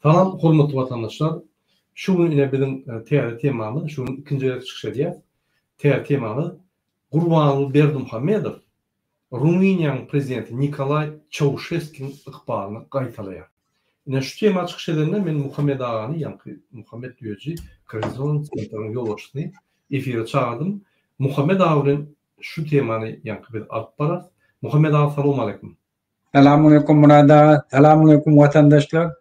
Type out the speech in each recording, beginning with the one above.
Salam hormatly watandaşlar! Şu gün ine biziň täze temamyz, şu gün ikinji gezek çykyş edýäs. Täze temamyz Gurbanguly Berdimuhamedow Rumyniýanyň prezidenti Nikolaý Çauşeskiň ykbalyny gaýtalaýar. Ine şu tema çykyş edende men Muhammet agany ýaňky Muhammet Düýeji Koordinasion sentriniň ýolbaşçysyny efire çagyrdym. Muhammet aga bilen şu temany ýaňky biz alyp bararys. Muhammet aga salowmaleýkim. Salamaleýkum Myrat aga, salamaleýkum watandaşlar.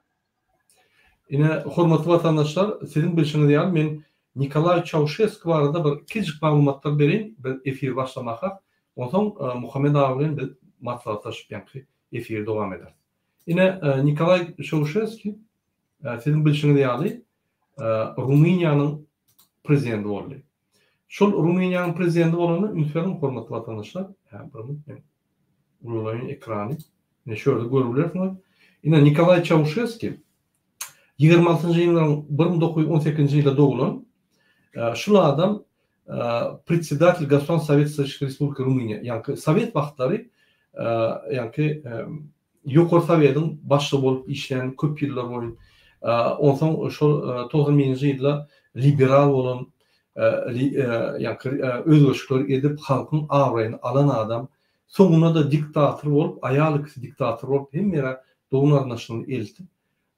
Ine, hormatly watandaşlar, siziň bilşiňiz ýaly men Nikolaý Çauşeski barada bir kiçijik maglumatlar bereýin, biz efiri başlamakak. Onsoň Muhammet aga bilen biz maslahatlaşyp ýaňky efiri dowam ederis. Ine, Nikolaý Çauşeski siziň bilşiňiz ýaly Rumyniýanyň prezidenti boldy. Şol Rumyniýanyň prezidenti bolanda üns beriň hormatly watandaşlar, hä bir minut men ulalaýyn ekrany. Ine şu ýerde görüp bilersiňiz. Ine Nikolaý Çauşeski 26-njy ýyllaryň 1918-nji ýylda doglan. Şul adam predsedatel Gosudarstweniý Sowet Sosialistik Respublika Rumyniýa, ýaňky sowet wagtlary ýaňky Ýokary Sowetiň başlygy bolup işlän köp ýyllar boýun. Onsoň şol 91-nji ýylda liberal bolan, ýaňky özgerişikler edip halkyň abraýyny alan adam. Soňunda-da diktator bolup, aýal ikisi diktator bolup hemme ýere dogan-garyndaşlaryny eltip,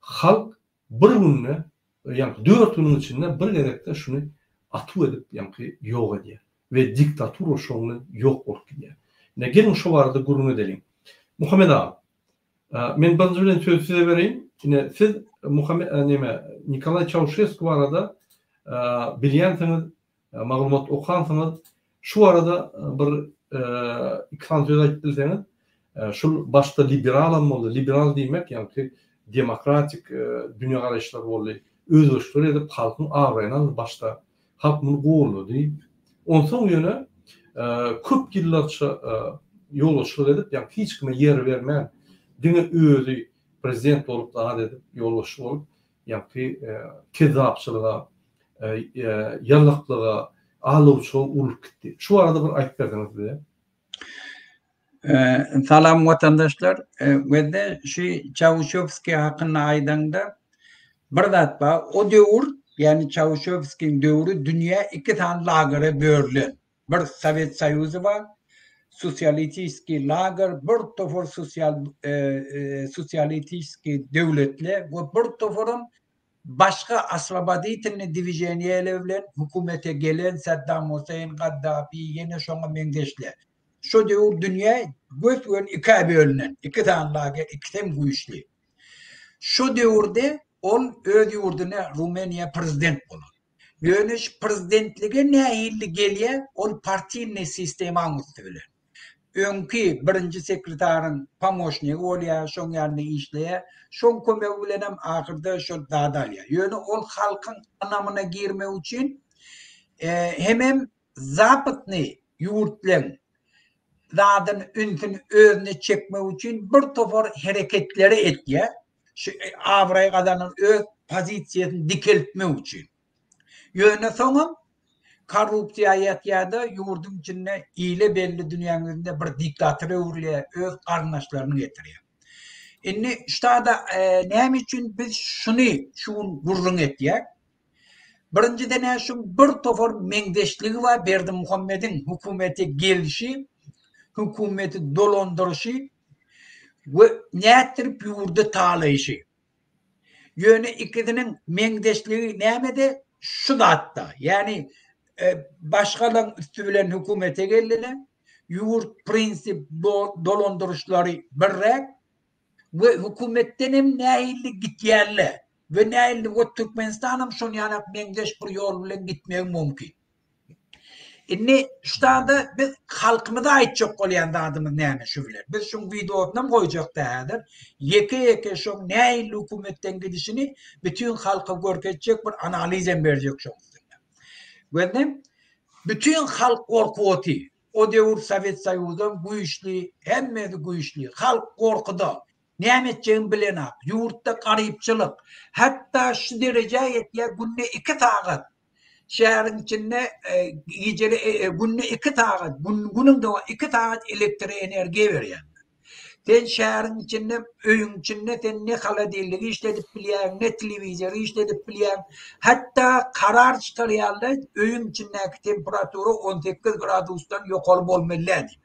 halk bir günde, ýaňky dört günüň içinde bir gezekde şuny atuw edip ýaňky ýok edýär. We diktatura şoň bilen ýok bolup gidýär. Ine geliň şo barada gürrüň edeliň. Muhammet aga, men birinji bilen sözi size bereýin. Ine siz Muhammet neme Nikolaý Çauşesku barada bilýänsiňiz, maglumat okansyňyz. Şu barada bir iki sany söz aýdyp bilseňiz. Şul başda liberalam boldy. Liberal diýmek ýaňky demokratik dünýägaraýyşlar boldy. Özgerişler edip halkyň abraýyny aldy başda. Halk muny goldady. Onsoň ýöne köp ýyllarça ýolbaşçylyk edip, ýagny hiç kime ýer bermän, diňe özi prezident bolup zat edip, ýolbaşçy bolup, ýagny kezzapçylyga, ýalaklyga, aldawçylyga urlup gitdi. Şu barada bir aýdyp berseňiz bize. Salam watandaşlar. Wezde şu Çauşewskiý hakynda aýdaňda bir zat bar. O döwür, ýagny Çauşewskiň döwri dünýä iki sany lagere bölünen. Bir Sowet Soýuzy bar, sosialistiski lager, bir topar sosial sosialistiski döwletler we bir toparam Başga oswoboditelnyý dwiženiýeler bilen hökümete gelen Saddam Huseýn, Gaddafi, ýene şoňa meňzeşler. Şo döwür dünýä gös-göni ikä bölünen, iki sany lager, ikisem güýçli. Şo döwürde ol öz ýurduna Rumeniýa prezident bolan. Ýöne şu prezidentlige nähili gelýär, ol partiýnyý sistemaň üsti bilen. Öňki birinji sekretaryň pomoşnigi bolýar, şoň ýanynda işleýär. Şoň kömegi bilenem ahyrda şol zady alýar. Ýöne ol halkyň ynamyna girmek üçin hemem zapatnyý ýurtlaryň zadyny ünsüni özüne çekmek üçin bir topar hereketleri etýär. Şu abraý gazanan öz pozisiýasyny dikeltmek üçin. Ýöne soňam korrupsiýa ýatýar-da, ýurduň içinde ile belli dünýäň ýüzünde bir diktatora öwrülýär, öz garyndaşlaryny getirýär. Indi ştada näme üçin biz şuny şu gün gürrüň etýäk? Birinjiden-ä şuň bir topar meňzeşligi bar Berdimuhamediň hökümete gelşi, hökümeti dolandyryşy we nätdirip ýurdy talaýşy. Ýöne ikisiniň meňzeşligi nämede? Şu zatda. Ýagny başgalaryň üsti bilen hökümete geldiler. Ýurt prinsip dolandyryşlary birräk we hökümetden hem nähili gitýärler we nähili we Türkmenistan hem şon ýaly meňzeş bir ýol bilen gitmegi mümkin. Indi şu zada biz halkymyza aýtjak bolýan zadymyz näme şu bilen? Biz şuň wideosynam goýjakda häzir. Ýeke-ýeke şoň nähili hökümetden gidişini bütin halka görkezjek bir analizem berjek şoň üstünde. Gözle bütin halk gorkup otyr. O döwür Sowet Soýuzam güýçli, hemmesi güýçli. Halk gorkuda. Näme etjegini bilenak. Ýurtda garypçylyk. Hatda şu derejä ýetýär, günde iki sagat şäheriň içinde gijeli günde iki sagat, günüň dowamynda iki sagat elektroenergiýa berýärler. Sen şäheriň içinde, öýüň içinde sen ne holodilnigi işledip bilýäň, ne telewizory işledip bilýäň. Hatda karar çykarýarlar, öýüň içindäki temperatura 18 gradusdan ýokary bolmaly däl diýip.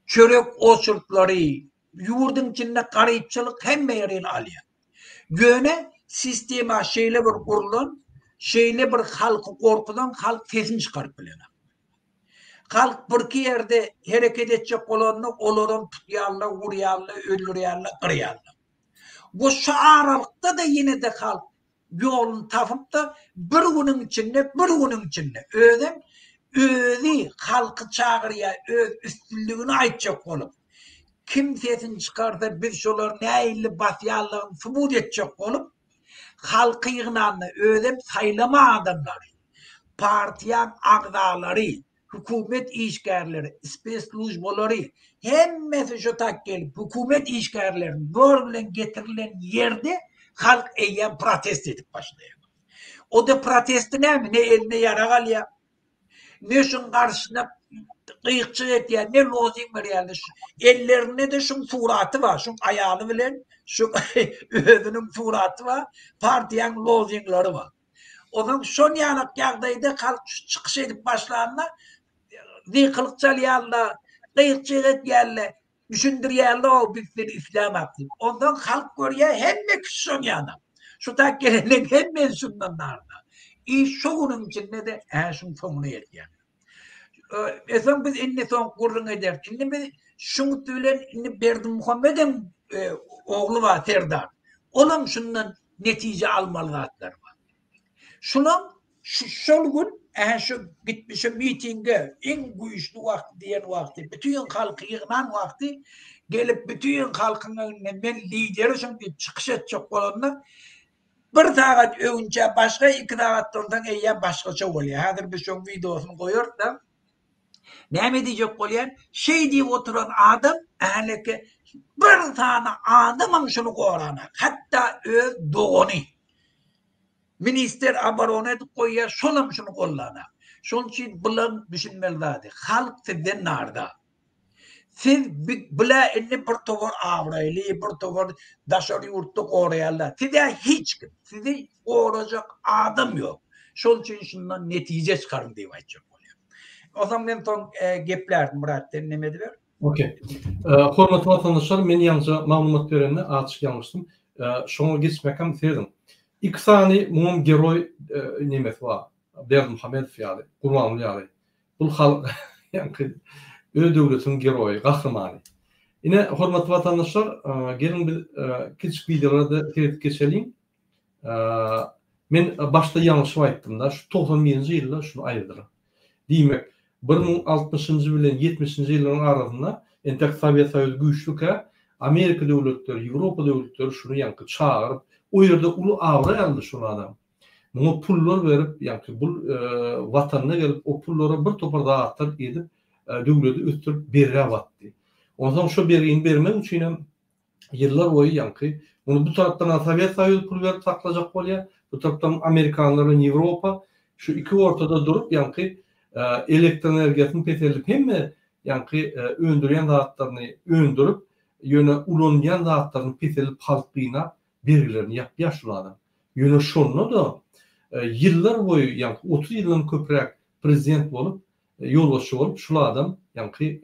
Çörek oçurtlary, ýurduň içinde garypçylyk hemme ýerini alýar. Ýöne sistema şeýle bir gurlan, şeýle bir halky gorkuzan, halk sesini çykaryp bilenok. Halk birki ýerde hereket etjek bolanda olaram tutýarlar, urýarlar, öldürýärler, gyrýarlar. Bu şu aralykda-da ýene-de halk ýoluny tapyp-da bir günüň içinde, bir günüň içinde özem özi halky çagyrýar öz üstünligini aýtjak bolup. Kim sesini çykarsa biz şolary nähili basýanlygyny subut etjek bolup halky ýygnanda özem saýlama adamlary, partiýaň agzalary, hökümet işgärleri, spesslujbalary hemmesi şu tak gelip hökümet işgärlerini zor bilen getirilen ýerde halk eýýäm protest edip başlaýar. O-da protesti näme? Ne eline ýarag alýar, Ne şuň garşysyna gyýykçyk etýär, ne lozing berýärler. Ellerinde-de şuň suraty bar, şuň aýaly bilen şu özüniň suraty bar, partiýaň lozinglary bar. Onsoň şon ýalak ýagdaýda halk çykyş edip başlanda gykylyk çalýarlar, gyýykçyk etýärler. Düşündirýärler-ow biz seni islämok diýip. Onsoň halk görýär hemme kişi şoň ýana. Şu tak gelenleň hemmesi şundan narda. Iş şo günüň içinde-de hä şuň soňuna ýetýär. E soň biz indi soň gürrüň ederis. Indi biz şuň üsti bilen indi Berdimuhamedem e, ogly bar Serdar. Olam şundan netije almaly zatlar bar. Şulam Şu şol gün ähä şu gitmişe mitinge iň güýçli wagty diýen wagty bütin halky ýygnan wagty gelip bütin halkyň öňünde men lideri şuň diýip çykyş etjek bolanda bir sagat öňünçä başga iki sagatdan soň eýýäm başgaça bolýar. Häzir biz şoň wideosyny goýarys-da. Näme diýjek bolýan? Şeý diýip oturan adam häleki bir sany adamam şuny goranak. Hatda öz dogany. Minister oborony edip goýýar, şolam şuny gollanak. Şonuň üçin bulaň düşünmeli zady, halk sizden narda. Siz bula indi bir towar abraýly, bir towar daşary ýurtda goraýarlar. Siz-ä hiç kim, sizi gorajak adam ýok. Şonuň üçin şundan netije çykaryň diýip aýtjak bolýan. Onsoň men soň geplärdim Myrat sen neme ediber. Okey. Hormatly watandaşlar, men ýaňja maglumat berende azajyk ýalňyşdym. Şoňa geçmekam serediň. Iki sany muňam geroý nemesi bar. Berdimuhamedow ýaly, Gurbanguly ýaly. Bul halk ýaňky öz döwletiniň geroýy, gahrymany. Ine, hormatly watandaşlar, geliň biz kiçijik wideolara-da seredip geçeliň. Men başda ýalňyşyp aýtdym-da, şu 91-nji ýylda şuny aýyrdylar. Diýmek, 1060-njy bilen 70-nji ýyllaryň arasynda entek Sowet Soýuzy güýçlükä, Amerika döwletleri, Ýewropa döwletleri şuny ýaňky çagyryp, o ýerde uly abraý aldy şol adam. Muňa pullar berip, ýaňky bul watanyna gelip, o pullara bir topar zatlar edip, döwleti ösdürip bergä batdy. Onsoň şo bergini bermek üçinem ýyllar boýy ýaňky muny bu tarapdan Sowet Soýuzy pul berip saklajak bolýar, bu tarapdan amerikanlar bilen Ýewropa şu iki ortada durup ýaňky elektroenergiýasyny peseldip hemme ýaňky öndürýän zatlaryny öndürip ýöne ulanýan zatlaryny peseldip halk gynap bergilerini ýapýar şul adam. Ýöne şonda-da ýyllar boýy ýaňky 30 ýyldan köpräk prezident bolup ýolbaşçy bolup şul adam ýaňky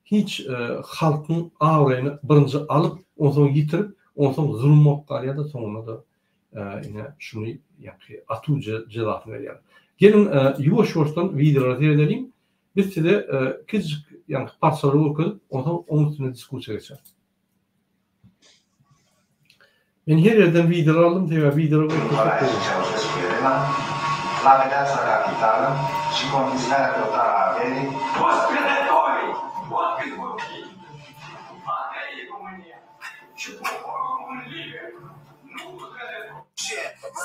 hiç halkyň abraýyny birinji alyp onsoň ýitirip onsoň zulum bolup galýada soňunda-da ine şuny ýaňky atuw jezasyny berýär. Geliň ýuwaş ýuwaşdan wideolara seredeliň biz size kiçijik ýaňky parçalary görkezip onsoň oň üstünde diskussiýa geçeris. Men her ýerden wideolar aldym sebäbi wideolar görkezsek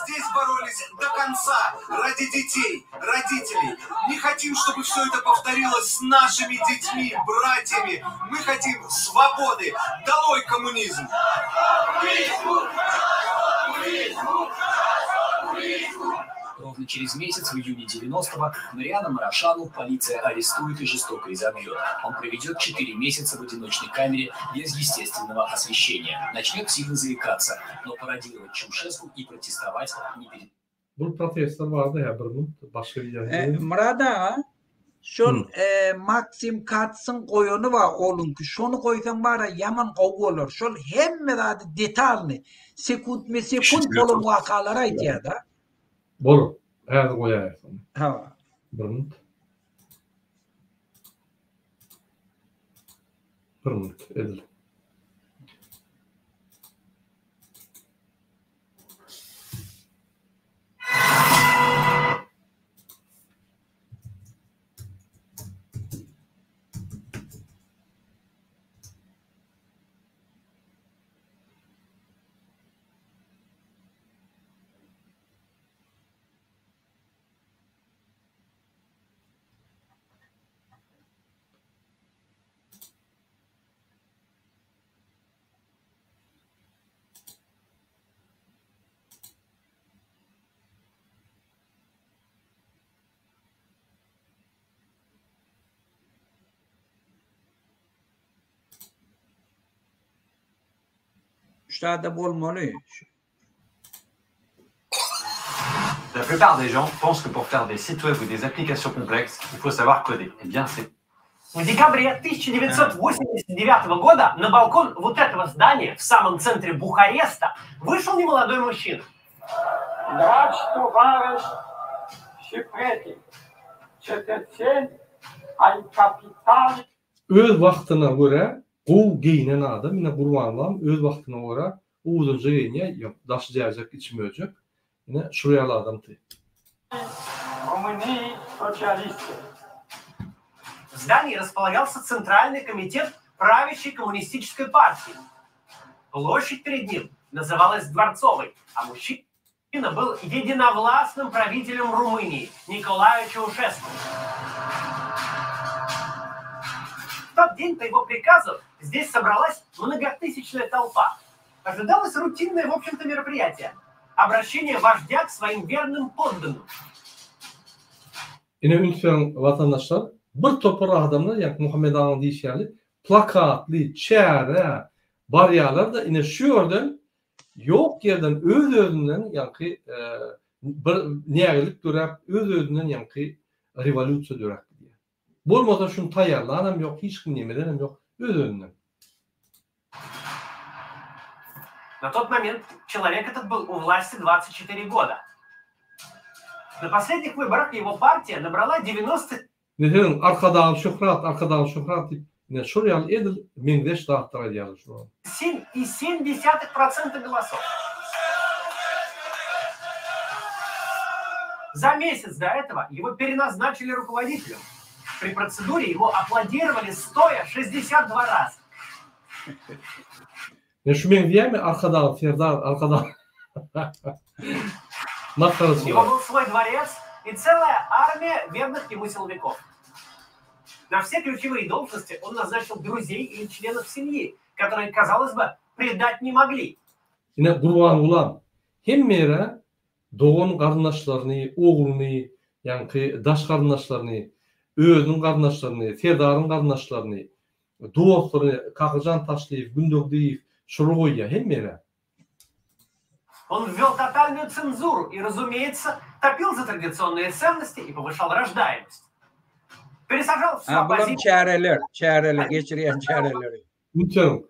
Здесь боролись до конца ради детей, родителей. Не хотим, чтобы все это повторилось с нашими детьми, братьями. Мы хотим свободы. Долой коммунизм! Ровно через месяц, в июне 90-го, Мариана Марашану полиция арестует и жестоко изобьет. Он проведет 4 месяца в одиночной камере без естественного освещения. Начнет сильно заикаться, но пародировать Чаушеску и протестовать не перед... Bu protestler bardy hä bir minut başga wideo. E, Murad aga, şol e, Maksim Katsyň goýany bar oluňky. Şony goýsaň bara ýaman gowy bolar. Şol hemme zady detalny, sekuntme sekunt bolan wakalary aýdýar-da. Bor. Häzir goýaýarys ony. Hawa. Bir minut. Bir minut edil. Ştada bolmaly. La plupart des gens pensent que pour faire des sites web ou des applications complexes, il faut savoir coder. Eh bien, c'est В декабре 1989 года на балкон вот этого здания в самом центре Бухареста вышел немолодой мужчина. Dragi tovarăși și prieteni, cetățeni ai capitalei Öz wagtyna görä gowy geýnen adam, ine Gurbangulam öz wagtyna görä uzynja geýinýär, ýok daşy jäjek içi möjek, ine şul ýaly adamdy. României socialiste. В здании располагался Центральный комитет правящей коммунистической партии. Площадь перед ним называлась Дворцовой, а мужчина был единовластным правителем Румынии Николаю Чаушеску. В тот день по его приказу здесь собралась многотысячная толпа. Ожидалось рутинное, в общем-то, мероприятие. Обращение вождя к своим верным подданным. Ine üns beriň watandaşlar, bir topar adamlar ýaňky Muhammet agaň diýşi ýaly plakatly çärä barýarlar-da ine şu ýerden ýok ýerden öz-özünden ýaňky bir nägilik döräp öz-özünden ýaňky rewolýusiýa döräp gidýär. Bolmasa şuny taýýarlanam ýok, hiç kim nemedenem ýok, öz-özünden. На тот момент человек этот был у власти 24 года. На последних выборах его партия набрала 90 Ine seniň Arkadagly şöhrat, Arkadagly şöhrat diýip, ine şol ýaly edil meňzeş zatlar aýdýarlar şular. 7,7% голосов. За месяц до этого его переназначили руководителем. При процедуре ему аплодировали стоя 62 раза. Ine şu meňzeýärmi Arkadagly Serdar, Arkadag У него Masgaraçylar. был свой дворец и целая армия верных ему силовиков. На все ключевые должности он назначил друзей или членов семьи, которые, казалось бы, предать не могли. Ine Gurbangulam hemme ýere dogan garyndaşlaryny, ogluny, ýaňky daş garyndaşlaryny, özüniň garyndaşlaryny, Serdaryň garyndaşlaryny, dostlaryny, Kakajan Taşlyýew, Gündogdyýew şuly goýýar hemme ýere. Он ввел тотальную цензуру и, разумеется, топил за традиционные ценности и повышал рождаемость. Пересажал всю Ha, bulam оппозицию çäreler, çäreler, geçirýän çäreleri. Üns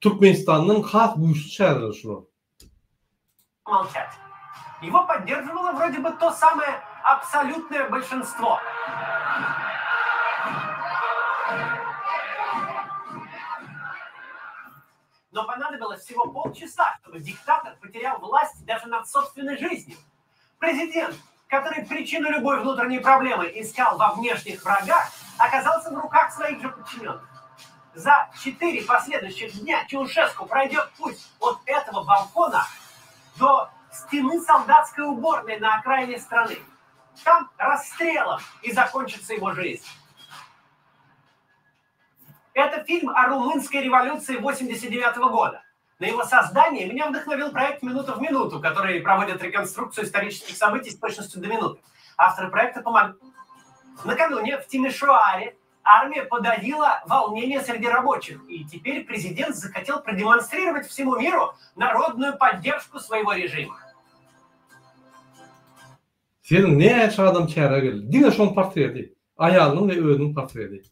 Türkmenistanyň has güýçli çäreleri şular. молчать. Его поддерживало вроде бы то самое абсолютное большинство. Но понадобилось всего полчаса, чтобы диктатор потерял власть даже над собственной жизнью. Президент, который причину любой внутренней проблемы искал во внешних врагах, оказался в руках своих же подчиненных. За четыре последующих дня Чаушеску пройдет путь от этого балкона до стены солдатской уборной на окраине страны. Там расстрелом и закончится его жизнь. Это фильм о румынской революции 89 года. На его создание меня вдохновил проект «Минута в минуту», который проводит реконструкцию исторических событий с точностью до минуты. Авторы проекта помогли. Накануне в Тимишоаре армия подавила волнение среди рабочих, и теперь президент захотел продемонстрировать всему миру народную поддержку своего режима. Seniň näçe adam çärä geldi? Diňe şoň portreti. Aýalynyň we özüniň portreti.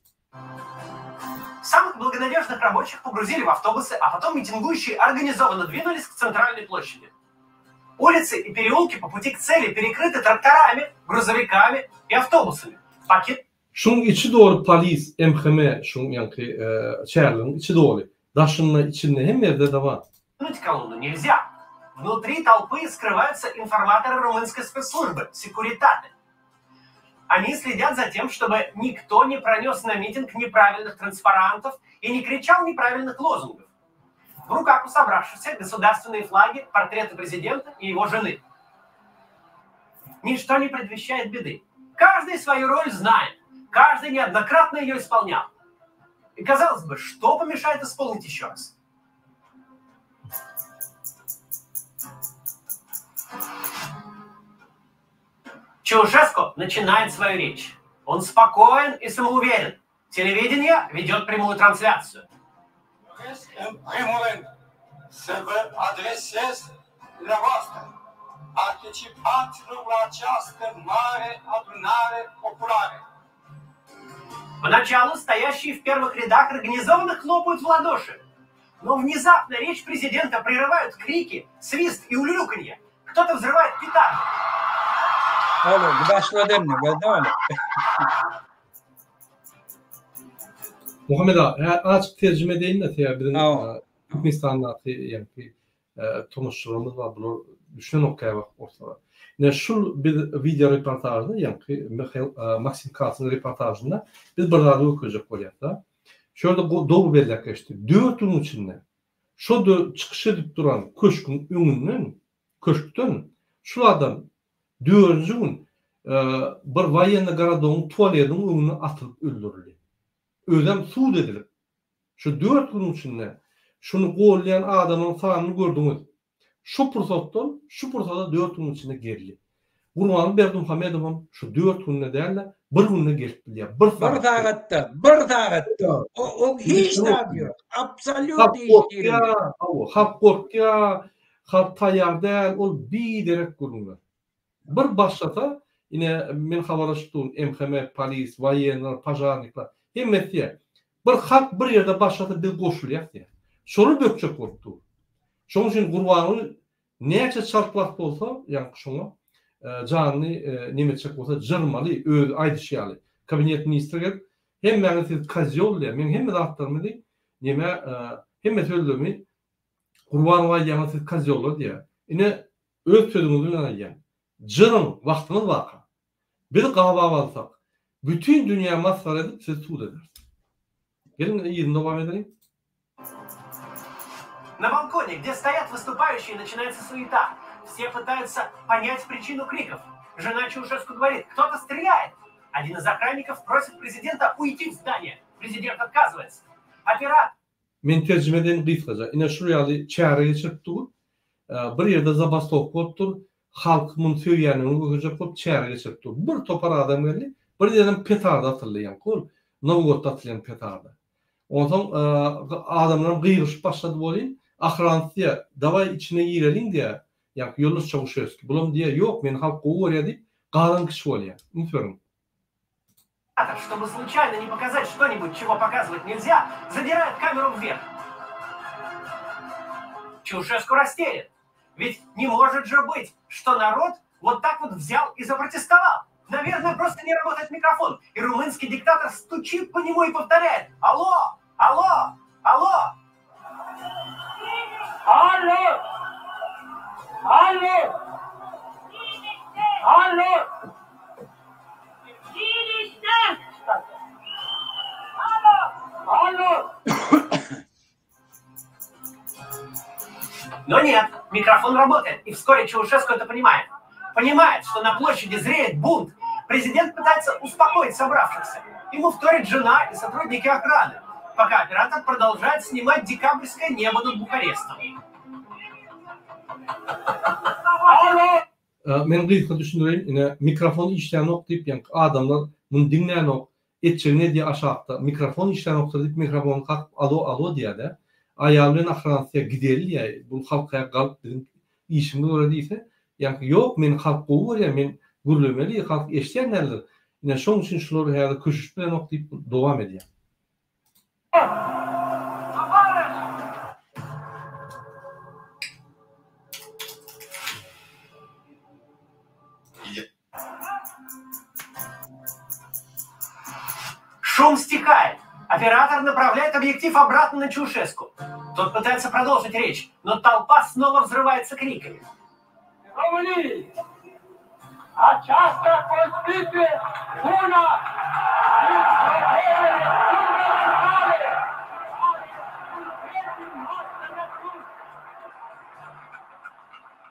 Самых благонадежных рабочих погрузили в автобусы, а потом митингующие организованно двинулись к центральной площади. Улицы и переулки по пути к цели перекрыты тракторами, грузовиками и автобусами. Пакет Şuň içi doly polis, MHM, şuň ýaňky çäreleriň içi doly. Daşynda, içinde hemme ýerde-de bar. колонну нельзя. Внутри толпы скрываются информаторы румынской спецслужбы, секуритаты. Они следят за тем, чтобы никто не пронес на митинг неправильных транспарантов и не кричал неправильных лозунгов. В руках у собравшихся государственные флаги, портреты президента и его жены. Ничто не предвещает беды. Каждый свою роль знает. Каждый неоднократно ее исполнял. И казалось бы, что помешает исполнить еще раз? Чаушеску начинает свою речь. Он спокоен и самоуверен. Телевидение ведет прямую трансляцию. Doresc, în primul rând, să vă adresez dumneavoastră, participanților la această mare adunare populară. Поначалу стоящие в первых рядах организованно хлопают в ладоши. Но внезапно речь президента прерывают крики, свист и улюлюканье. Кто-то взрывает петарды. Alo, bu başlady indi, gördüňmi ony? Muhammet aga, hä, azajyk terjime edeýin-de, sebäbi biziň Türkmenistandaky ýaňky tomaşaçylarymyz bar, bular düşünenok käwagt orslara. Ine, şul biz wideo reportažda, ýaňky Mihail Maksim Katsyň reportažynda biz bir zady görkezjek bolýas-da. Şu ýerde dogry belläp geçdi. Dört günüň içinde şo çykyş edip duran köşgüň öňünden, köşkden şul adam dördünji gün bir woýennyý gorodogyň tualediniň öňünde atylyp öldürildi. Özem sud edilip. Şu dört günüň içinde şuny gollaýan adamlaryň sanyny gördüňiz. Şu pursatdan şu pursada dört günüň içinde geldi. Gurbanguly Berdimuhamedowam şu dört günde däl-de, bir günde gelip bilýär. Bir Bir sagatda, bir sagatda. O, o hiç zat ýok. Absolýut Halk hiç ýeri ýok. gorkýar, hawa, halk gorkýar, halk taýýar däl, ol biderek gürrüňler. Bir başlasa, ine, men habarlaşyp durun, MHM, polis, woýennylar, požarnikler, hemmesi diýýär. Bir halk bir ýerde başlasa biz goşulýas diýýär. Şony bökjek bolup dur. Şonuň üçin Gurbanguly näçe çalt wagt bolsa, ýaňky şoňa janyny neme etjek bolsa jyrmaly, özi aýdyşy ýaly. Kabinet ministri gelip, hemmäňiz siz kozýol diýýär, meň hemme zatlarymy neme, hemme sözlerimi Gurbanow aýdýaňyz siz kozýollar diýýär. Ine, öz sözüňiz bilen aýdýan. Jyryň, wagtyňyz barka. Biz gabap alsak, bütin dünýä masgara edip sizi sud ederis. Geliň yzyny dowam edeliň. На балконе, где стоят выступающие, начинается суета. Все пытаются понять причину криков. Жена Чаушеску говорит, кто-то стреляет. Один из охранников просит президента уйти в здание. Президент отказывается. Оператор Men terjime edeýin gysgaça. Ine şul ýaly çäre geçirip dur. Bir ýerde zabastowka bolup dur. Halk muny söýýändigini görkezjek bolup çäre geçirip dur. Bir topar adam geldi. Bir ýerden petarda atyldy ýaňky ol. Nowgodda atylýan petarda. Onsoň adamlaram gygyryşyp başlady welin, ahransy diýýär, dawaý içine gireliň diýýär. Ýaňky ýoldaş Çauşewski. Bulam diýýär, ýok, meni halk gowy görýär diýip, galan kişi bolýar. Üns beriň. Чтобы случайно не показать что-нибудь, чего показывать нельзя, задирает камеру вверх. Чаушеску растерян. Ведь не может же быть, что народ вот так вот взял и запротестовал. Наверное, просто не работает микрофон. И румынский диктатор стучит по нему и повторяет. Алло! Алло! Алло! Алло! Алло! Алло! Алло! Но нет, микрофон работает, и вскоре Чаушеску это понимает. Понимает, что на площади зреет бунт. Президент пытается успокоить собравшихся. Ему вторит жена и сотрудники охраны. пока оператор продолжает снимать декабрьское небо над Бухарестом. Men gysga düşündireýin, ine mikrofon işlänok diýip ýaňky adamlar muny diňlänok, etjegini edýär aşakda, mikrofon işlänokdyr diýip mikrofony kakyp alo alo diýýär-de. Aýaly bilen ahranasy diýýär gideli diýýär, bu halk aýak galyp biziň işimiz bolar diýse, ýaňky ýok meni halk gowy görýär men gürlemeli halk eşidýän däldir. Ine şoň üçin şular häzir köşeşip bilenok diýip dowam edýär. Шум стихает. Оператор направляет объектив обратно на Чаушеску. Тот пытается продолжить речь, но толпа снова взрывается криками. României! Aceasta constituie una din problemele fundamentale ale întregii noastre națiuni.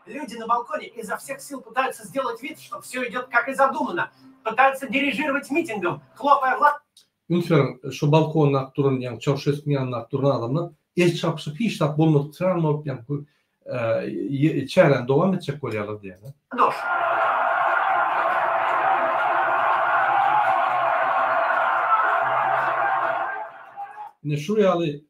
Люди на балконе изо всех сил пытаются сделать вид, что все идет как и задумано. Пытаются дирижировать митингом, хлопая в ладоши. Üns beriň, şu balkondaky duran, ýagny Çauşeskuň ýanyndaky duran adamlar el çarpyşyp hiç zat bolmadyk çaran bolup, ýagny çäräni dowam etjek bolýarlar diýýär. Ine şu ýaly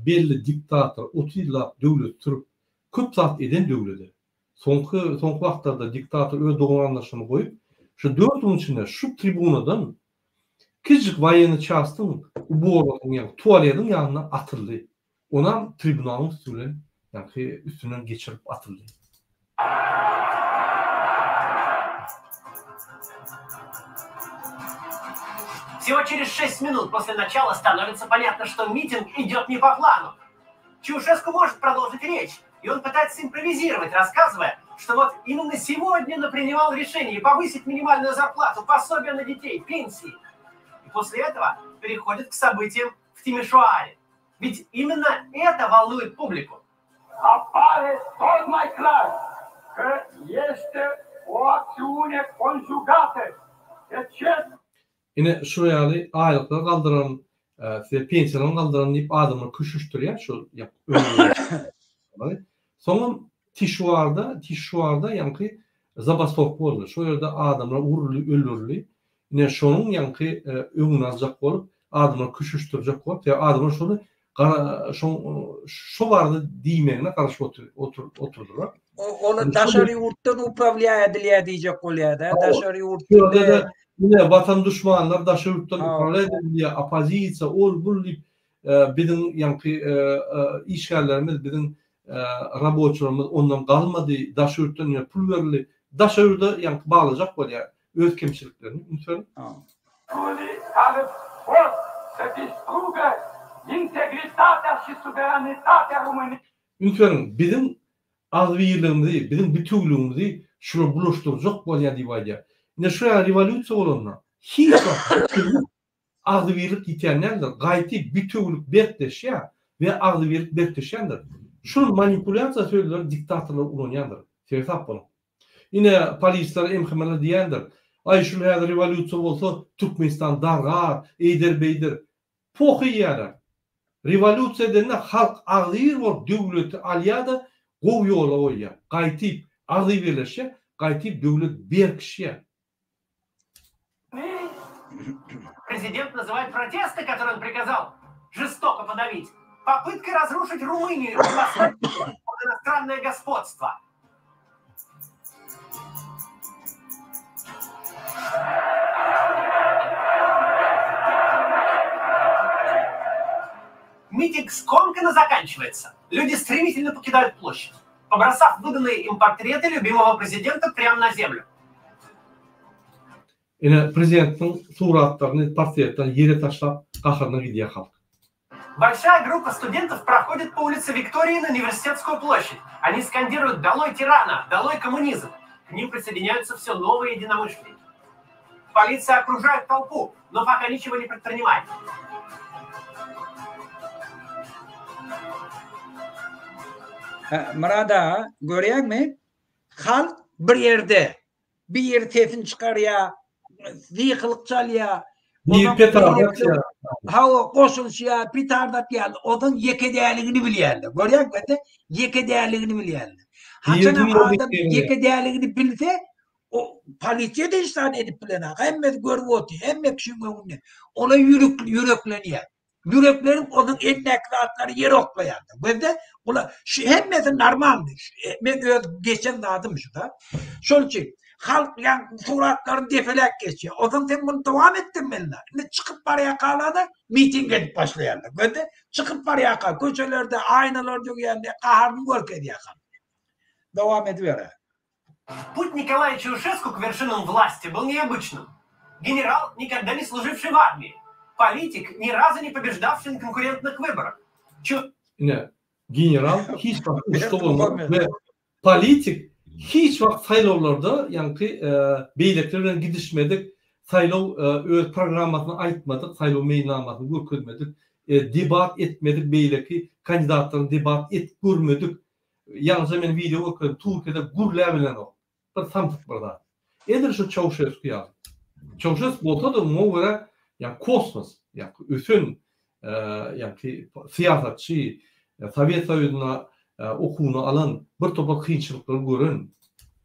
belli diktator 30 ýyllap döwlet sürüp, köp zat eden döwlede. Soňky soňky wagtlarda diktator öz dogan-garyndaşlaryny goýup, şu dört günüň içinde şu tribunadan Kiçijik woýennyý çastyň ubornysynyň ýagny tualediň ýanynda atyldy. Onam tribunalyň üsti bilen ýaňky üstünden geçirip atyldy. Всего через шесть минут после начала становится понятно, что митинг идет не по плану. Чаушеску может продолжить речь, и он пытается импровизировать, рассказывая, что вот именно сегодня он принимал решение повысить минимальную зарплату, пособие на детей, пенсии. И после этого переходит к событиям в Тимишоаре. Ведь именно это волнует публику. Apare tot mai clar că este o acțiune conjugată de cel Ine şu ýaly aýlyklar galdyran, size pensiýalaryny galdyran diýip adamlary köşeşdirýär şu Soňam Tişuarda, Tişuarda ýaňky zabastowka boldy. Şo ýerde adamlar uruldy, öldürildi. Ine şonuň ýaňky öňüni aljak bolup, adamlary köşeşdirjek bolup, ýa adamlar şony gara şoň şo barada diýmegine garaşyp otur oturdylar. Olar daşary ýurtdan uprawlýa edilýär diýjek bolýar-da. Daşary ýurtda ine watan duşmanlary daşary ýurtdan uprawlýa edilýär, oppozisiýa, ol bul diýip biziň ýaňky işgärlerimiz, biziň raboçylarymyz ondan galmady, daşary ýurtdan ine pul berildi. Daşary ýurda ýaňky baglajak bolýar öz kemçiliklerini. Üns beriň. Care pot să distrugă integritatea și suveranitatea României. Üns beriň, biziň agzybirligimizi, biziň bitewüligimizi şular bulaşdyrjak bolýar diýip aýdýar. Ine şu ýaly rewolýusiýa bolanda hiç wagt bitewülik, agzybirlik ýitýän däldir. Gaýty bitewülik berkleşýär we agzybirlik berkleşýändir. Şul manipulýasiýa sözleri diktatorlar ulanýandyr. Seresap boluň. Ine polisler, MHM-ler diýýändir. Aý şul häzir rewolýusiýa bolsa Türkmenistan dargar, eýder-beýder. Poh iýýärler. Rewolýusiýa edende halk agzybir bolup döwleti alýar-da gowy ýola goýýar. Gaýtyp agzybirleşýär, gaýtyp döwlet berkişýär. Prezident nazywaet protesty, которые on prikazal žestoko podawit, popytkoý razrušit Rumyniýu i postavit pod inostrannoe gospodstvo. Митинг скомканно заканчивается. Люди стремительно покидают площадь, побросав выданные им портреты любимого президента прямо на землю. Ine prezidentiň suratlaryny, portretlerini ýere taşlap gaharyna gidýär halk. Большая группа студентов проходит по улице Виктории на Университетскую площадь. Они скандируют «Долой тирана! Долой коммунизм!». К ним присоединяются все новые единомышленники. Полиция окружает толпу, но пока ничего не предпринимает. Myrat aga, görýäňmi? Halk bir ýerde. Bir ýeri sesini çykarýar, gykylyk çalýar. Bir petarda atýar. Hawa, goşulyşýar, petarda atýar. Onuň ýeke däligini bilýärler. Görýäňmi? Ýeke däligini bilýärler. Haçanam adam ýeke däligini bilse, o polisiýa da hiç zat edip bilenok. Hemmesi görüp otyr, hemme kişiň öňünde. Olar ýürek ýüreklenýär. Ýüreklenip onuň elindäki zatlary ýere oklaýarlar. Gözde olar şu hemmesi normalny. Men öz geçen zadym şu da. Şol üçin halk ýa suratlaryny depeläp geçýär. Onsoň sen muny dowam etdirmeli. Indi çykyp barýarkalar-da miting edip başlaýarlar. Gözde çykyp barýarka köçelerde aýnalar döwýärler, gaharyny görkezýär halk. Dowam ediber. Путь Николая Чаушеску к вершинам власти был необычным. Генерал, никогда не служивший в армии. Политик, ни разу не побеждавший на конкурентных выборах. Чу... Ine, general hiç wagt uruşda bolmadyk we politik hiç wagt saýlawlarda, ýaňky beýlekiler bilen gidişmedik, saýlaw öz programmasyny aýtmadyk, saýlaw meýilnamasyny görkezmedik, debat etmedik, beýleki kandidatlaryň debat edip görmedik Ýaňyja men wideo görkezdim, Türkiýede gürläbilenok. Bir samsyk bir zat. Edil şu Çauşesku ýaly. Çauşesku bolsa-da muňa görä ýa kosmos, ýa ösen ýa syýasatçy, Sowet Soýuzynda okuwyny alan, bir topar kynçylyklary gören.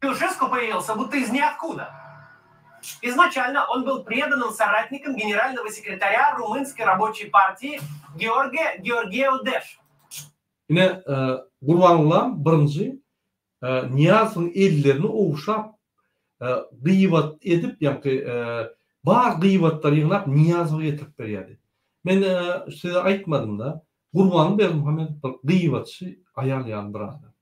Çauşesku появился будто из ниоткуда. Изначально он был преданным соратником генерального секретаря Румынской рабочей партии Георгия Георгиеу Дэш. Ine, Gurbangulam birinji Nyýazowyň ellerini ogşap, gybat edip, ýaňky bar gybatlary ýygnap Nyýazowa getirip berýärdi. Men size aýtmadym-da, Gurbanguly Berdimuhamedow bir gybatçy aýal ýaly bir adam.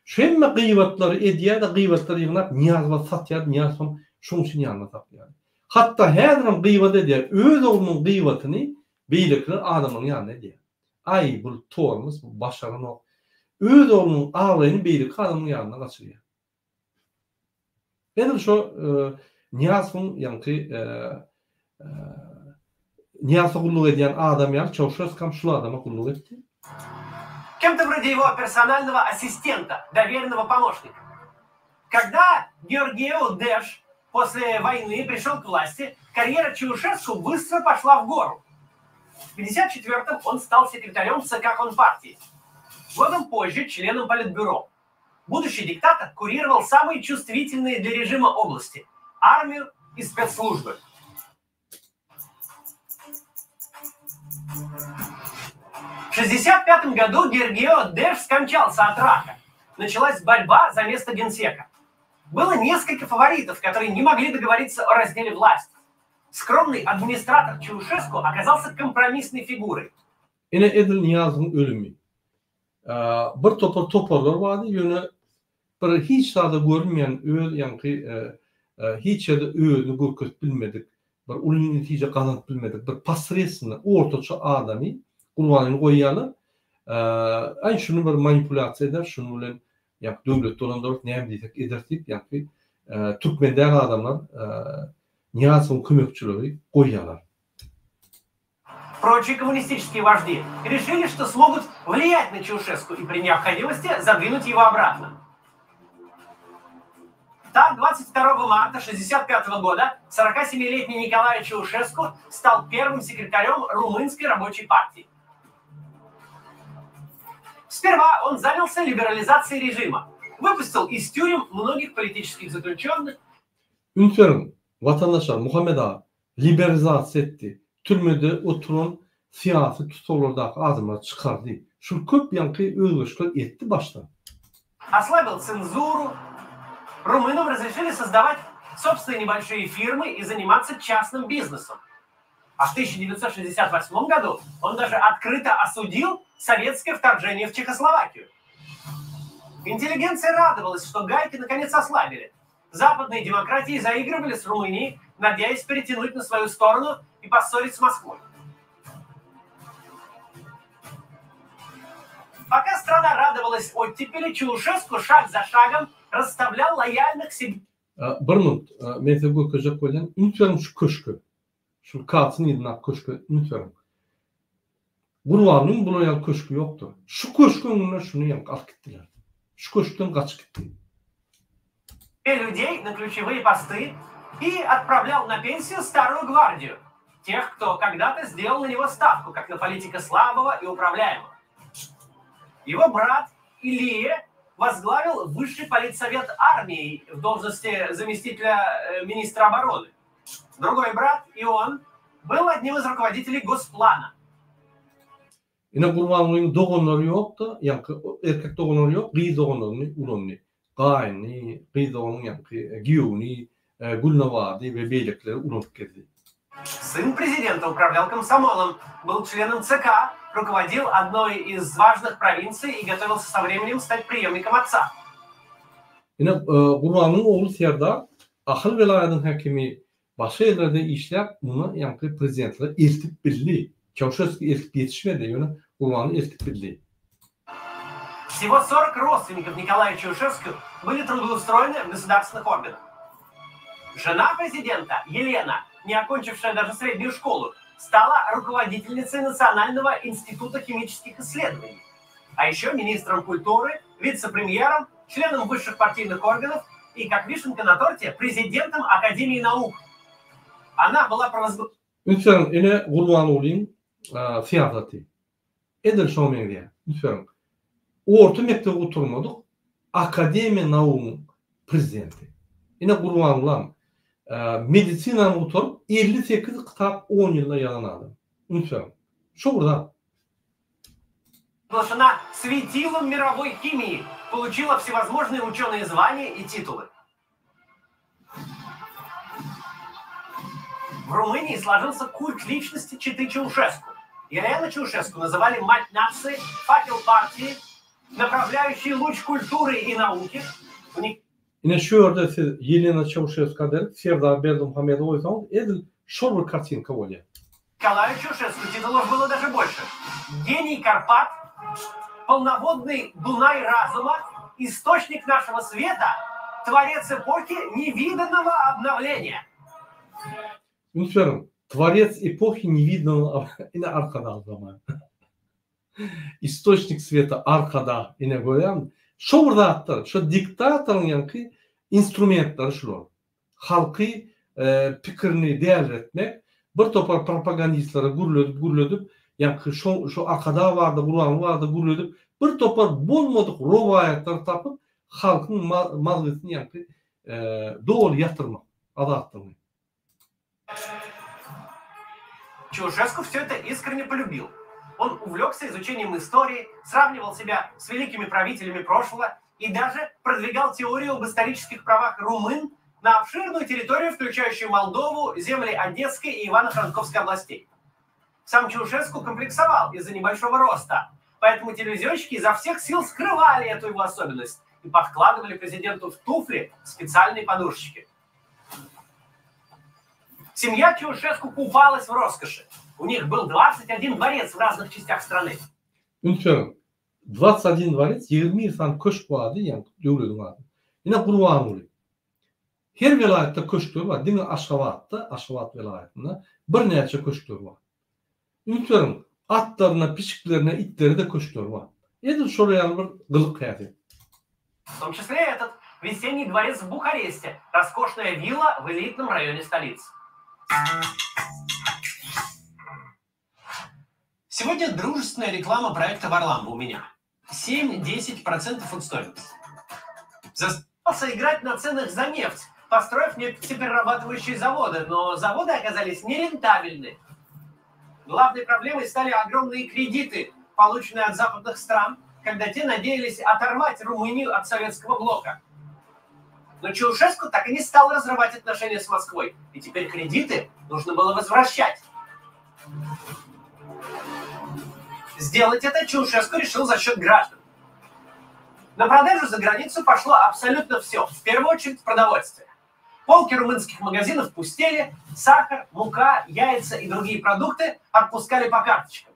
Şu hemme gybatlary edýär-de, gybatlary ýygnap Nyýazowa satýardy, Nyýazowam şoň üçin ýanynda saklaýardy. Hatda häzirem gybat edýär, öz oglunyň gybatyny beýlekiler adamlaryň ýanynda edýär. Aý bul tormuz bu başaranok. Öz oglunyň abraýyny beýleki adamyň ýanynda gaçyrýar. Edil şo Nyýazowyň ýaňky Nyýazowa gulluk edýän adam ýaly Çauşeskam şul adama gulluk etdi. Кем-то вроде его персонального ассистента, доверенного помощника. Когда Георгиеу Деш после войны пришел к власти, карьера Чаушеску быстро пошла в гору. В 1954-м он стал секретарем ЦК Компартии. Годом позже членом Политбюро. Будущий диктатор курировал самые чувствительные для режима области – армию и спецслужбы. В 1965 году Гергио Деш скончался от рака. Началась борьба за место генсека. Было несколько фаворитов, которые не могли договориться о разделе власти. Скромный администратор Чаушеску оказался компромиссной фигурой. Ine edil Nyýazowyň ölümi. Bir topar toparlar bardy, ýöne bir hiç zada görünmeýän öz ýaňky hiç ýerde özüni görkezip bilmedik, bir uly netije gazanyp bilmedik bir posredstwenny ortaça adamy Gurbanguly goýýarlar. Aý şuny bir manipulýasiýa eder, şuny bilen ýa döwlet dolandyrarys, näme diýsek ederis diýip ýaňky türkmen däl adamlar Nyýazowyň kömekçileri goýýarlar. Прочие коммунистические вожди решили, что смогут влиять на Чаушеску и при необходимости задвинуть его обратно. Так, 22 марта 1965 года 47-летний Николай Чаушеску стал первым секретарем Румынской рабочей партии. Сперва он занялся либерализацией режима, выпустил из тюрем многих политических заключенных. Üns beriň, watandaşlar, Muhammet aga liberalizasiýa etdi. Türmede oturan syýasy tussaglardaky adamlary çykardy. Şul köp ýaňky özgerişler etdi başda. Ослабил цензуру. Румынам разрешили создавать собственные небольшие фирмы и заниматься частным бизнесом. А в 1968 году он даже открыто осудил советское вторжение в Чехословакию. Интеллигенция радовалась, что гайки наконец ослабили. Западные демократии заигрывали с Румынией, надеясь перетянуть на свою сторону и поссорить с Москвой. Пока страна радовалась оттепели, Чаушеску шаг за шагом расставлял лояльных себе Bir minut, men size görkezjek bolýan, üns beriň şu köşge. Şu Katsyn yzyndaky köşge üns beriň. Gurbanlyň bular ýaly köşgi ýokdur. Şu köşgüň öňünden şuny ýaňky alyp gitdiler. Şu köşkden gaçyp gitdi. Людей на ключевые посты и отправлял на пенсию старую гвардию. Тех, кто когда-то сделал на него ставку, как на политика слабого и управляемого. Его брат Илия возглавил Высший политсовет армии в должности заместителя э, министра обороны. Другой брат, Ион, был одним из руководителей Госплана. Ine Gurbangulyň doganlary ýokdy, ýaňky erkek doganlary ýok, gyz doganlaryny ulandy. Gaýynyny, gyz doganyň ýaňky giýewini, Gülnabady we beýlekileri ulanyp gezdi. Сын prezidenta управлял комсомолом, был членом ЦК, руководил одной из важных провинций и готовился со временем стать преемником отца. Ine Gurbangulyň ogly Serdar Ahal welaýatynyň häkimi Başga ýerlerde işläp, muny ýaňky prezidentlere eltip bildi. Çauşeski eltip ýetişmedi, ýöne Gurbanguly eltip bildi. Всего 40 родственников Николая Чаушеску были трудоустроены в государственных органах. Жена президента, Елена, не окончившая даже среднюю школу, стала руководительницей Национального института химических исследований. А еще министром культуры, вице-премьером, членом высших партийных органов и, как вишенка на торте, президентом Академии наук. Она была провозглашена... Üns beriň, ine Gurbangulyň syýasaty. Edil şoňa meňzeýär. Üns beriň. Orta mekdebi gutarmadyk, Akademiýa naugyň prezidenti. Ine Gurbangulam medisinany gutaryp, 58 kitap on ýylda ýazan adam. Üns beriň. Şo bir zat. Провозглашена светилом мировой химии, получила всевозможные ученые звания и титулы. В Румынии сложился культ личности Читы Чаушеску. Елену Чаушеску называли мать нации, факел партии, направляющий луч культуры и науки. У них Ine şu ýerde siz Ýelena Çauşeska derek Serdar Berdimuhamedowy goýsaňyz edil şol bir kartinka bolýar. Nikolaýa Çauşesku titulov bylo daže bolşe. Geniý Karpat, polnowodnyý Dunaý razuma, istoçnik našego sweta, tworec epohi newidannogo obnowleniýa. Üns beriň, tworec epohi newidannogo ine Arkadag zamany. Istoçnik sweta Arkadag ine görýäňmi? Şo bir zatlar, şo diktatoryň ýaňky instrumentleri şular. Halky pikirini däliretmek, bir topar propagandistlere gürledip gürledip, ýaňky şo şo Arkadag barada, Gurbanguly barada gürledip, bir topar bolmadyk rowaýatlary tapyp, halkyň mazgysyny ýaňky doly ýatyrmak, azatlygyny. Чаушеску все это искренне полюбил. Он увлекся изучением истории, сравнивал себя с великими правителями прошлого и даже продвигал теорию об исторических правах румын на обширную территорию, включающую Молдову, земли Одесской и Ивано-Франковской областей. Сам Чаушеску комплексовал из-за небольшого роста, поэтому телевизионщики изо всех сил скрывали эту его особенность и подкладывали президенту в туфли специальные подушечки. Семья Чаушеску купалась в роскоши. У них был 21 дворец в разных частях страны. Üns beriň, 21 dworec, 21 sany köşk bardy, ýagny döwlediň ady. Ine Gurbanguly. Her welaýatda köşkler bar, diňe Aşgabatda, Aşgabat welaýatynda birnäçe köşkler bar. Üns beriň, atlaryna, pişiklerine, itlere-de köşkleri bar. Edil şolar ýaly bir gylyk-häsiýet. В том числе этот весенний дворец в Бухаресте, роскошная вилла в элитном районе столицы. Сегодня дружественная реклама проекта Варламова у меня. 7-10% от стоимости. Застался играть на ценах за нефть, построив нефтеперерабатывающие заводы, но заводы оказались нерентабельны. Главной проблемой стали огромные кредиты, полученные от западных стран, когда те надеялись оторвать Румынию от советского блока. Но Чаушеску так и не стал разрывать отношения с Москвой, и теперь кредиты нужно было возвращать. Сделать это Чаушеску решил за счет граждан. На продажу за границу пошло абсолютно все, в первую очередь продовольствие. Полки румынских магазинов пустели, сахар, мука, яйца и другие продукты отпускали по карточкам.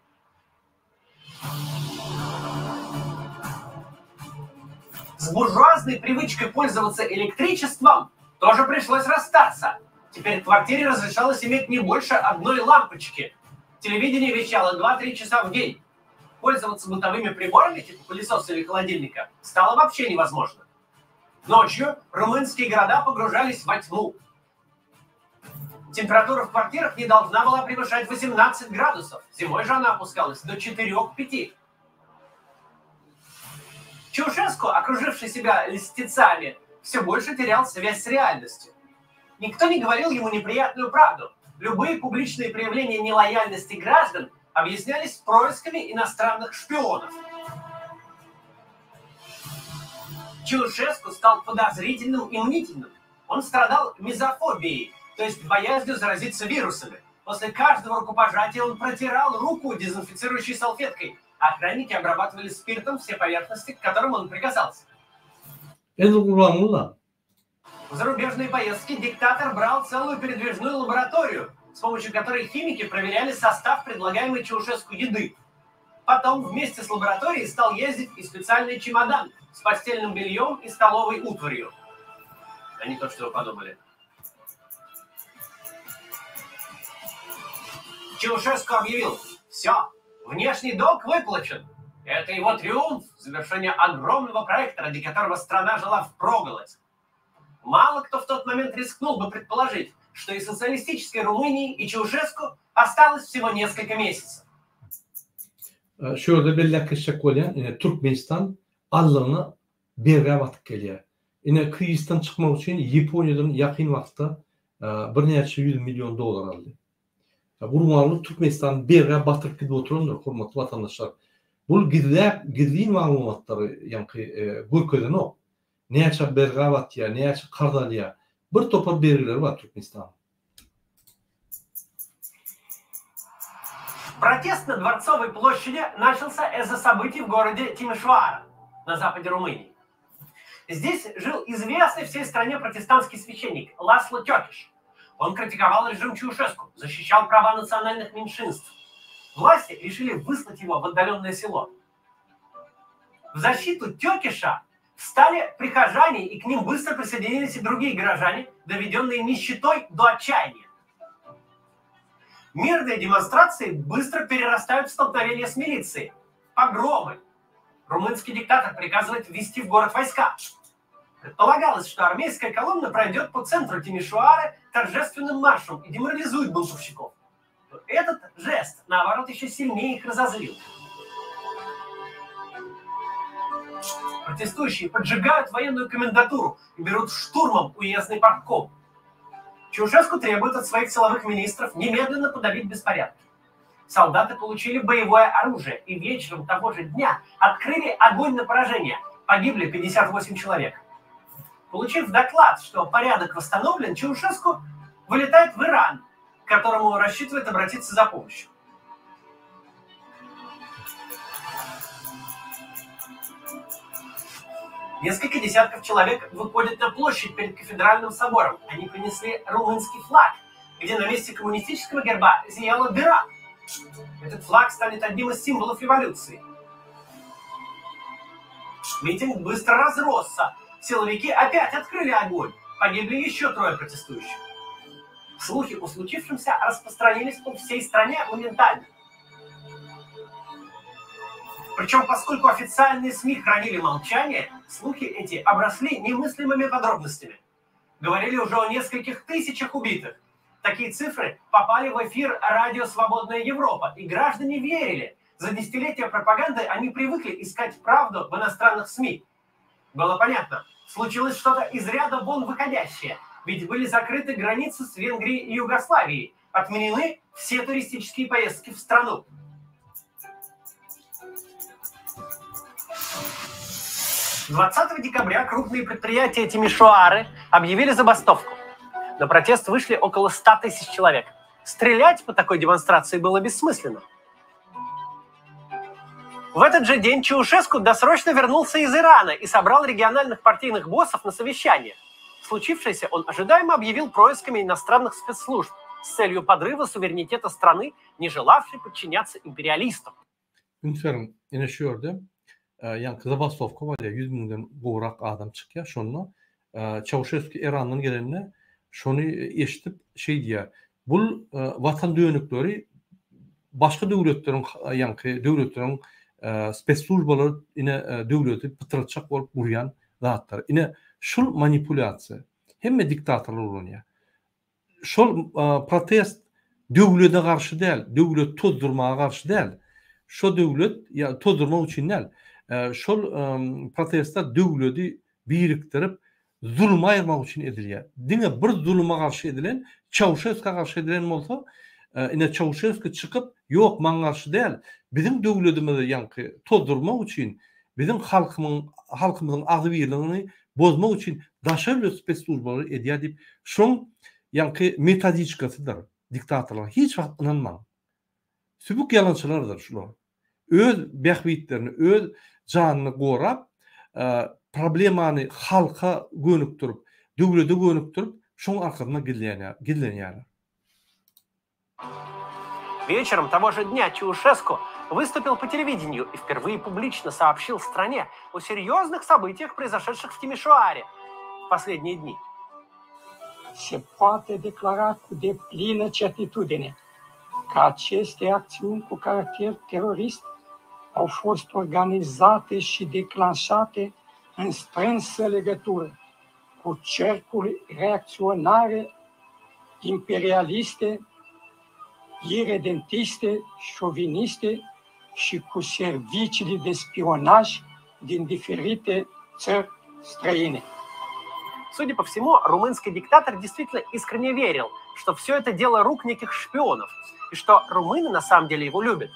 С буржуазной привычкой пользоваться электричеством тоже пришлось расстаться. Теперь в квартире разрешалось иметь не больше одной лампочки. Телевидение вещало 2-3 часа в день. Пользоваться бытовыми приборами, типа пылесоса или холодильника, стало вообще невозможно. Ночью румынские города погружались во тьму. Температура в квартирах не должна была превышать 18 градусов. Зимой же она опускалась до 4-5. Чаушеску, окруживший себя льстецами, все больше терял связь с реальностью. Никто не говорил ему неприятную правду. Любые публичные проявления нелояльности граждан объяснялись происками иностранных шпионов. Чаушеску стал подозрительным и мнительным. Он страдал мизофобией, то есть боязнью заразиться вирусами. После каждого рукопожатия он протирал руку дезинфицирующей салфеткой. Охранники обрабатывали спиртом все поверхности, к которым он прикасался. Edil Gurbanguly-da. В зарубежные поездки диктатор брал целую передвижную лабораторию, с помощью которой химики проверяли состав предлагаемой Чаушеску еды. Потом вместе с лабораторией стал ездить и специальный чемодан с постельным бельем и столовой утварью. А не то, что вы подумали. Чаушеску объявил, все, внешний долг выплачен. Это его триумф, завершение огромного проекта, ради которого страна жила впроголодь. Мало кто в тот момент рискнул бы предположить, что и социалистической Румынии, и Чаушеску осталось всего несколько месяцев. Şu ýerde belläp geçjek bolýan, ine Türkmenistan allygyna bergä batyp gelýär. Ine krizisden çykmak üçin Ýaponiýadan ýakyn wagtda birnäçe ýüz million dollar aldy. Gurbanguly Türkmenistany bergä batyryp gidip oturandyr, hormatly watandaşlar. Bul gizläp, gizlin maglumatlary ýaňky görkezenok. Näçe bergä batýar, näçe karz alýar. Bir topar bergileri bar Türkmenistanyň. Протест на Дворцовой площади начался из-за событий в городе Тимишоара на западе Румынии. Здесь жил известный всей стране протестантский священник Ласло Тёкиш. Он критиковал режим Чаушеску, защищал права национальных меньшинств. Власти решили выслать его в отдаленное село. В защиту Тёкиша встали прихожане, и к ним быстро присоединились и другие горожане, доведенные нищетой до отчаяния. Мирные демонстрации быстро перерастают в столкновения с милицией. Погромы. Румынский диктатор приказывает ввести в город войска. Предполагалось, что армейская колонна пройдет по центру Тимишоары торжественным маршем и деморализует бунтовщиков. Но этот жест, наоборот, еще сильнее их разозлил. Протестующие поджигают военную комендатуру и берут штурмом уездный партком. Чаушеску требует от своих силовых министров немедленно подавить беспорядки. Солдаты получили боевое оружие и вечером того же дня открыли огонь на поражение. Погибли 58 человек. Получив доклад, что порядок восстановлен, Чаушеску вылетает в Иран, к которому рассчитывает обратиться за помощью. Несколько десятков человек выходят на площадь перед кафедральным собором. Они принесли румынский флаг, где на месте коммунистического герба зияла дыра. Этот флаг станет одним из символов революции. Митинг быстро разросся. Силовики опять открыли огонь. Погибли еще трое протестующих. Слухи о случившемся распространились по всей стране моментально. Причем, поскольку официальные СМИ хранили молчание, слухи эти обросли немыслимыми подробностями. Говорили уже о нескольких тысячах убитых. Такие цифры попали в эфир радио «Свободная Европа», и граждане верили. За десятилетия пропаганды они привыкли искать правду в иностранных СМИ. Было понятно, случилось что-то из ряда вон выходящее, ведь были закрыты границы с Венгрией и Югославией, отменены все туристические поездки в страну. 20 декабря крупные предприятия Тимишоары объявили забастовку. На протест вышли около 100 тысяч человек. Стрелять по такой демонстрации было бессмысленно. В этот же день Чаушеску досрочно вернулся из Ирана и собрал региональных партийных боссов на совещание. Случившееся он ожидаемо объявил происками иностранных спецслужб с целью подрыва суверенитета страны, не желавшей подчиняться империалистам. Üns beriň, ine şu ýerde ýaňky zabastowka bolýar, 100 müňden gowrak adam çykýar. Şonda Çauşeski Erandan gelende şony eşidip şeý diýýär, Bul watan dönükleri başga döwletleriň ýaňky döwletleriň spesslujbalary ine döwleti pytratjak bolup gurýan zatlar. Ine şul manipulýasiýa hemme diktatorlar ulanýar. Şol protest döwlede garşy däl, döwleti tozdurmaga garşy däl. Şo döwlet ýa tozdurmak üçin däl. Şol protestler döwledi birikdirip, zulmy aýyrmak üçin edilýär. Diňe bir zuluma garşy edilen, Çauşeska garşy edilen bolsa, ine Çauşeski çykyp, ýok maňa garşy däl, biziň döwledimizi ýaňky tozdurmak üçin, biziň halkymyň halkymyzyň agzybirligini bozmak üçin daşary ýurt spesslujbalary edýär diýip, şoň ýaňky metodiçkasydyr diktatorlaryň. Hiç wagt ynanmaň. Sübük ýalançylardyr şular. Öz bähbitlerini, öz janyny gorap, problemany halka gönükdirip, döwlede gönükdirip, şoň arkasynda gizlenýärler. Вечером того же дня Чаушеску выступил по телевидению и впервые публично сообщил стране о серьезных событиях, произошедших в Тимишоаре в последние дни. Se poate declara cu deplină certitudine că aceste acțiuni cu caracter terorist au fost organizate și declanșate în strânsă legătură cu cercuri reacționare, imperialiste, iredentiste, șoviniste și cu serviciile de spionaj din diferite țări străine. Судя по всему, румынский диктатор действительно искренне верил, что все это дело рук неких шпионов, и что румыны на самом деле его любят.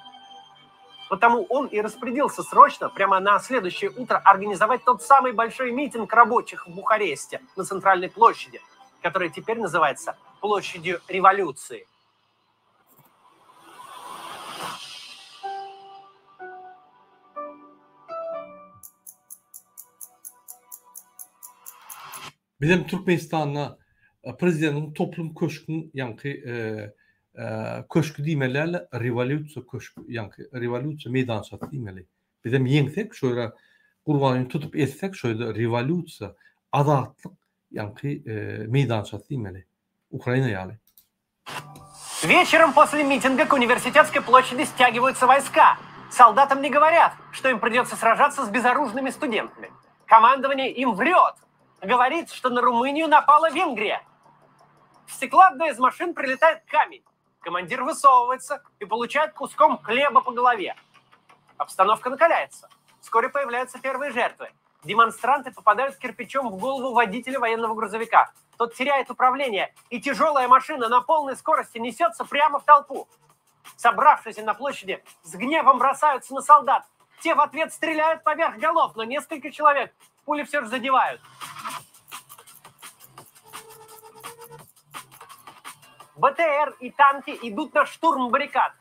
Потому он и распорядился срочно, прямо на следующее утро, организовать тот самый большой митинг рабочих в Бухаресте на центральной площади, которая теперь называется Площадью революции. Bizem Türkmenistanda prezidentiň toplum köşgüň ýaňky köşgi diýmeli däl-de rewolýusiýa köşgi ýaňky rewolýusiýa meýdançasy diýmeli. Bizem ýeňsek şo ýere Gurbanyny tutup etsek şo ýerde rewolýusiýa azatlyk ýaňky meýdançasy diýmeli. Ukraina ýaly. Вечером после митинга к университетской площади стягиваются войска. Солдатам не говорят, что им придется сражаться с безоружными студентами. Командование им врет. Говорит, что на Румынию напала Венгрия. В стекло одной из машин прилетает камень. Командир высовывается и получает куском хлеба по голове. Обстановка накаляется. Вскоре появляются первые жертвы. Демонстранты попадают кирпичом в голову водителя военного грузовика. Тот теряет управление, и тяжелая машина на полной скорости несется прямо в толпу. Собравшиеся на площади с гневом бросаются на солдат. Те в ответ стреляют поверх голов, но несколько человек пули все же задевают. БТР и танки идут на штурм баррикад.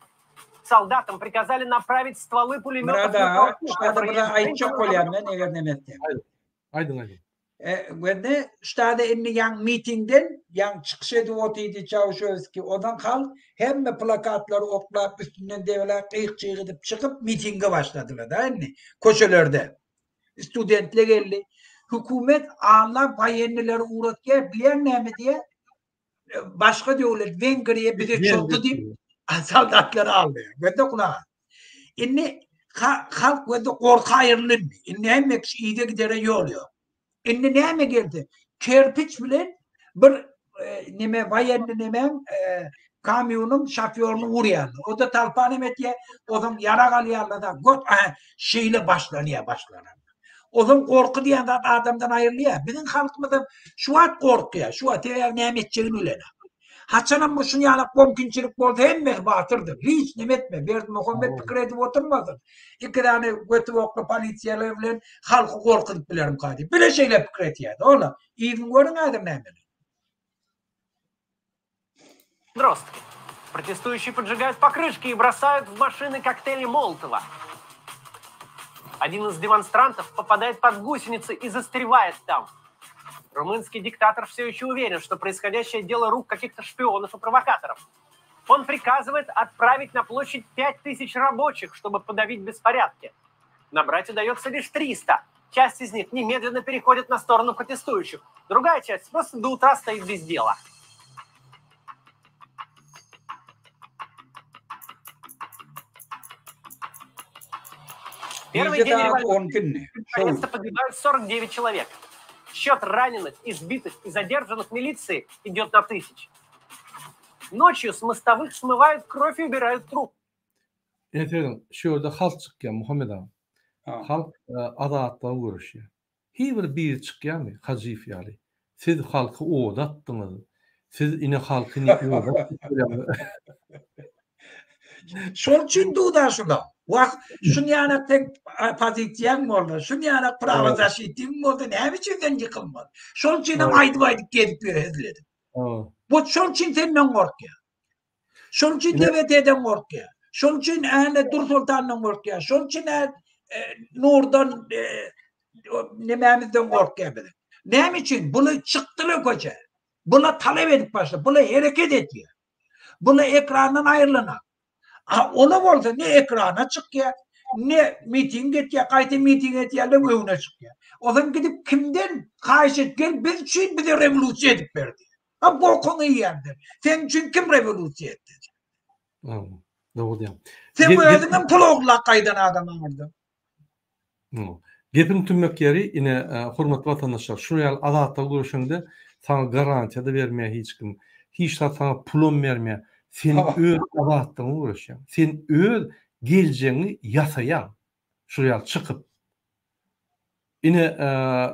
Солдатам приказали направить стволы пулеметов Murad aga, ştada bir zat aýtjak bolýan men eger neme etsem. Aýdyň aýdyň. Wende ştada indi ýaň mitingden ýaň çykyş edip otyrdy Çauşewski. Ondan halk hemme plakatlary oklap üstünden debeläp gyk-jyk edip çykyp mitinge başladylar da indi köçelerde. Studentler geldi. Hökümet alla woýennileri ugratýar bilýäň näme diýýär? Başga döwlet Wengriýa bize çozdy diýip soldatlary aldy. Gözde gulaga. Indi halk gözde gorky aýryldy indi. Indi hemme kişi yza gidere ýol ýok. Indi näme geldi? Kerpiç bilen bir neme waýenni nemäň kamýonyň şofýoryny urýarlar. O-da talpa neme etýär? Ozaň ýarag alýarlar-da, gör, şeýle başlanýar başlanan. Ozal gorky diýen zat adamdan aýrylýar. Biziň halkymyzam şu wagt gorkýar. Şu wagt sebäbi näme etjegini bilenok. Haçanam bu şuny ýalak mümkinçilik bolsa hemmesi batyrdyr. Hiç neme etme. Berdimuhamet pikir edip oturmasyn. Iki sany göti bokly polisiýalar bilen halky gorkuzyp bilerimka diýip. Bile şeýle pikir etýärdi. Ola, yzyny görüň häzir nämeli. Подростки. Протестующие поджигают покрышки и бросают в машины коктейли Молотова. Один из демонстрантов попадает под гусеницы и застревает там. Румынский диктатор все еще уверен, что происходящее дело рук каких-то шпионов и провокаторов. Он приказывает отправить на площадь 5000 рабочих, чтобы подавить беспорядки. Набрать удается лишь 300. Часть из них немедленно переходит на сторону протестующих. Другая часть просто до утра стоит без дела. Первый день революции наконец-то погибают 49 человек. Счет раненых, избитых и задержанных милиции идет на тысячи. Ночью с мостовых смывают кровь и убирают труп. Ine serediň, şu ýerde halk çykýar, Muhammet aga. Halk azatlyga göreşýär. Hiý bir biri çykýarmy, Hajyýew ýaly? Siz halky oda atdyňyz. Siz ine halky ine oda atdyňyz. Şol üçin duda şula. Wah, şun ýanak seň pozisiýaň boldy, şun ýanak prawa zaşitiň boldy, näme üçin sen ýykylmaz? Şol üçin hem aýdyp-aýdyp gezip ýör hezil edip. Bu şol üçin senden gorkýar. Şol üçin TBT-den gorkýar. Şol üçin äne Dursoltandan gorkýar. Şol üçin ä Nurdan nemämizden gorkýar biziň. Näme üçin? Bular çykdylar köçe. Bular talap edip başlady. Bular hereket edýär. Bular ekrandan aýrylanak. A ola bolsa ne ekrana çykýar, ne miting etýär, gaýta miting etýärler öňüne çykýar. Ozan gidip kimden haýyş et gel biz üçin bize rewolýusiýa edip ber diýýär. A bokuňy iýýän sen. Seň üçin kim rewolýusiýa etdi? Dogry diýýäň. Sen özüňem pul ogurlap gaýdan adam aňyrda. Gepiň tümmek ýeri, ine, hormatly watandaşlar, şular ýaly azatlyga göreşeňde saňa garantiýa-da bermeýär hiç kim, hiç zat saňa pulam bermeýär. Sen öz azatlygyňa göreşýäň. Sen öz geljegiňi ýasaýaň. Şular ýaly çykyp. Ine,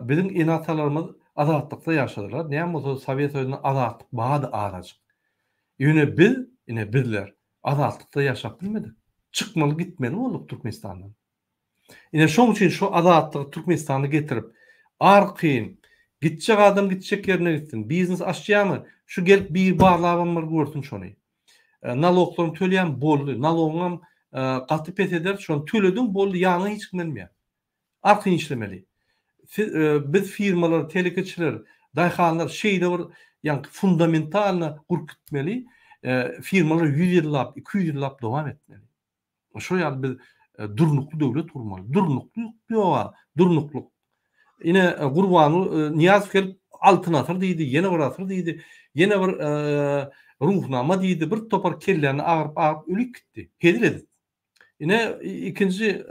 biziň ene-atalarymyz azatlykda ýaşadylar. Näme bolsa-da Sowet Soýuzynda azatlyk bardy azajyk. Ýöne biz, ine bizler azatlykda ýaşap bilmedik. Çykmaly gitmeli bolduk Türkmenistandan. Ine şoň üçin şu azatlygy Türkmenistana getirip, arkaýyn gitjek adam gitjek ýerine gitsin, biznes açýarmy, şu gelip biri barlabam bir görsün şony. Naloglaryny töleýän boldy, nalogyňam gaty pes eder, şony tölediň boldy, ýanyňa hiç kim gelmeýär. Arkaýyn işlemeli. Siz biz firmalar, telekeçiler, daýhanlar şeýle bir ýaňky fundamentalno gurup gitmeli, firmalar 100 ýyllap, 200 ýyllap dowam etmeli. Şol ýaly biz durnukly döwlet gurmaly. Durnuklyk ýok-a, durnuklyk. Ine Gurbanguly Nyýazow gelip Altyn asyr diýdi, ýene bir asyr diýdi, ýene bir Ruhnama diýdi, bir topar kelläni agyryp-agyryp ölüp gitdi. Hezil edip. Ine ikinji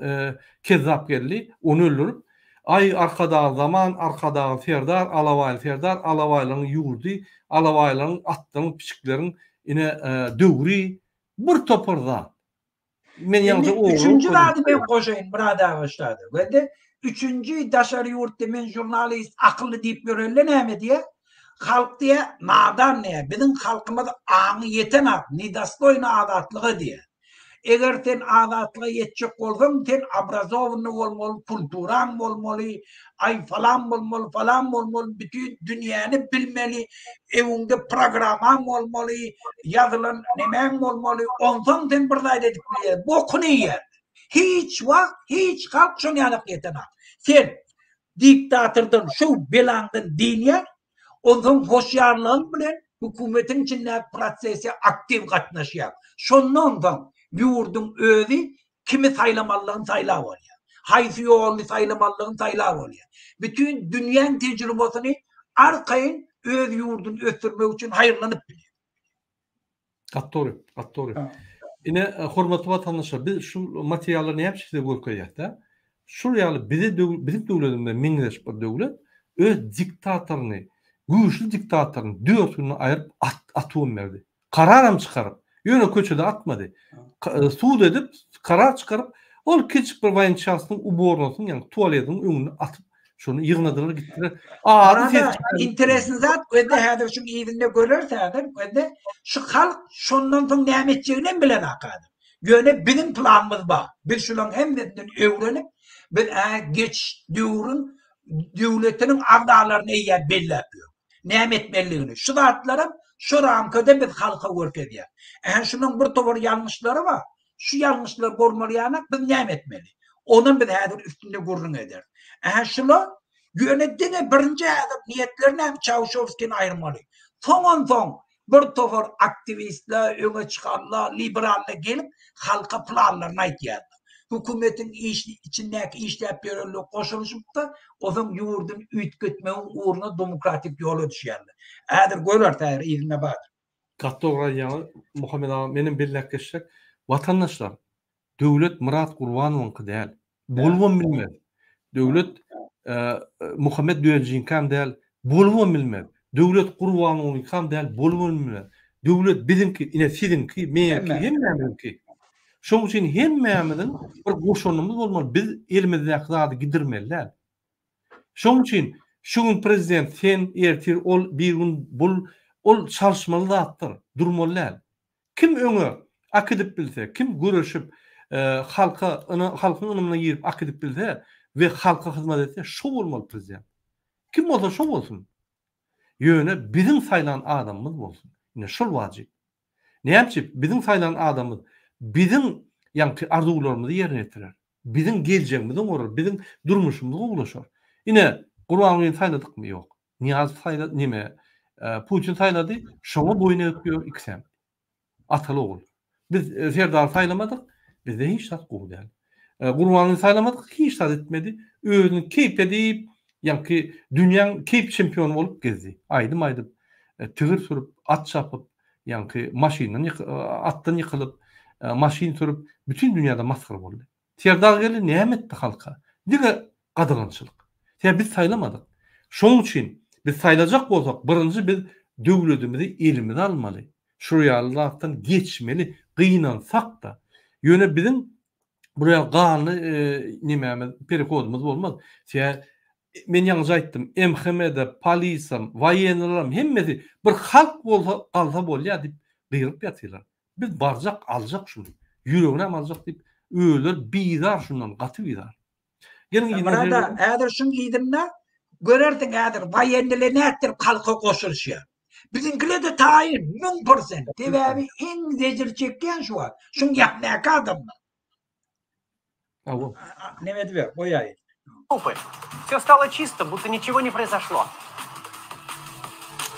kezzap geldi, ony öldürip, Aý Arkadagly zaman, Arkadagly Serdar, Alabaýly Serdar, Alabaýlaryň ýurdy, Alabaýlaryň atlaryň, pişikleriň ine döwri, bir topar zat. Men ýaňja ogry. Üçünji zady men goşaýyn Myrat aga ştada. Wende üçünji daşary ýurtda men žurnalist akylly diýip ýörenler näme diýýär? Halk diýýär, nadan diýýär. Biziň halkymyz aňy ýetenak, nedostoýny azatlyga diýýär. Eger sen azatlyga ýetjek bolsaň, sen obrazowanyý bolmaly, kulturaň bolmaly, aý falan bolmaly, falan bolmaly, bütin dünýäni bilmeli, öňüňde programaň bolmaly, ýazylan nemäň bolmaly, onsoň sen bir zat edip bilýär. Bokuny iýýär. Hiç wagt, hiç halk şoň ýaly ýetenak. Sen diktatordan, şu belaňdan dynýaň, Onsoň hoşýarlygyň bilen hökümetiň içindäki prosese aktiw gatnaşýar. Şondan soň ýurduň özi kimi saýlamalydygyny saýlap alýar. Haýsy ýoluny saýlamalydygyny saýlap alýar. Bütin dünýäň tejribasyny arkaýyn öz ýurduny ösdürmek üçin haýyrlanyp bilýär. Gaty dogry, gaty dogry. Ine, hormatly watandaşlar, biz şu materiallary näme üçin size görkezýäs-dä? Şul ýaly bize biziň döwletimize meňzeş bir döwlet öz diktatoryny, güýçli diktatoryny dört günde aýryp at atybam berdi. Kararam çykaryp, ýöne köçede atmady. Sud edip, karar çykaryp, ol kiçijik bir waýençastyň ubornasynyň, ýagny tualetiniň öňünde atyp Şony ýygnadylar gitdiler. Ady ses Interesny zat gözde häzir şuň yzynda göreris häzir gözde şu halk şondan soň näme etjegini hem bilenak häzir. Ýöne biziň planymyz bar. Biz şularyň hemmesinden öwrenip biz ä geç döwrüň döwletiniň agzalaryny eýýäm belläp ýör. Näme etmelidigini. Şu zatlaram şu ramkada biz halka görkezýär. Ä şunuň bir topar ýalňyşlary bar. Şu ýalňyşlar bolmaly ýanak biz näme etmeli? Onam biz häzir üstünde gürrüň ederis. Ähä şular ýöne diňe birinji häzir niýetleri näme Çauşowskini aýyrmaly. Soňan soň bir topar aktiwistler, öňe çykanlar, liberallar gelip halka planlaryny aýtýarlar. Hökümetiň iş içindäki işläp ýörenler goşulyşypda onsoň ýurduny üýtgetmegiň ugruna demokratik ýola düşýärler. Häzir göreris häzir yzynda bardyr. Gaty dogry aýdýaňyz Muhammet aga menem belläp geçjek watandaşlar döwlet Myrat Gurbanowyňky däl bolubam bilmez döwlet Muhammet Dönjiňkam däl bolubam bilmez döwlet Gurbanowyňkam däl bolubam bilmez. Döwlet biziňki, ine siziňki, meňki, hemmämiziňki. Şonuň üçin hemmämiziň bir goşandymyz bolmaly. Biz elimizdäki zady gidirmeli däl. Şonuň üçin şu gün prezident sen, ertir ol, bir gün bul, ol çalyşmaly zatdyr, durmaly däl. Kim öňe akidip bilse, kim göreşip, halka, halkyň ynamyna girip akidip bilse we halka hyzmat etse, şo bolmaly prezident. Kim bolsa şo bolsun. Ýöne biziň saýlan adamymyz bolsun. Ine şol wajyp. Näme üçin biziň saýlan adamymyz biziň ýaňky arzuwlarymyzy ýerine ýetirer. Biziň geljegimizi oňarar, biziň durmuşymyz gowulaşar. Ine, Gurbangulyny saýladykmy? Ýok. Nyýazow saýlady, neme, Putin saýlady, şoňa boýun egip ýör ikisem. Ataly ogul. Biz Serdary saýlamadyk, bizde hiç zat gowy däl. Gurbangulyny saýlamadyk, hiç zat etmedi. Özüni keýp edip, ýaňky dünýäň keýp çempiony bolup gezdi. Aýdym aýdyp, tigir sürüp, at çapyp, ýaňky maşyndan atdan ýykylyp, maşyn sürüp, bütin dünýäde masgara boldy. Serdar geldi näme etdi halka? Diňe gadagançylyk. Sebäbi biz saýlamadyk. Şonuň üçin biz saýlajak bolsak, birinji biz döwletimizi elimize almaly. Şular ýaly zatdan geçmeli, gynansak-da. Ýöne biziň bular ýaly ganly nemämiz, perehodymyz bolmaz. Sebäbi men ýaňyja aýtdym, MHM-de, polisam, woýennylaram hemmesi bir halk bolsa galsa bolýar diýip gygyryp ýatyrlar. Biz barjak, aljak şuny. Ýüreginem aljak diýip, özleri bizar şundan, gaty bizar. Geliň yzyna Murada, häzir şuň yzynda görersiň häzir woýenniler nätdirip halka goşulyşýar. Biziňkiler-de taýyn, 1000%. Sebäbi iň zejir çekýän şu wagt, şuň ýakyndaky adamlar. Hawa. Neme ediber, goýaý. Все стало чисто, будто ничего не произошло.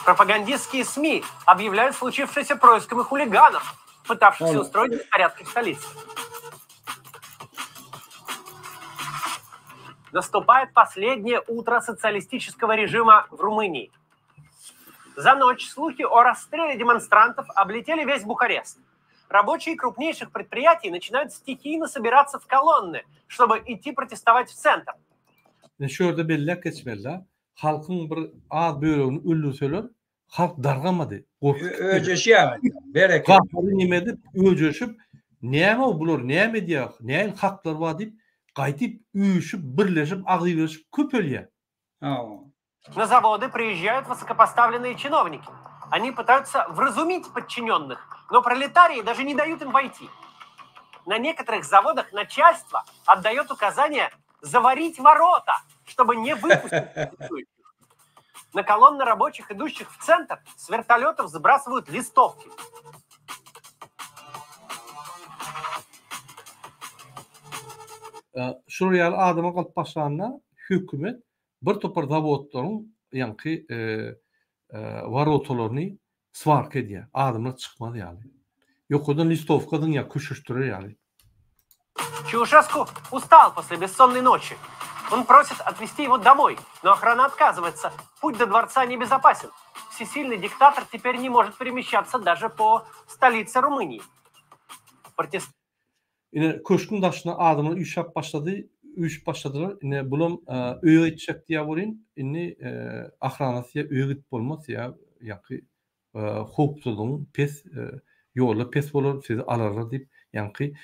Пропагандистские СМИ объявляют случившееся происками хулиганов, пытавшихся устроить беспорядки в столице. Наступает последнее утро социалистического режима в Румынии. За ночь слухи о расстреле демонстрантов облетели весь Бухарест. Рабочие крупнейших предприятий начинают стихийно собираться в колонны, чтобы идти протестовать в центр. Ine şu ýerde belläp geçmeli-dä, halkyň bir az bölegini öldürseler, halk dargamady, gorky gitmedi. Öjeşýär, berekella. Gahary neme edip, öjeşip, näme bular näme edýär, nähili haklary bar diýip, gaýdyp üýşüp, birleşip, agzybirleşip köpelýär. Hawa. На заводы приезжают высокопоставленные чиновники. Они пытаются вразумить подчиненных, но пролетарии даже не дают им войти. На некоторых заводах начальство отдает указание заварить ворота, чтобы не выпустить протестующих. На колонны рабочих, идущих в центр, с вертолетов сбрасывают листовки. Şular ýaly adama galyp başlanda hökümet bir topar zawodlaryň ýaňky worotalaryny swarka edýär, adamlar çykmaz ýaly. Ýokardan listowka zyňýar, köşeşdirer ýaly. Чаушеску устал после бессонной ночи. Он просит отвезти его домой, но охрана отказывается. Путь до дворца небезопасен. Всесильный диктатор теперь не может перемещаться даже по столице Румынии. Протест Ine, köşgüň daşyna adamlar üýşäp başlady, üýşüp başladylar. Ine, bulam öýe gitjek diýýär welin, indi ahranasy diýýär, öýe gidip bolmaz diýýär, ýaňky howpsuzlygyň pes, ýolda pes bolar, sizi alarlar diýip, ýaňky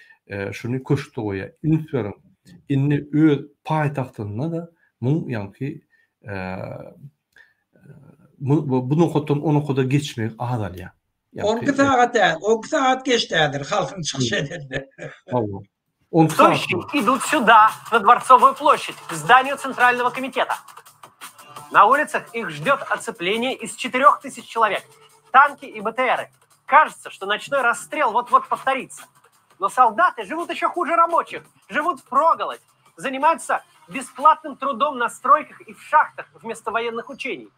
şuny köşkde goýýar. Üns beriň, indi öz paýtagtynda-da muň ýaňky bu nokatdan o nokada geçmegi azalýar. 12 sagat däl, 12 sagat geçdi häzir halkyň çykyş edenine. Hawa. 12 sagat. Идут сюда, на Дворцовую площадь, к зданию Центрального комитета. На улицах их ждет оцепление из 4000 человек, танки и БТРы. Кажется, что ночной расстрел вот-вот повторится. Но солдаты живут еще хуже рабочих, живут впроголодь, занимаются бесплатным трудом на стройках и в шахтах вместо военных учений.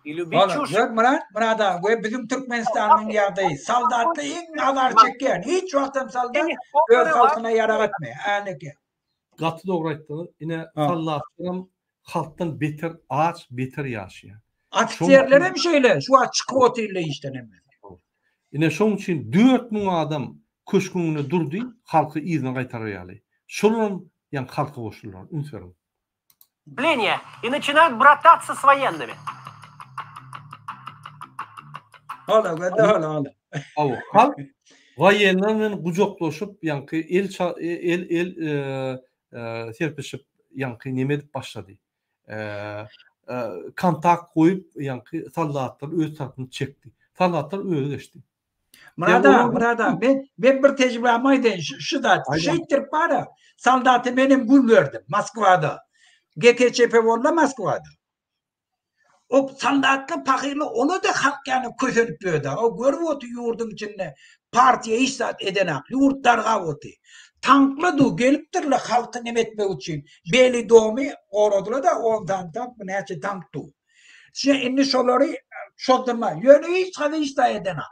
И любить Ola, чушь. gör Myrat, Myrat aga, we biziň Türkmenistanyň ýagdaýy, soldatlar iň azar çekýän, hiç wagtam soldat öz halkyna ýarag etmeýär, äneke. Gaty dogry aýtdyňyz. Ine, soldatlaram halkdan beter aç, beter ýaşaýar. Ofiserler hem şeýle, şu wagt çykyp otyrlar işden hemmesi. Ine, şoň üçin 4000 adam köşgüň öňünde durdy, halky yzyna gaýtarar ýaly. Şolaram ýaňky halka goşuldylar, üns beriň. И начинают брататься с военными. Hala, gönder hala, hala. Hawa, halk waýenler bilen gujaklaşyp, ýaňky el el el serpişip, ýaňky neme edip başlady. Kontakt goýup, ýaňky soldatlar öz tarapyna çekdi. Soldatlar özi geçdi. Myrat aga, Myrat aga, men men bir tejribämi aýdaýyn, şu zat, şeýtdirip bara, soldata menem gül berdim Moskwada. GKÇP boldy Moskwada. O soldatlar pahyrlar ola-da halk ýany kösenip ýördi. O görüp oty ýurduň içinde partiýa hiç zat edenak. Ýurt dargap oty. Tanklar du gelipdirler halky neme etmek üçin. Beli domy goradylar-da on sany tank näçe tank du. Şe indi şolary çozdurma. Ýöne hiç haýsy hiç zat edenak.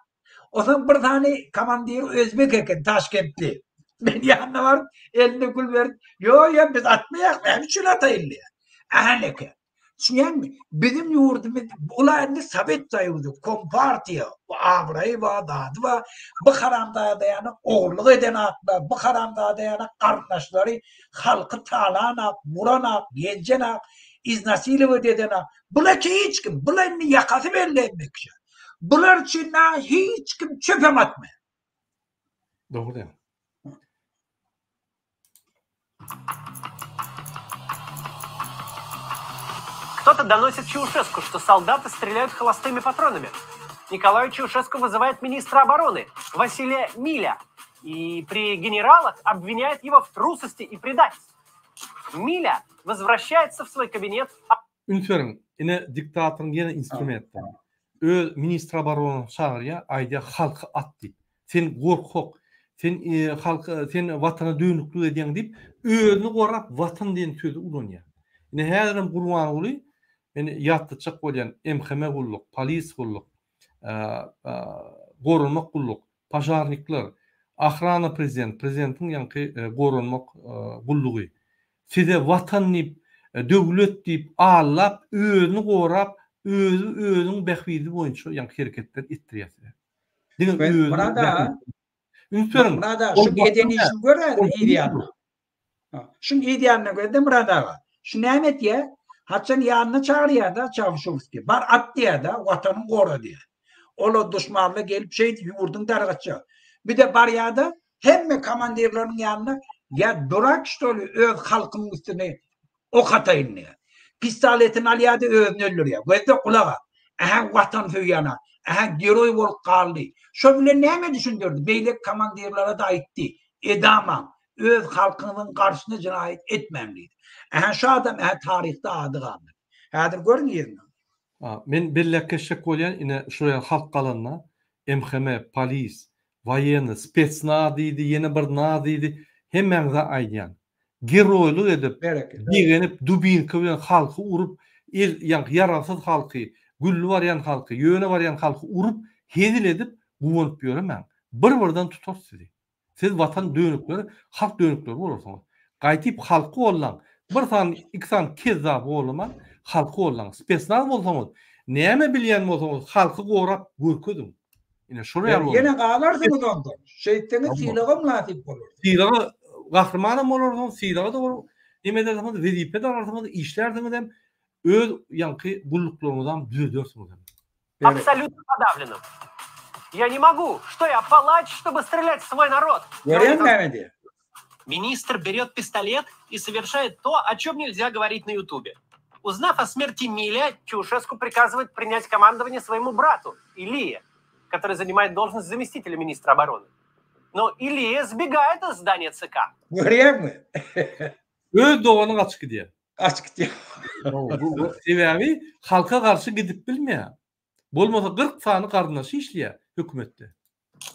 Onsoň bir sany komandir özbek eken, taşkentli. Men ýanyna baryp, eline gül berip, Ýo, ýo, biz atmaýas, näme üçin ataýyn diýýär. Ähä, Düşünýäňmi? Biziň ýurdumyz, bular indi Sowet Soýuzy, kompartiýa, bu abraýy bar, zady bar. Bu haramzada ýaly ogurlyk eden atlar, bu haramzada ýaly garyndaşlary halky talanak, uranak, ýenjenak, iznasilować edenak. Bular hiç kim, bular indi ýakasy belli hemme kişä. Bular üçin hiç kim çöpem atmaýar. Dogry diýýäň. Кто-то доносит Чаушеску, что солдаты стреляют холостыми патронами. Николай Чаушеску вызывает министра обороны Василия Миля и при генералах обвиняет его в трусости и предательстве. Миля возвращается в свой кабинет. Üns beriň, ine diktatoryň ýene instrumentleri. Öz ministr oboronyny çagyrýar, aýdýar halky at diýip. Sen gorkak, sen halk sen watana dönüklik edýäň diýip, özüni gorap watan diýen sözi ulanýar. Ine häzirem Gurbanguly men ýatlatjak bolýan MHM gulluk, polis gulluk, goranmak gulluk, požarnikler, ohrana prezident, prezidentiň ýaňky goranmak gullugy size watan diýip, döwlet diýip allap, özüni gorap, özi özüniň bähbidi boýunça ýaňky hereketler etdirýär size. Diňe özüniň Myrat aga, Üns beriň. Myrat aga, şu eden işini gör häzir yz ýanyna. Şuň yz ýanyna gözle Myrat aga. Şu näme etýär? Haçan ýanyna çagyrýar-da Çawuşowskiý. Bar at diýýär-de, watanyňy gora diýýär. Olar duşmanlar gelip şeýdip ýurduňy dargatjak. Bir-de barýar-da, hemme komandirleriniň ýanyna, ýa durak ştoly öz halkymyň üstüne ok ataýyn diýýär. Pistoletini alýar-da özüni öldürýär. Gözle gulaga. Ähä watan söýýän-a. Ähä geroý bolup galdy. Şo bilen näme düşündirdi? Beýleki komandirlere-de aýtdy. Edamaň. Öz halkyňyzyň garşysyna jenaýat etmäň diýdi. Ähä şu adam ähä taryhda ady galdy. Häzir görüň yzyna. Men belläp geçjek bolýan ine şuraya halk galanda MHM, polis, waýenny, spetsnaz diýdi, ýene bir naz diýdi, hemmäňize aýdýan. Geroýlyk edip, begenip, dubinka bilen halky urup, el ýaňky ýaragsyz halky, gülli barýan halky, ýöne barýan halky urup, hezil edip, guwanyp ýöremäň. Bir-birden tutar sizi. Siz watan dönükleri, halk dönükleri bolarsyňyz. Gaýtyp halky gollaň. Bir sany, iki sany kezzap gollamaň, halky gollaň. Spesnaz bolsaňyz, näme bilýän bolsaňyz halky gorap görkeziň. Ine şol ýaly bolmaly. Ýene galarsyňyz onda. Şeýtseňiz sylaga mynasyp bolarsyňyz. Sylaga gahrymanam bolarsyňyz, sylaga-da neme edersiňiz, wezipe-de alarsyňyz, işlärsiňiz hem, öz ýaňky gulluklaryňyzam düzedersiňiz hem. Абсолютно подавленным. Я не могу. Что я, палач, чтобы стрелять в свой народ? Görýäňmi näme diýýär? Министр берет пистолет и совершает то, о чем нельзя говорить на Ютубе. Узнав о смерти Миля, Чаушеску приказывает принять командование своему брату, Илие, который занимает должность заместителя министра обороны. Но Илия сбегает из здания ЦК. Görýäňmi? Öz dogany gaçyp gidýär. Gaçyp gidýär. Sebäbi halka garşy gidip bilmeýär. Bolmasa 40 sany garyndaşy işleýär hökümetde.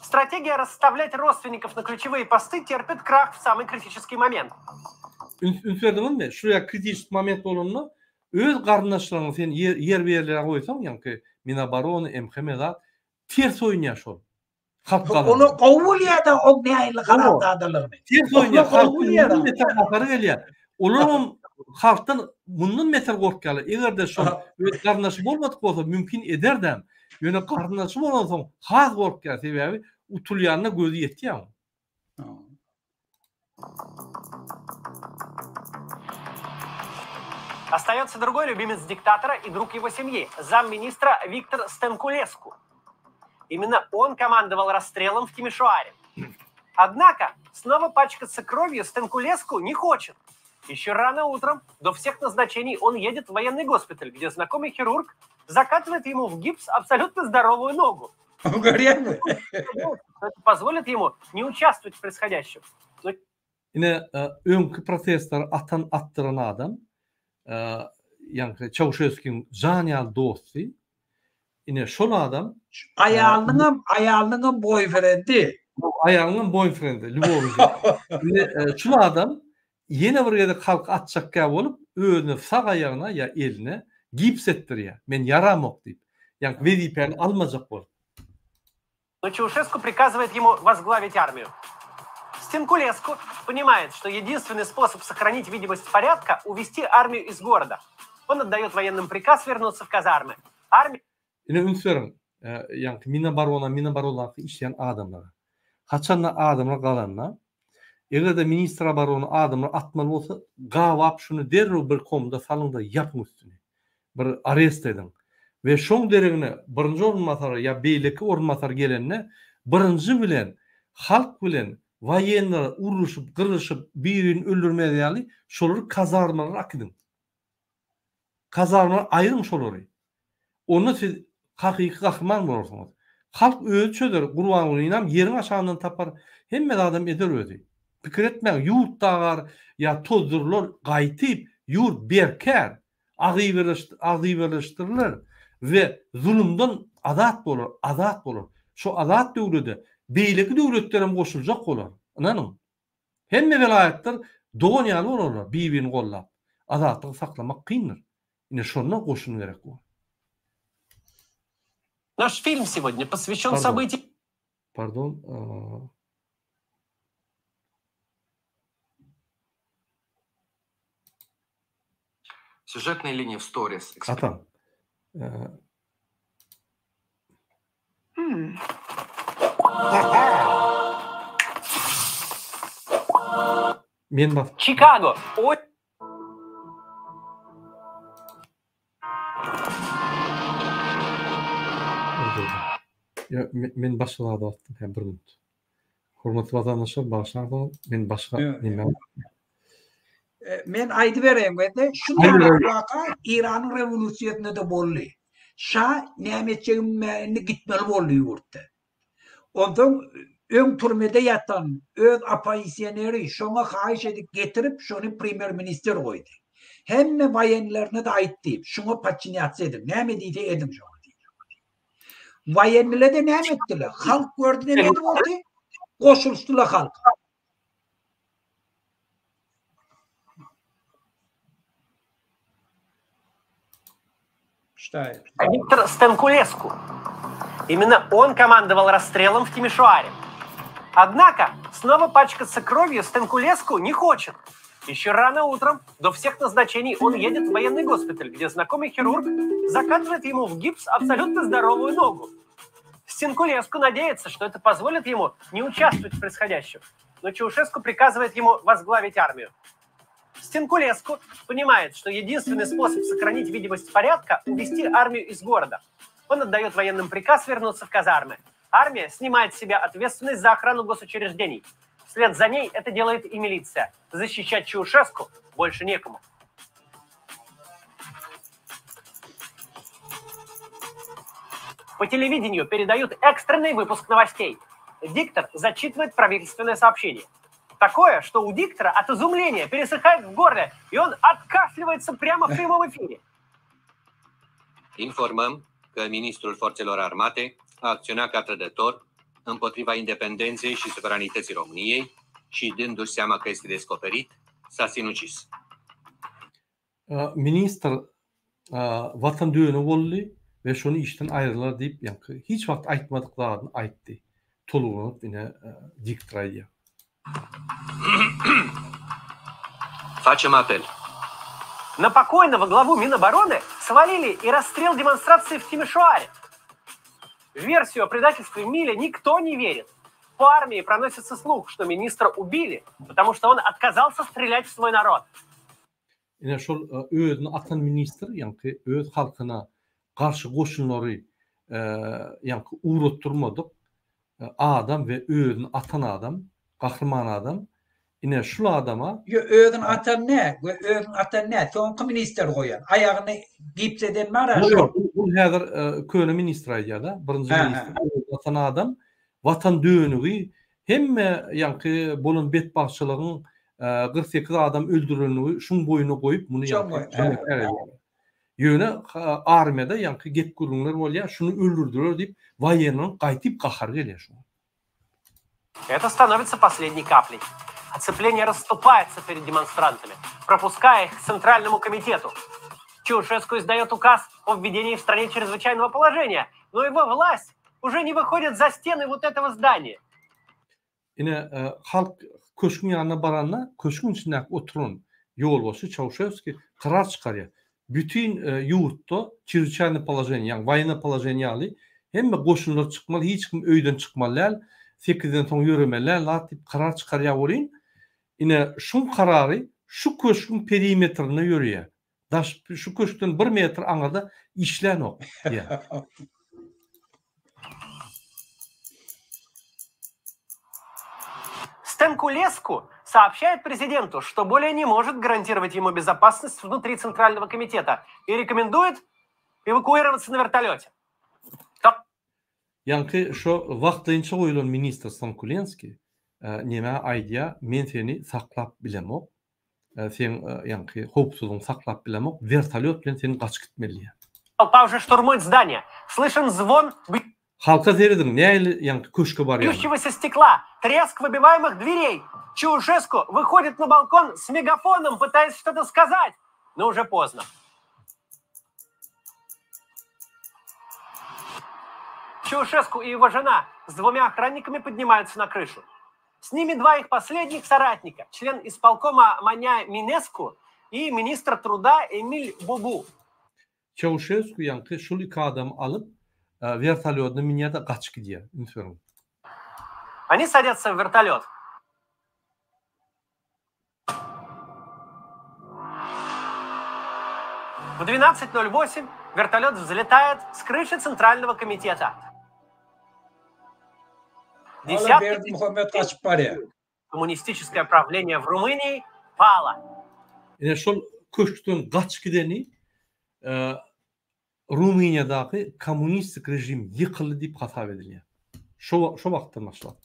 Strategiýa rasstawlýat rodstwennikов na klýuçewyýe posty terpit krah w samyý kritiçeskiý moment. Üns üns berdiňizmi? Şu ýa kritiçeskiý moment bolanda öz garyndaşlaryňy sen ýer ýer bir ýerlere goýsaň ýaňky Minoborony, MHM zat ters oýnaýar şol. Halk gazandy. Ola gowy bolýar-da o nähili haramzadalygyny. Ters oýnaýar. Halk mundan beter gahary gelýär. Olaram halkdan mundan beter gorkýarlar. Eger-de şol öz garyndaşy bolmadyk bolsa mümkin ederdem. Ýöne garyndaşy bolansoň has gorkýar. Sebäbi utulýanyna gözi ýetýär oň. Остается другой любимец диктатора и друг его семьи, замминистра Виктор Стенкулеску. Именно он командовал расстрелом в Тимишоаре. Однако снова пачкаться кровью Стенкулеску не хочет. Еще рано утром, до всех назначений, он едет в военный госпиталь, где знакомый хирург закатывает ему в гипс абсолютно здоровую ногу. Это позволит ему не участвовать в происходящем. Но Ine, öňki protestleri atan, atdyran adam, ýaňky Çauşeskiň jan ýaly dosty, ine şol adam. Aýalynyňam, aýalynyňam boýfrendi. Aýalynyňam boýfrendi, lýubownigy. Ine, şul adam ýene bir gezek halky atjakkä bolup, özüne sag aýagyna ýa eline gips etdirýär, men ýaramok diýip. Ýaňky wezipäni almajak bolup. Но Чаушеску приказывает ему возглавить армию. Стенкулеску понимает, что единственный способ сохранить видимость порядка – увести армию из города. Он отдает военным приказ вернуться в казармы. Армия Ine üns beriň, ýaňky Minoborona, Minoboronaky işleýän adamlara. Haçanda adamlar galanda, eger-de ministr oborony adamlar atmaly bolsa, gabap şuny derrew bir komda salyň-da ýapyň üstüni. Bir arest ediň. We şoň deregine birinji orunbasar ýa beýleki orunbasar gelende birinji bilen halk bilen woýenniler uruşyp gyrlyşyp birini öldürmez ýaly şolary kazarmalara akidiň. Kazarmalara aýryň şolary. Onda siz hakyky gahryman bolarsyňyz. Halk özi çözer Gurbangulyňam ýeriň aşagyndan tapar hemme zadam eder özi. Pikir etmäň ýurt dagar ýa tozdurylar gaýtyp ýurt berkär agzybirleşdiriler we zulumdan azat bolar azat bolar. Şo azat döwlede beýleki döwletlerem goşuljak bolar. Ynanyň. Hemme welaýatlar dogan ýaly bolarlar bir-birini gollap. Azatlygy saklamak kyndyr. Ine şonda goşun gerek bolar. Naş film segodnýa poswýaşen sobytiýam. Pardon. Sýužetnyý liniýa w stories. Atam. Men basyp. Çikago, o. Men başga zada basdym, hä bir minut. Hormatly watandaşlar, bagyşlarsyňyz, men başga neme Men aýdybereýin wede, şu ýaly waka Iranyň rewolýusiýasynda-da boldy. Şa näme etjegini bilmän indi gitmeli boldy ýurtda. Onsoň öň türmede ýatan öz oppozisioneri şoňa haýyş edip getirip şony premýer ministr goýdy. Hemme woýennilerine-de aýtdy, şuňa podçinýatsiýa ediň, näme diýse ediň şoňa diýip. Woýennile-de näme etdiler? Halk gördi näme edip boldy? Goşulyşdylar halka. Виктор Станкулеску. Именно он командовал расстрелом в Тимишоаре. Однако снова пачкаться кровью Станкулеску не хочет. Еще рано утром, до всех назначений, он едет в военный госпиталь, где знакомый хирург закатывает ему в гипс абсолютно здоровую ногу. Стенкулеску надеется, что это позволит ему не участвовать в происходящем. Но Чаушеску приказывает ему возглавить армию. Стенкулеску понимает, что единственный способ сохранить видимость порядка – увести армию из города. Он отдает военным приказ вернуться в казармы. Армия снимает с себя ответственность за охрану госучреждений. Вслед за ней это делает и милиция. Защищать Чаушеску больше некому. По телевидению передают экстренный выпуск новостей. Диктор зачитывает правительственное сообщение. Такое, что у диктора от изумления пересыхает в горле, и он откашливается прямо в прямом эфире. Informăm că ministrul Forțelor Armate a acționat ca trădător împotriva independenței și suveranității României și, dându-și seama că este descoperit, s-a sinucis. Ministr Watan dönügi boldy we şony işden aýyrdylar diýip ýaňky hiç wagt aýtmadyk zadyny aýtdy. Tolgunyp ine diktor aýdýar. Facem apel. Na pokojnogo glawu Минобороны свалили и расстрел демонстрации в Тимишоаре. В версию о предательстве Миля никто не верит. По армии проносится слух, что министра убили, потому что он отказался стрелять в свой народ. Ine şol özüni atan ministr ýaňky öz halkyna garşy goşunlary ýaňky ugratdyrmadyk adam we özüni atan adam, gahryman adam. Ine şul adama Ýo özüni atan nä? We özüni atan nä? Soňky ministr goýan. Aýagyny gips eden bar-a şol. Ýok, ol häzir köne ministr aýdýar-da. Birinji ministr özüni atan adam, watan dönügi, hemme ýaňky bolan betbagtçylygyň 48 adam öldürilenligi şuň boýnuna goýup muny ýaňky günäkär edýärler. Ýöne armiýada ýaňky gep-gürrüňler bolýar, şuny öldürdiler diýip, woýennyň gaýtyp gahary gelýär şuňa. Это становится последней каплей. Оцепление расступается перед демонстрантами, пропуская их к Центральному комитету. Чаушеску издает указ о введении в стране чрезвычайного положения, но его власть уже не выходит за стены вот этого здания. Ine, halk köşgüň ýanyna baranda, köşgüň içindäki oturan ýolbaşçy Çauşewskiý karar çykarýar. Bütin ýurtda çrezwiçaýnyý položeniýe, ýagny woýennoý položeniýe ýaly hemme goşunlar çykmaly, hiç kim öýden çykmaly däl, sekizden soň ýöremeli däl zat diýip karar çykarýar welin, ine, şuň karary şu köşgüň perimetrinde ýöreýär. Daş şu köşkden bir metr aňyrda işlänok diýýär. Stankulesku сообщает президенту, что более не может гарантировать ему безопасность внутри Центрального комитета и рекомендует эвакуироваться на вертолете. Ýaňky şo wagtlaýynça goýulan ministr Stankulenskiý nämä aýdýar, men seni saklap bilemok, Seň ýaňky howpsuzlygyňy saklap bilemok, wertolýot bilen sen gaçyp gitmeli diýýär. Толпа уже штурмует здание. Слышен звон Halka serediň, nähili ýaňky köşge barýarlar. бьющегося стекла, треск выбиваемых дверей. Чаушеску выходит на балкон с мегафоном, пытаясь что-то сказать, но уже поздно. Чаушеску и его жена с двумя охранниками поднимаются на крышу. С ними два их последних соратника, член исполкома Маня Минеску и министр труда Эмиль Бубу. Çauşesku ýaňky şul iki adamy alyp, wertolýodyna münýär-de gaçyp gidýär. Üns beriň. Они садятся в вертолет. В 12.08 вертолет взлетает с крыши Центрального комитета. Hala Berdimuhamet gaçyp barýar. Kommunistiskeý правление в Rumынии palo. Ine şol köşkden gaçyp gideni Rumyniýadaky kommunistik režim ýykyldy diýip hasap edilýär. Şo şo wagtdan başlap.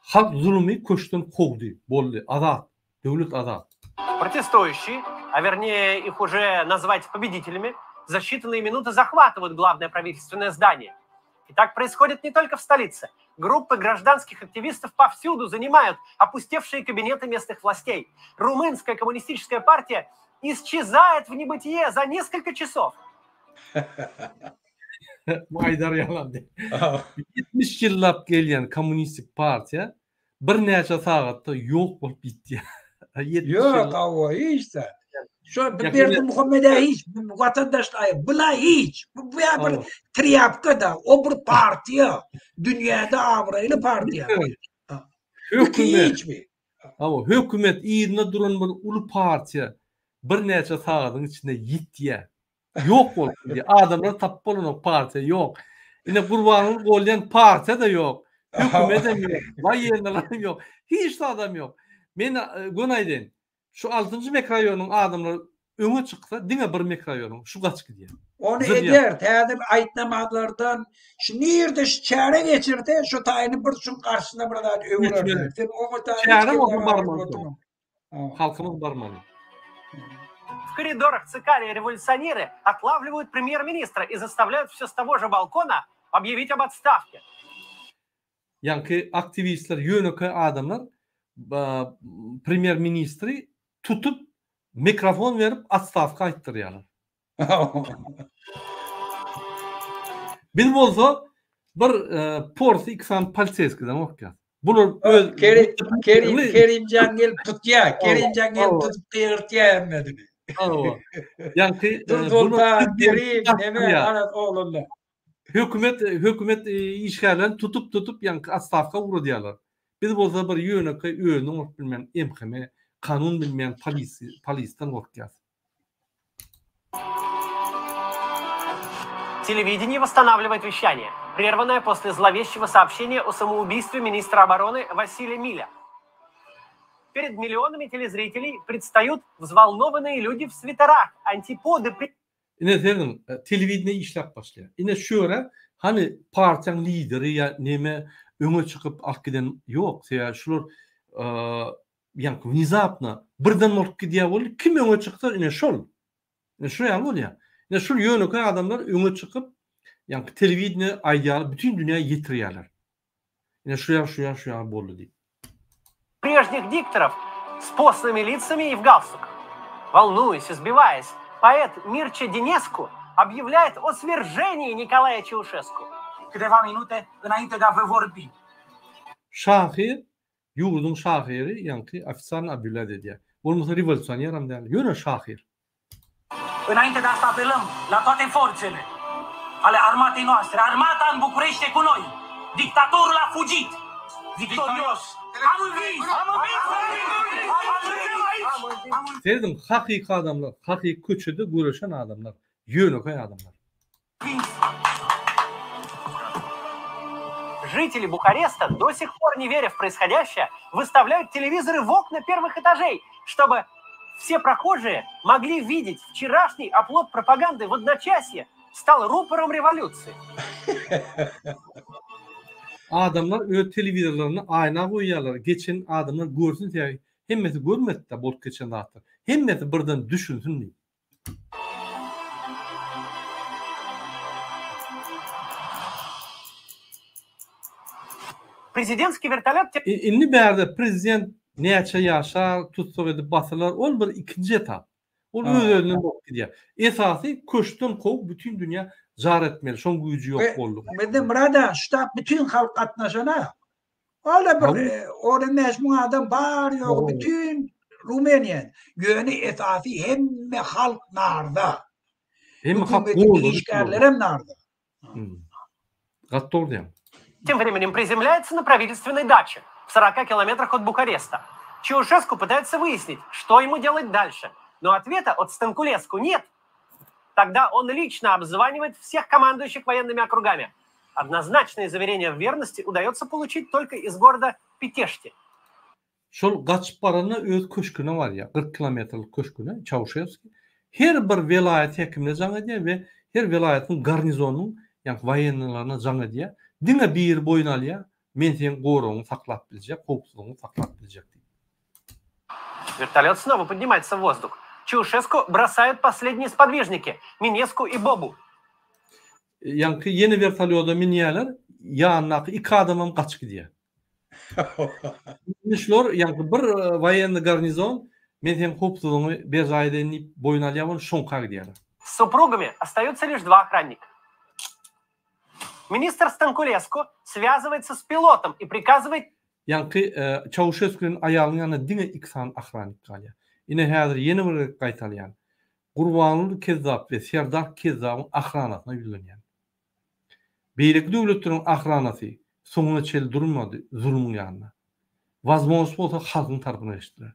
Halk zulumy köşkden kowdy. Boldy. Azat. Döwlet azat. Протестующие, а вернее их уже назвать победителями, за считанные минуты захватывают главное правительственное здание. И так происходит не только в столице. Группы гражданских активистов повсюду занимают опустевшие кабинеты местных властей. Румынская коммунистическая партия исчезает в небытие за несколько часов. Bu aýdar ýalam däl. 70 ýyllap gelýän kommunistik partiýa birnäçe sagatda ýok bolup ýitýär. Ýok, hawa, hiç zat. Şo Berdimuhamede hiç, watandaşlar, bula hiç. Bu bu ýa bir trýapka da, o bir partiýa, dünýäde abraýly partiýa. Hökümet. Hiç bir. Hawa, hökümet yzynda duran bir uly partiýa birnäçe sagadyň içinde ýitýär. Ýok bolup gidýär. Adamlar tapyp bolanok partiýa ýok. Ine Gurbanguly golýan partiýa-da ýok. Hökümetem ýok. Waýennylar hem ýok. Hiç zadam ýok. Men göni aýdaýyn. Şu altynjy mikroraýonyň adamlary öňe çyksa diňe bir mikroraýonyň şu gaçyp gidýär. Ony eder. Häzir aýtnamazlardan şu nirde şu çäre geçirse şu taýyny bir şuň garşysyna bir zat öwürerler. Sen oňa taýyn Çäre bolsa barmaly. Halkymyz barmaly. В коридорах ЦК революционеры отлавливают премьер-министра и заставляют все с того же балкона объявить об отставке. Ýaňky aktiwistler ýönekeý adamlar premýer-ministri tutup mikrofon berip otstawka aýtdyrýarlar. Biz bolsa bir porsy iki sany poliseýskiden gorkýas. Bular öz Kerim Kerim Kerimjan gelip tutýar. Kerimjan gelip tutup gygyrtýar hemmesini. Hawa. Ýaňky Sultan, Kerim, neme, arat oglanlar. Hökümet hökümet işgärlerini tutup tutup ýaňky otstawka ugradýarlar. Biz bolsa bir ýönekeý özüni oňaryp bilmeýän MHM, kanun bilmeýän polisi polisden gorkýas. Телевидение восстанавливает вещание, прерванное после зловещего сообщения о самоубийстве министра обороны Василия Миля. Перед миллионами телезрителей предстают взволнованные люди в свитерах, антиподы Ine serediň, telewideniýe işläp başlaýar. Ine şu ýere hany partiýaň lideri ýa neme öňe çykyp alyp giden ýok. Sebäbi şular ýaňky wnezapno birden bolup gidýär boldy. Kim öňe çyksa ine şol. Ine şu ýaly bolýar. Ine şul ýönekeý adamlar öňe çykyp ýaňky telewideniýe aýdýarlar, bütin dünýä ýetirýärler. Ine şu ýaly, şu ýaly, şu ýaly boldy diýip. Прежних дикторов с постными лицами и в галстуках. Волнуясь и сбиваясь, поэт Мирча Динеску объявляет о свержении Николая Чаушеску. Câteva minute înainte de a vă vorbi. Şahyr, ýurduň şahyry ýaňky ofitsialny obýewlýat edýär. Bolmasa rewolýusioneram däl, ýöne şahyr. Înainte de asta apelăm la toate forțele ale armatei noastre, armata în București e cu noi. Dictatorul a fugit! Victorios! Am învins! Am învins! Am învins! Serediň, hakyky adamlar, hakyky köçede göreşen adamlar, ýönekeý adamlar. Жители Бухареста, до сих пор не веря в происходящее, выставляют телевизоры в окна первых этажей, чтобы все прохожие могли видеть вчерашний оплот пропаганды в одночасье стал рупором революции. Adamlar öz telewizorlaryny aýna goýýarlar, geçen adamlar görsün sebäbi hemmesi görmedi-de bolup geçen zatlar. Hemmesi birden düşünsin diýip. Prezidentskiý wertolýot Indi bärde prezident näçe ýaşar, tussag edip basylar, ol bir ikinji etap. Ol öz-özünden bolup gidýär. Esasy köşkden kowup bütin dünýä jar etmeli, şoň güýji ýok boldy. Bizde Murada ştab bütin halk gatnaşana. Ol-a bir on 5000 adam bar ýogy bütin Rumeniýa. Ýöne esasy hemme halk narda. Hemme halk Hökümetiň işgärlerem narda. Gaty dogry diýýäň. Тем временем приземляется на правительственной даче в 40 километрах от Бухареста. Чаушеску пытается выяснить, что ему делать дальше. Но ответа от Станкулеску нет. Тогда он лично обзванивает всех командующих военными округами. Однозначные заверения в верности удается получить только из города Питешти. Şol gaçyp baranda öz köşgüne barýar, 40 kilometrlik köşgüne, Çauşewski. Her bir welaýat häkimine jaň edýär we her welaýatyň garnizonynyň, ýagny woýennylaryna jaň edýär. Diňe biri boýun alýar, men seň goragyňy saklap biljek, howpsuzlygyňy saklap biljek diýip. Вертолет снова поднимается в воздух. Чаушеску бросают последние сподвижники, Минеску и Бобу. Ýaňky ýene wertolýoda münýärler, ýanyndaky iki adamam gaçyp gidýär. Indi şular ýaňky bir woýennyý garnizon men seň howpsuzlygyňy berjaý edeýin diýip boýun alýar bolun şoňka gidýärler. S supruгами остаются лишь два охранника. Ministr Stankulesku связывается с pilotom и prikazywaet Ýaňky Çauşesku bilen aýalynyň ýanynda diňe iki sany ohrannik galýar. Ine häzir ýene bir gezek gaýtalýan. Gurbanguly kezzap we Serdar kezzabyň ohranasyna ýüzlenýän. Beýleki döwletleriň ohranasy soňuna çenli durmady zulumyň ýanynda. Wazmožnost bolsa halkyň tarapyna geçdiler.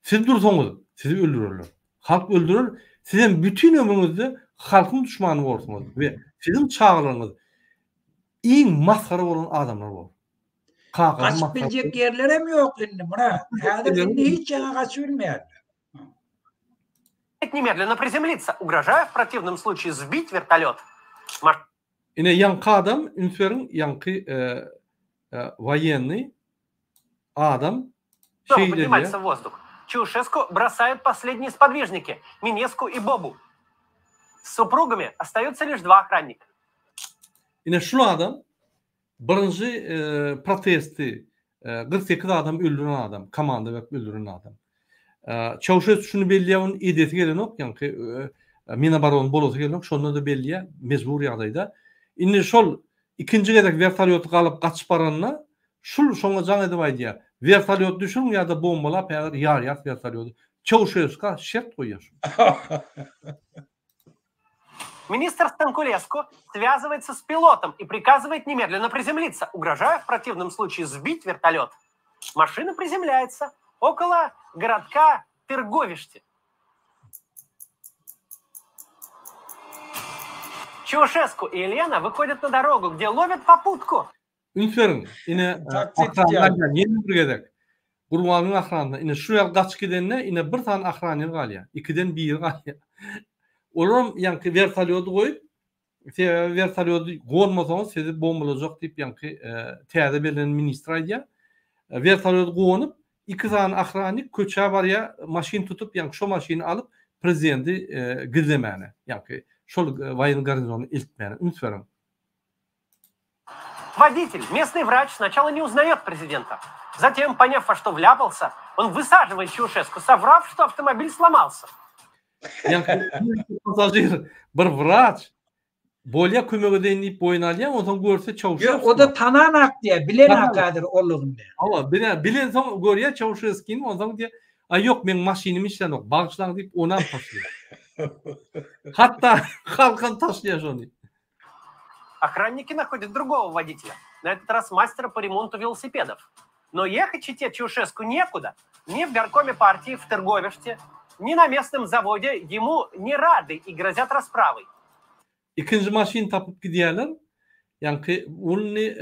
Siz dursaňyz sizi öldürerler. Halk öldürer, sizem bütin ömrüňizde halkyň duşmany borsuňyz we siziň çagalaryňyz iň masgara bolan adamlar bolar. Kakaňyz Gaçyp masgara biljek ýerlerem ýok indi Myrat. Häzir indi hiç ýere gaçyp bilmeýärler. Немедленно приземлиться, угрожая в противном случае сбить вертолет. Ine ýaňky adam, üns beriň, ýaňky woýennyý adam Снова şeýle diýýär. поднимается в воздух. Чаушеску бросают последние сподвижники, Минеску и Бобу. С супругами остаются лишь два охранника. Ine şul adam birinji protesti 48 adam öldüren adam, komanda berip öldüren adam. Çauşesku şuny belleýär, onuň edesi gelenok, ýaňky Minoborony bolasy gelenok, şonda-da belleýär, mejbur ýagdaýda. Indi şol ikinji gezek wertolýoty galyp gaçyp baranda, şul şoňa jaň edip aýdýar, wertolýoty düşüriň ýa-da bombalap häzir ýarýas wertolýody. Çauşeska şert goýýar şul. Министр Станкулеску связывается с пилотом и приказывает немедленно приземлиться, угрожая в противном случае сбить вертолет. Машина приземляется около городка Тырговиште. Çauşesku и Елена выходят на дорогу, где ловят попутку. Üns beriň, ine ahranlar ýene bir gezek. Gurbanyň ahranyna ine şu ýaly gaçyp gidende ine bir sany ahranýer galýar. Ikiden biri galýar. Olaram ýaňky wertolýody goýup, sebäbi wertolýody gonmasaňyz sizi bombalajak diýip ýaňky täze bellenen ministr aýdýar. Wertolýody gonup, iki sany ahrannik köçä barýar, maşyn tutup, ýaňky şo maşyny alyp prezidenti gizlemäne, ýaňky şol waýennyý garnizona eltmäne. Üns beriň. Водитель, местный врач, сначала не узнает президента. Затем, поняв, во что вляпался, он высаживает Чаушеску, соврав, что автомобиль сломался. Ýaňky pasažir bir wraç bolýa kömek edeýin diýip boýun alýar, onsoň görse Çauşeski. Ýok, o-da tananak diýýär, bilenak häzir olugyny. Hawa, bilen, bilensoň görýär Çauşeskini, onsoň diýýär, Aý ýok, meň maşynym işlänok, bagyşlaň diýip, onam taşlaýar. Hatda halkam taşlaýar şony. Охранники находят другого водителя, на этот раз мастера по ремонту велосипедов. Но ехать чете Чаушеску некуда. Ни в горкоме партии в Тырговиште, ни на местном заводе ему не рады и грозят расправой. Ikinji maşyny tapyp gidýärler. Ýaňky ony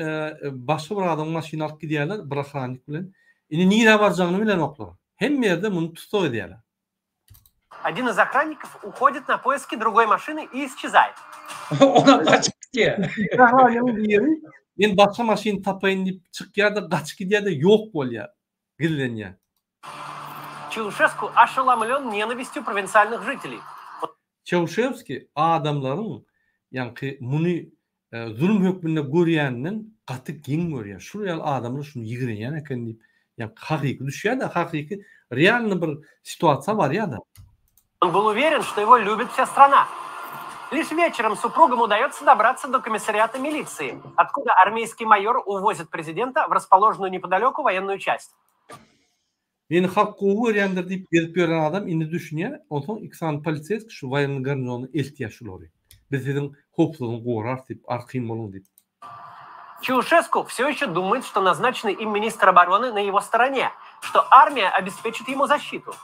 başga bir adamyň maşynyny alyp gidýärler bir ohrannik bilen. Indi nirä barjagyny bilenoklar. Hemme ýerde muny tussag edýärler. Один из охранников uходит na poiski drugoý maşyny i isçezaýet. Onam gaçyp gidýär. Охранnigiň biri men başga maşyn tapaýyn diýip çykýar-da gaçyp gidýär-de ýok bolýar, gizlenýär. Çauşesku oşelomlен nenawistýu provinsialnyh žiteley. Çauşewski adamlaryň ýaňky muny zulum hökmünde görýäninden gaty geň görýär. Şul ýaly adamlar şuny ýigrenýän eken diýip, ýa hakyky düşýär-de, hakyky realny bir situasiýa barýar-da. Он был уверен, что его любит вся страна. Лишь вечером супругам удается добраться до комиссариата милиции, откуда армейский майор увозит президента в расположенную неподалеку военную часть. Meni halk gowy görýändir diýip gezip ýören adam indi düşünýär, onsoň iki sany poliseýski şu waýennyý garnizona eltýär şulary. Biz siziň howpsuzlygyňyzy gorarys diýip, arkaýyn boluň diýip. Çauşesku все еще думает, что назначенный им министр обороны на его стороне, что армия обеспечит ему защиту.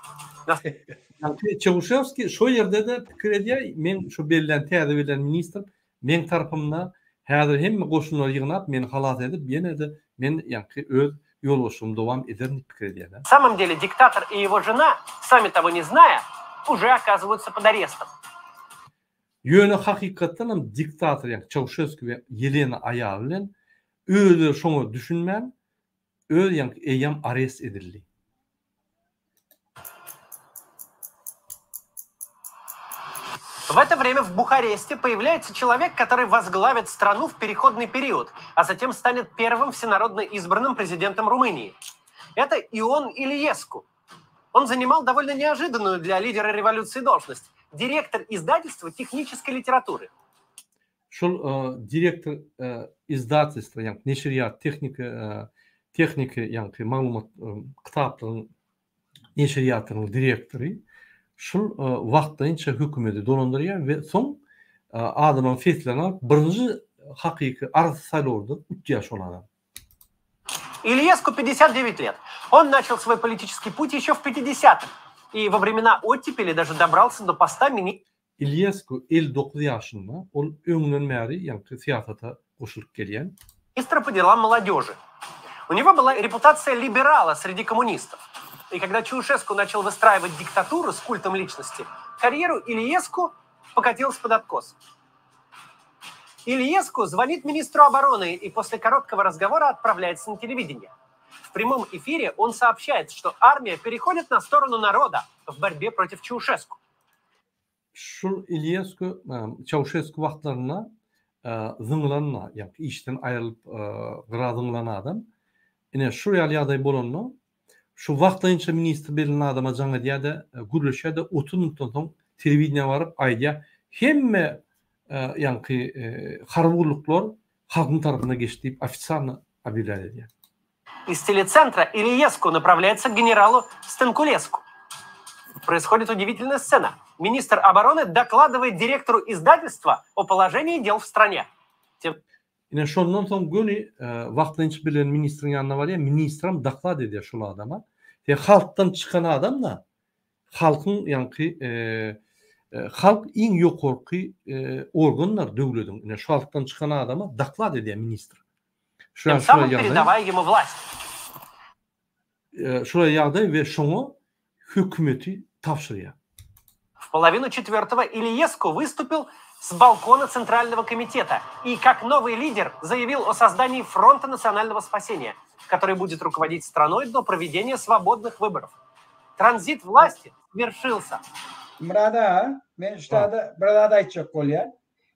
Ýagny Çauşewski şo ýerde-de pikir edýär, men şu bellän täze bellän ministr meň tarapymda, häzir hemme goşunlary ýygnap meni halas edip ýene-de men ýaňky öz ýolbaşçylygymy dowam ederin diýip pikir edýär. Na samom dele diktator i ýego žena, sami togo ne znaýa, uje okazywaýutsa pod arestom. Ýöne hakykatdan hem diktator ýagny Çauşesku we Ýelena aýaly bilen özleri şoňa düşünmän öz ýaňky eýýäm arest edildi. В это время в Бухаресте появляется человек, который возглавит страну в переходный период, а затем станет первым всенародно избранным президентом Румынии. Это Ион Илиеску. Он занимал довольно неожиданную для лидера революции должность – директор издательства технической литературы. Şol direktor izdatelstwa, ýagny neşirýat, tehniki, tehniki ýagny maglumat kitaplaryň neşirýatynyň direktory şul wagtlaýynça hökümeti dolandyrýar we soň adamlaryň seslerini alyp birinji hakyky arassa saýlawda utýar şol adam. Ильеску 59 лет. Он начал свой политический путь еще в 50-х. И во времена оттепели даже добрался до поста мини... Iliesku 59 ýaşynda, ol öňden bäri ýaňky syýasata goşulyp gelýän. Министра по делам молодежи. У него была репутация либерала среди коммунистов. И когда Чаушеску начал выстраивать диктатуру с культом личности, карьеру Ильеску покатилась под откос. Ильеску звонит министру обороны и после короткого разговора отправляется на телевидение. В прямом эфире он сообщает, что армия переходит на сторону народа в борьбе против Чаушеску. Şul Iliesku Çauşesku wagtlarynda zyňylan, ýagny işden aýrylyp gyra zyňylan adam. Ine şu ýaly ýagdaý bolanda şu wagtlaýynça ministr berlen adama jaň edýär-de, gürleşýär-de 30 minutdan soň telewideniýä baryp aýdýar, hemme ýaňky harby gulluklar halkyň tarapyna geçdi diýip ofitsialno obýawlýat edýär. Из телецентра Илиеску направляется к генералу Станкулеску. Происходит удивительная сцена. Министр обороны докладывает директору издательства о положении дел в стране. Тем... Ine şondan soň göni wagtlaýynça bilen ministriň ýanyna barýar, ministrem doklad edýär şol adama. Sen halkdan çykan adam-da, halkyň ýaňky. Halk iň ýokarky organdyr döwlediň. Ine şu halkdan çykan adama doklad edýär ministr. Тем самым передавая ему власть. Şular ýagdaý we şoňa hökümeti tabşyrýar. В половину четвертого Илиеску выступил с балкона Центрального комитета и, как новый лидер, заявил о создании Фронта национального спасения, который будет руководить страной до проведения свободных выборов. Транзит власти свершился. Myrat aga, men şu taýda bir zat aýtjak bolýan.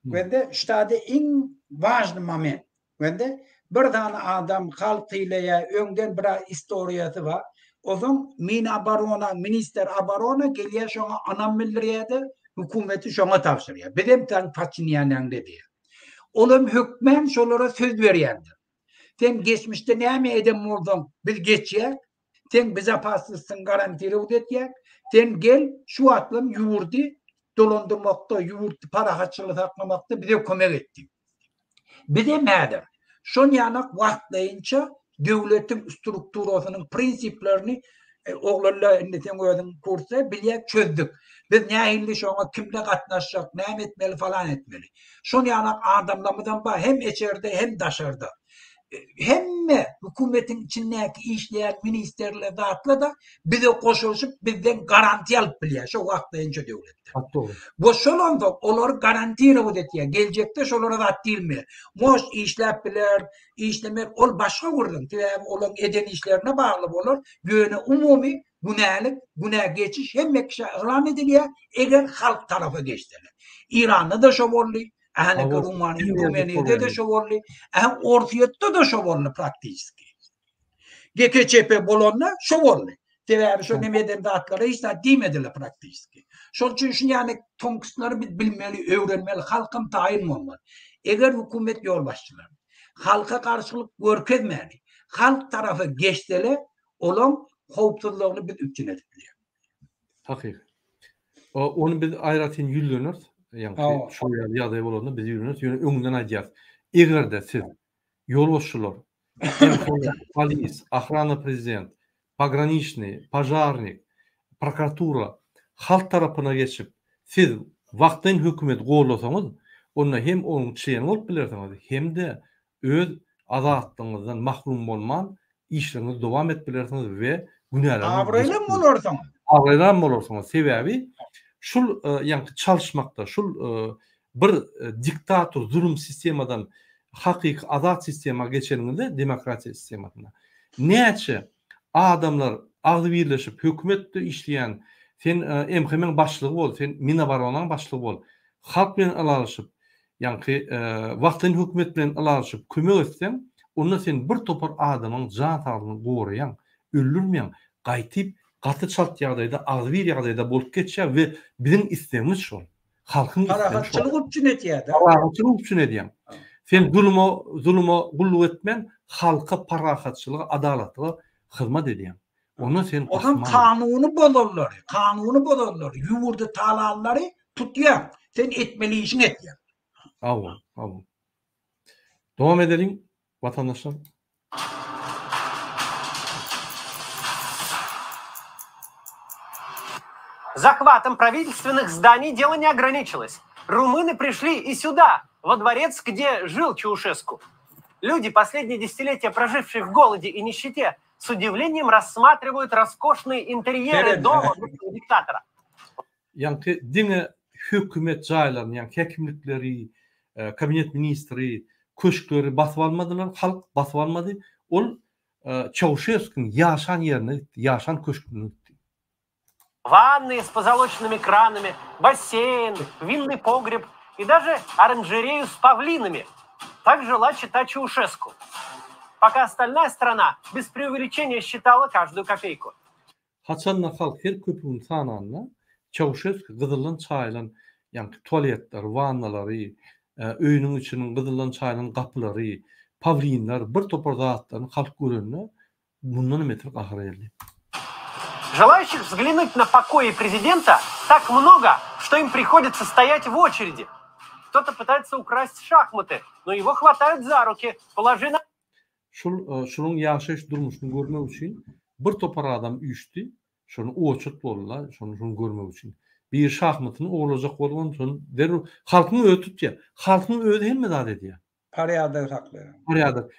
Bende şu taýda iň wažny moment. Bende bir sany adam halk sylaýar, öňden bir istoriýasy bar. Onsoň Minaborona, ministr oborona gelýär şoňa ynam bildirýär-de, hökümeti şoňa tabşyrýar. Bizem saň podçinýänäňde diýýär. Olam hökmän şolara söz berýändir. Sen geçmişde näme eden bolsaň, biz geçýäk, Seň bezopasnostyňy garantirowat etýäk. Sen gel, şu wagtlam ýurdy dolandyrmakda, ýurtdy parahatçylygy saklamakda bize kömek et diýip. Bizem häzir şon ýanak wagtlaýynça döwletiň strukturasynyň prinsiplerini oglanlar indi seň özüň kursda bilýäň çözdük. Biz nähili şoňa kimle gatnaşjak, näme etmeli falan etmeli. Şon ýanak adamlarymyzam bar hem içerde hem daşarda. Hemme hökümetiň içindäki işleýän ministerler zatlar-da bize goşulyşyp bizden garantiýa alyp bilýär şo wagtlaýynça döwletden. Gaty dogry. Bu şol onsoň olary garantirowat etýär. Geljekde şolara zat diýilmeýär. Most işläp biler, işlemez ol başga gürrüň. Sebäbi olaň eden işlerine bagly bolar. Ýöne umumy günälik, günä geçiş hemme kişä yglan edilýär, eger halk tarapa geçseler. Iranda-da şo boldy, Ähli Rumaniýa, Rumeniýada-da şo boldy. Ähli Orsýetde-de şo boldy praktiçeski. GKÇP bolanda şo boldy. Sebäbi şo neme eden zatlara hiç zat diýmediler praktiçeski. Şol üçin şuny ýaly tonkistlary biz bilmeli, öwrenmeli, halkam taýyn bolmaly. Eger hökümet ýolbaşçylary halka garşylyk görkezmäni, halk tarapa geçseler, olaň howpsuzlygyny biz üpjün edip bilýäris. Hakyky. Ony biz aýratyn ýüzleneris. Ýagny şol ýaly ýagdaý bolanda biz ýüzleneris. Ýöne öňünden aýdýarys. Eger-de siz ýolbaşçylar, polis, ohrana prezident, pograniçnyý, požarnik, prokuratura halk tarapyna geçip, siz wagtlaýyn hökümeti gollasaňyz, onda hem onuň çleni bolup bilersiňiz, hem-de öz azatlygyňyzdan mahrum bolman işleriňizi dowam edip bilersiňiz we günäleriňizi Abraýlam bolarsyňyz. Abraýlam bolarsyňyz. Sebäbi şul ýaňky çalyşmakda, şul bir diktator zulum sistemadan hakyky azat sistema geçeniňizde, demokratiýa sistemasyna näçe adamlar agzybirleşip hökümetde işleýän, sen MHM-iň başlygy bol, sen Minoboronanyň başlygy bol, halk bilen ylalaşyp, Ýaňky wagtlaýyn hökümet bilen ylalaşyp kömek etseň, onda sen bir topar adamyň jan saglygyny goraýaň, öldürmeýäň, gaýtyp gaty çalt ýagdaýda agzybir ýagdaýda bolup geçýär we biziň islegimiz şol. Halkyň islegi şol. Parahatçylygy üpjün etýär-de. Parahatçylygy üpjün edýäň. Sen zuluma zuluma gulluk etmän, halka parahatçylyga, adalatlyga hyzmat edýäň. Onda sen Onam kanuny bozanlary, kanuny bozanlary, ýurdy talanlary tutýaň. Sen etmeli işiňi etýäň. Hawa, hawa. Dowam edeliň, watandaşlar. Захватом правительственных зданий дело не ограничилось. Румыны пришли и сюда, во дворец, где жил Чаушеску. Люди, последние десятилетия прожившие в голоде и нищете, с удивлением рассматривают роскошные интерьеры дома диктатора. Ýaňky diňe hökümet jaýlaryny, ýaňky häkimlikleri, kabinet ministri, köşkleri basyp almadylar, halk basyp almady. Ol Çauşeskuň ýaşan ýerine gitdi, ýaşan köşgüne gitdi. Wanny с позолоченными кранами, бассейн, винный погреб и даже оранжерею с павлинами. Так жила чита Чаушеску. Пока остальная страна без преувеличения считала каждую копейку. Haçanda halk her köpügini sananda, Çauşesku gyzyldan çaýylan ýaňky tualetler, wannalary, öýüniň içiniň gyzyldan çaýylan gapylary, pawlinler, bir topar zatlaryny halk görende, Mundan hem beter gahar geldi. Желающих взглянуть на покои президента так много, что им приходится стоять в очереди. Кто-то пытается украсть шахматы, но его хватают за руки. Положи на Şul şunuň ýaşaýyş durmuşyny görmek üçin bir topar adam üýşdi. Şony oçurt boldular, şony şuny görmek üçin. Biri şahmatyny ogurlajak bolup şony derrew halkyň özi tutýar. Halkyň özi hemme zat edýär. Porýadok saklaýar. Porýadok.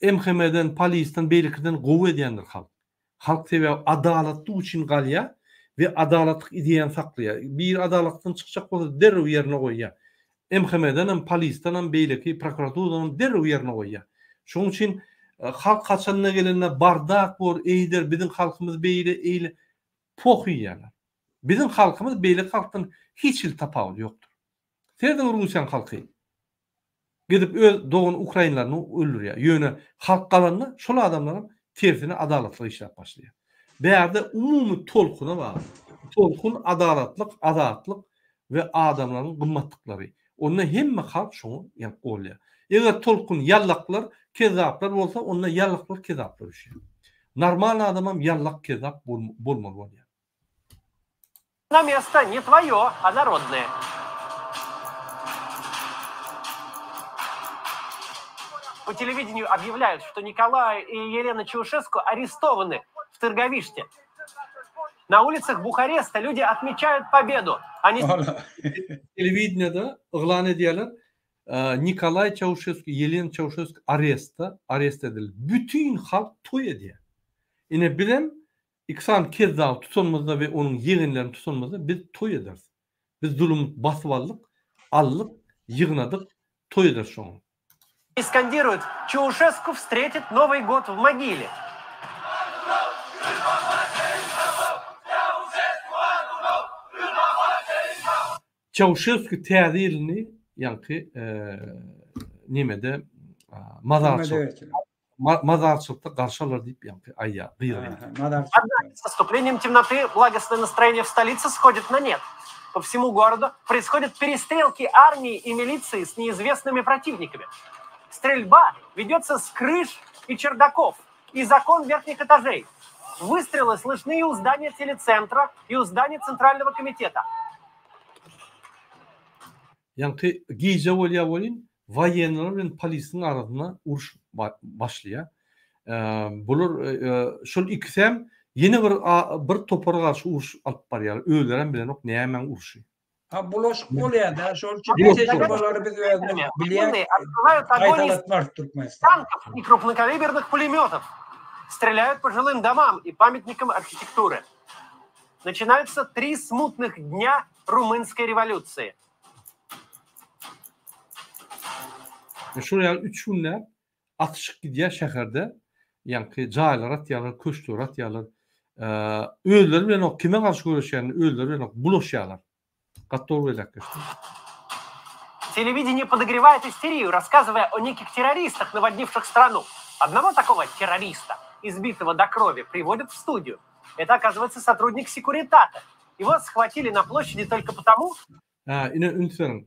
MHM-den, polisden, beýlekiden gowy edýändir halk. Halk sebäbi adalatlyk üçin galýar we adalatlyk ideýany saklaýar. Biri adalatdan çykjak bolsa derrew ýerine goýýar. MHM-denem, polisdenem, beýleki prokuraturadanam derrew ýerine goýýar. Şonuň üçin halk haçanda gelende bardak bor, eýder, biziň halkymyz beýle, eýle. Poh iýýärler. Biziň halkymyz beýleki halkdan hiç hili tapawudy ýokdur. Serediň Russiýanyň halky gidip öz dogan ukrainlaryny öldürýär. Ýöne halk galanda şol adamlaram tersine adalatlyk işläp başlaýar. Bärde umumy tolkuna bagly. Tolkun adalatlyk, azatlyk we adamlaryň gymmatlyklary. Onda hemme halk şoňa ýa golýar. Eger tolkun ýallaklar, kezzaplar bolsa onda ýallaklar kezzaplar düşýär. Normal adamam ýallak kezzap bolmaly bolýar. На место не твое, а народное. По телевидению объявляют, что Николай и Елена Чаушеску арестованы в Тырговиште. На улицах Бухареста люди отмечают победу. Они... Telewideniýede yglan edýärler, Nikolaý Çauşesku, Ýelena Çauşesku arestde, arest edildi. Bütin halk toý edýär. Ine bizem Iki sany kezzaby tutanymyzda we onuň ýegenlerini tutanymyzda biz toý ederis. Biz zulumy basyp aldyk, aldyk, ýygnadyk, toý ederis şoňa. И skandiruют, Çauşesku vstretit Novyy god v mogile. Çauşesku täze ýylyny ýaňky nemede mazarçylykda Mazarçylykda garşy alar diýip ýaňky aýýar, gygyrýar. Однако с наступлением темноты благостное настроение в столице сходит на нет. По всему городу происходят перестрелки армии и милиции с неизвестными противниками. Стрельба ведется с крыш и чердаков, из окон верхних этажей. Выстрелы слышны и у здания телецентра, и у здания Центрального комитета. Ýaňky gije bolýar welin, waýenniler bilen polisiň arasynda uruş başlaýar. Bular şol ikisem ýene bir bir topara garşy uruş alyp barýarlar. Özlerem bilenok nämäň urşy. Ha bulaşyk bolýar-da, şol üçin bu tejribeleri biz özümiz bilýäris, gaýtalatmarys Türkmenistanda. Танков и крупнокалиберных пулеметов стреляют по жилым домам и памятникам архитектуры. Начинаются три смутных дня румынской rewolýusiýa. Şol ýaly üç günläp atyşyk gidýär şäherde. Ýaňky jaýlar atýarlar, köşkleri atýarlar. Özleri bilenok kime garşy göreşýänini özleri bilenok bulaşýarlar. Gaty dogry belläp geçdiň. Телевидение подогревает истерию, рассказывая о неких террористах, наводнивших страну. Одного такого террориста, избитого до крови, приводят в студию. Это, оказывается, сотрудник Секуритата. Его схватили на площади только потому... Hä, ine üns beriň.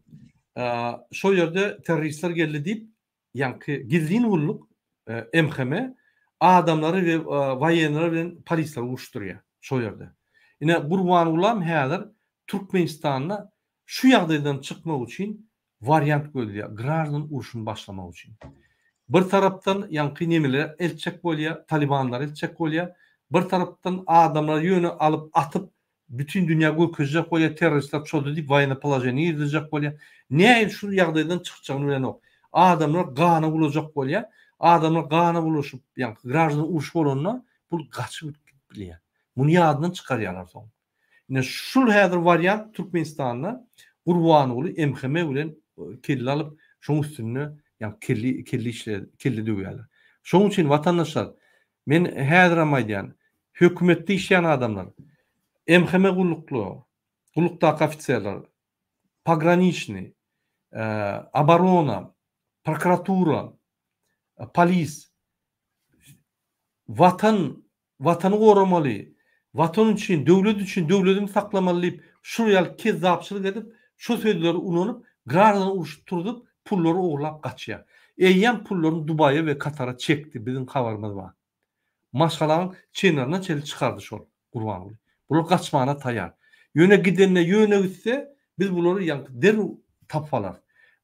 Şo ýerde terroristler geldi diýip, ýaňky gizlin gulluk MHM adamlary we waýenler bilen polisleri uruşdyrýar şo ýerde. Ine Gurbangulam häzir Türkmenistanda şu ýagdaýdan çykmak üçin wariant gözleýär, graždan urşuny başlamak üçin. Bir tarapdan ýaňky nemeleri eltjek bolýar, talibanlary eltjek bolýar, bir tarapdan adamlary ýöne alyp atyp bütin dünýä görkezjek bolýar, terroristler çozdy diýip woýennoý položeniýe girizjek bolýar. Nähili şu ýagdaýdan çykjagyny bilenok. Adamlar gana bulajak bolýar. Adamlar gana bulaşyp, ýaňky graždan uruş bolanda bul gaçyp gidip bilýär. Muny ýadyndan çykarýarlar soň. Ine şul häzir wariant Türkmenistanda Gurbanguly MHM bilen kelle alyp şoň üstünde ýa kelle kelle işle kelle döwýärler. Şoň üçin watandaşlar men häzirem aýdýan hökümetde işleýän adamlar MHM gullukly gullukdaky ofiserler pograniçnyý oborona prokuratura polis watan Watany goramaly, Watan üçin, döwlet üçin döwletimi saklamaly diýip, şul ýaly kezzapçylyk edip, şo sözleri ulanyp, graždan urşup turzup, pullary ogurlap gaçýar. Eýýäm pullaryny Dubaýa we Katara çekdi, biziň habarymyz bar. Maşgalaň çenaryna çenli çykardy şol Gurbanguly. Bular gaçmana taýar. Ýöne gidende ýöne gitse, Biz bulary ýaňky derrew tapyp alarys.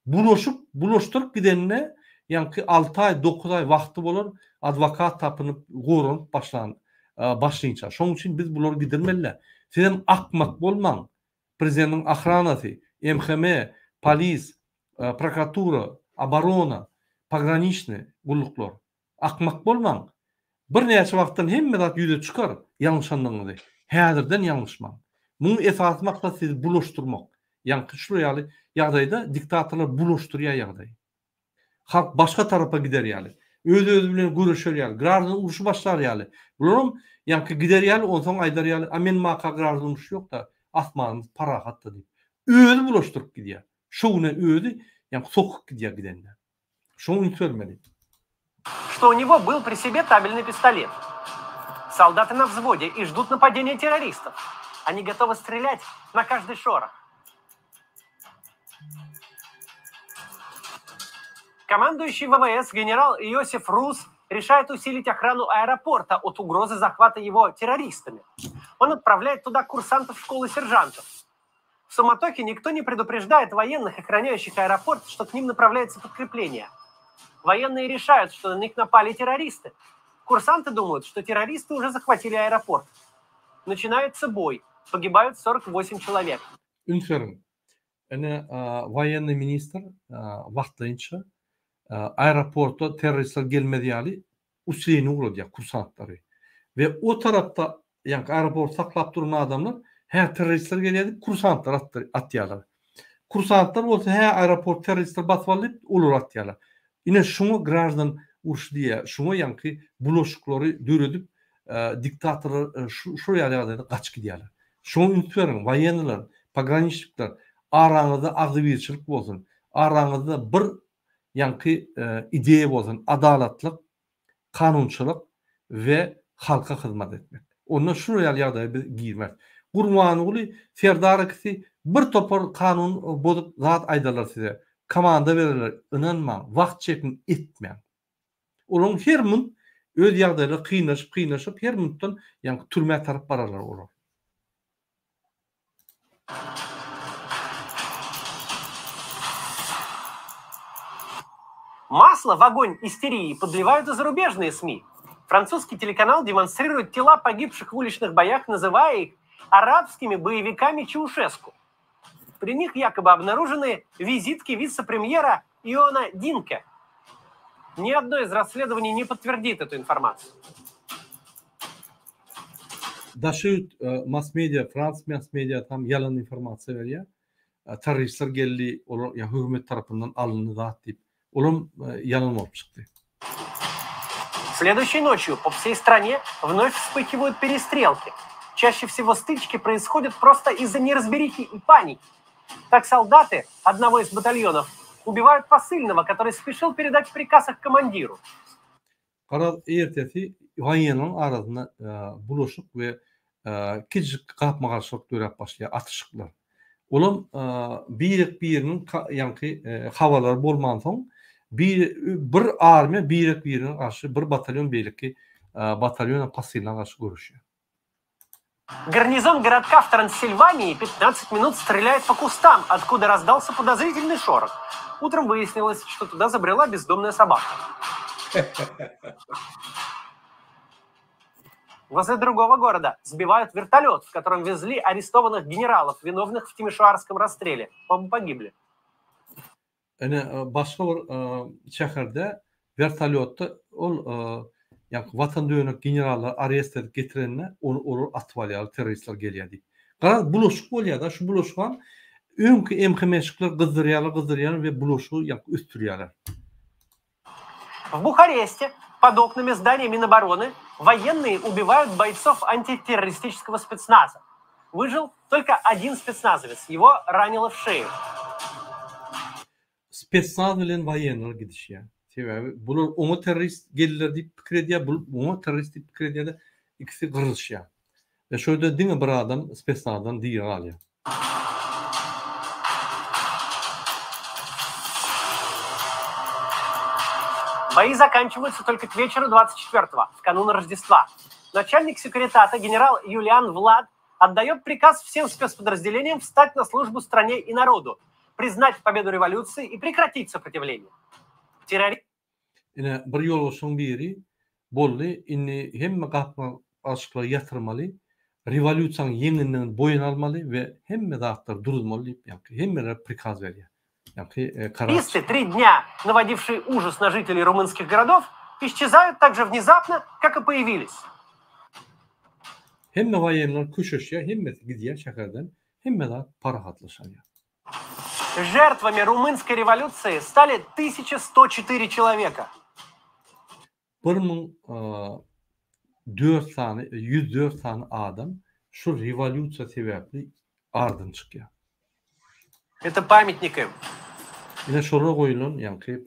Bulaşyp, bulaşdyryp gidenine ýaňky alty aý, dokuz aý wagty bolar, adwokat tapynyp, goranyp başlan, başlynça. Şonuň üçin biz bulary gidirmeli-dä. Sizem akmak bolmaň. Prezidentiň ohranasy, MHM, polis, prokuratura, oborona, pograniçnyý gulluklar. Akmak bolmaň. Birnäçe wagtdan hemme zat ýüze çykar, ýalňyşandygyňyzy. Häzirden ýalňyşmaň. Muň esasy maksat sizi bulaşdyrmak. Ýaňky şular ýaly ýagdaýda diktatorlar bulaşdyrýar ýagdaýy. Halk başga tarapa gider ýaly. Öz-özi bilen göreşer ýaly, graždan urşy başlar ýaly. Bularam ýaňky gider ýaly, onsoň aýdar ýaly, a men maka graždan urşy ýok-da, asmanymyz parahat-da diýip. Özi bulaşdyryp gidýär. Şo güne özi ýaňky sokup gidýär gidende. Şoňa üns bermeli. Что у него был при себе табельный пистолет. Солдаты на взводе и ждут нападения террористов. Они готовы стрелять на каждый шорох. Командующий ВВС генерал Иосиф Рус решает усилить охрану аэропорта от угрозы захвата его террористами. Он отправляет туда курсантов школы сержантов. В суматохе никто не предупреждает военных, охраняющих аэропорт, что к ним направляется подкрепление. Военные решают, что на них напали террористы. Курсанты думают, что террористы уже захватили аэропорт. Начинается бой. Погибают 48 человек. Üns beriň. Ine, woýennyý ministr wagtlaýynça aeroporta terroristler gelmez ýaly usileniýe ugradýar kursantlary. We o tarapda ýaňky aeroporty saklap duran adamlar hä terroristler gelýär diýip kursantlary atýarlar. Kursantlar bolsa hä aeroport terroristler basyp aldy diýip olary atýarlar. Ine şuňa graždan urşy diýýär. Şuňa ýaňky bulaşyklary döredip diktatorlar şul ýaly ýagdaýda gaçyp gidýärler. Şuňa üns beriň, woýennylar, pograniçnikler, araňyzda agzybirçilik bolsun, araňyzda bir ýaňky ideýa bolsun, adalatlyk, kanunçylyk we halka hyzmat etmek. Onda şular ýaly ýagdaýa biz girmeris. Gurbanguly Serdar ikisi bir topar kanun bozup zat aýdarlar size, komanda bererler, ynanmaň, wagt çekiň, etmäň. Olaryň her munt öz ýagdaýlary kynlaşyp kynlaşyp her muntdan ýaňky türmä tarap bararlar olar. Масло в огонь истерии подливают и зарубежные СМИ. Французский телеканал демонстрирует тела погибших в уличных боях, называя их арабскими боевиками Чаушеску. При них якобы обнаружены визитки вице-премьера Иона Динке. Ни одно из расследований не подтвердит эту информацию. Daşy mass media, frans mass media tam ýalan informasiýa berýär. Terroristler geldi, olar ýa hökümet tarapyndan alyndy zat diýip. Olam ýalan bolup çykdy. Следующей ночью по всей стране вновь вспыхивают перестрелки. Чаще всего стычки происходят просто из-за неразберихи и паники. Так солдаты одного из батальонов убивают посыльного, который спешил передать приказ их командиру. Garaz, ertesi woýennyň arasynda bulaşyk we kiçijik gapma-garşylyk döräp başlaýar, atyşyklar. Olam birek-biriniň ýaňky habarlary bolmansoň, bir bir armiýa birek-birine garşy, bir batalýon beýleki batalýona posylyna garşy göreşýär. Гарнизон городка в Трансильвании 15 минут стреляет по кустам, откуда раздался подозрительный шорох. Утром выяснилось, что туда забрела бездомная собака. Возле другого города сбивают вертолет, в котором везли арестованных генералов, виновных в Тимишоарском расстреле. Оба погибли. Ine, başga bir şäherde wertolýotda ol ýaňky watan dönek generallary arest edip getirende, ony olar atyp alýarlar, terroristler gelýär diýip. Garaz, bulaşyk bolýar-da, şu bulaşygam öňki MHM-şikler gyzdyrýarlar, gyzdyrýarlar we bulaşygy ýaňky ösdürýärler. В Бухаресте под окнами здания Минобороны военные убивают бойцов антитеррористического спецназа. Выжил только один спецназовец. Его ранило в шею. Spetsnaz bilen woýennylar gidişýär. Sebäbi bular oňa terrorist geldiler diýip pikir edýär, bul oňa terrorist diýip pikir edýär-de, ikisi gyrylyşýar. We şo ýerde diňe bir adam spetsnazdan diri galýar. Бои заканчиваются только к вечеру 24-го, в канун Рождества. Начальник секретата генерал Юлиан Влад отдает приказ всем спецподразделениям встать на службу стране и народу, признать победу революции и прекратить сопротивление. Террори... Ine, bir ýolbaşçyň biri, Boldy, indi hemme gapma-garşyklary ýatyrmaly. Rewolýusiýanyň ýeňendigini boýun almaly we hemme zatlary duruzmaly diýip, ýaňky hemmelere prikaz berýär. Ýaňky karar Террористы, три дня наводившие ужас на жителей румынских городов, исчезают так же внезапно, как и появились. Hemme waýenler köşeşýär, hemmesi gidýär şäherden, hemme zat parahatlaşanýar. Жертвами румынской революции стали 1104 человека. 1004 sany, 104 sany adam şu rewolýusiýa sebäpli aradan çykýar. Это памятник им. Ine şolara goýulan ýaňky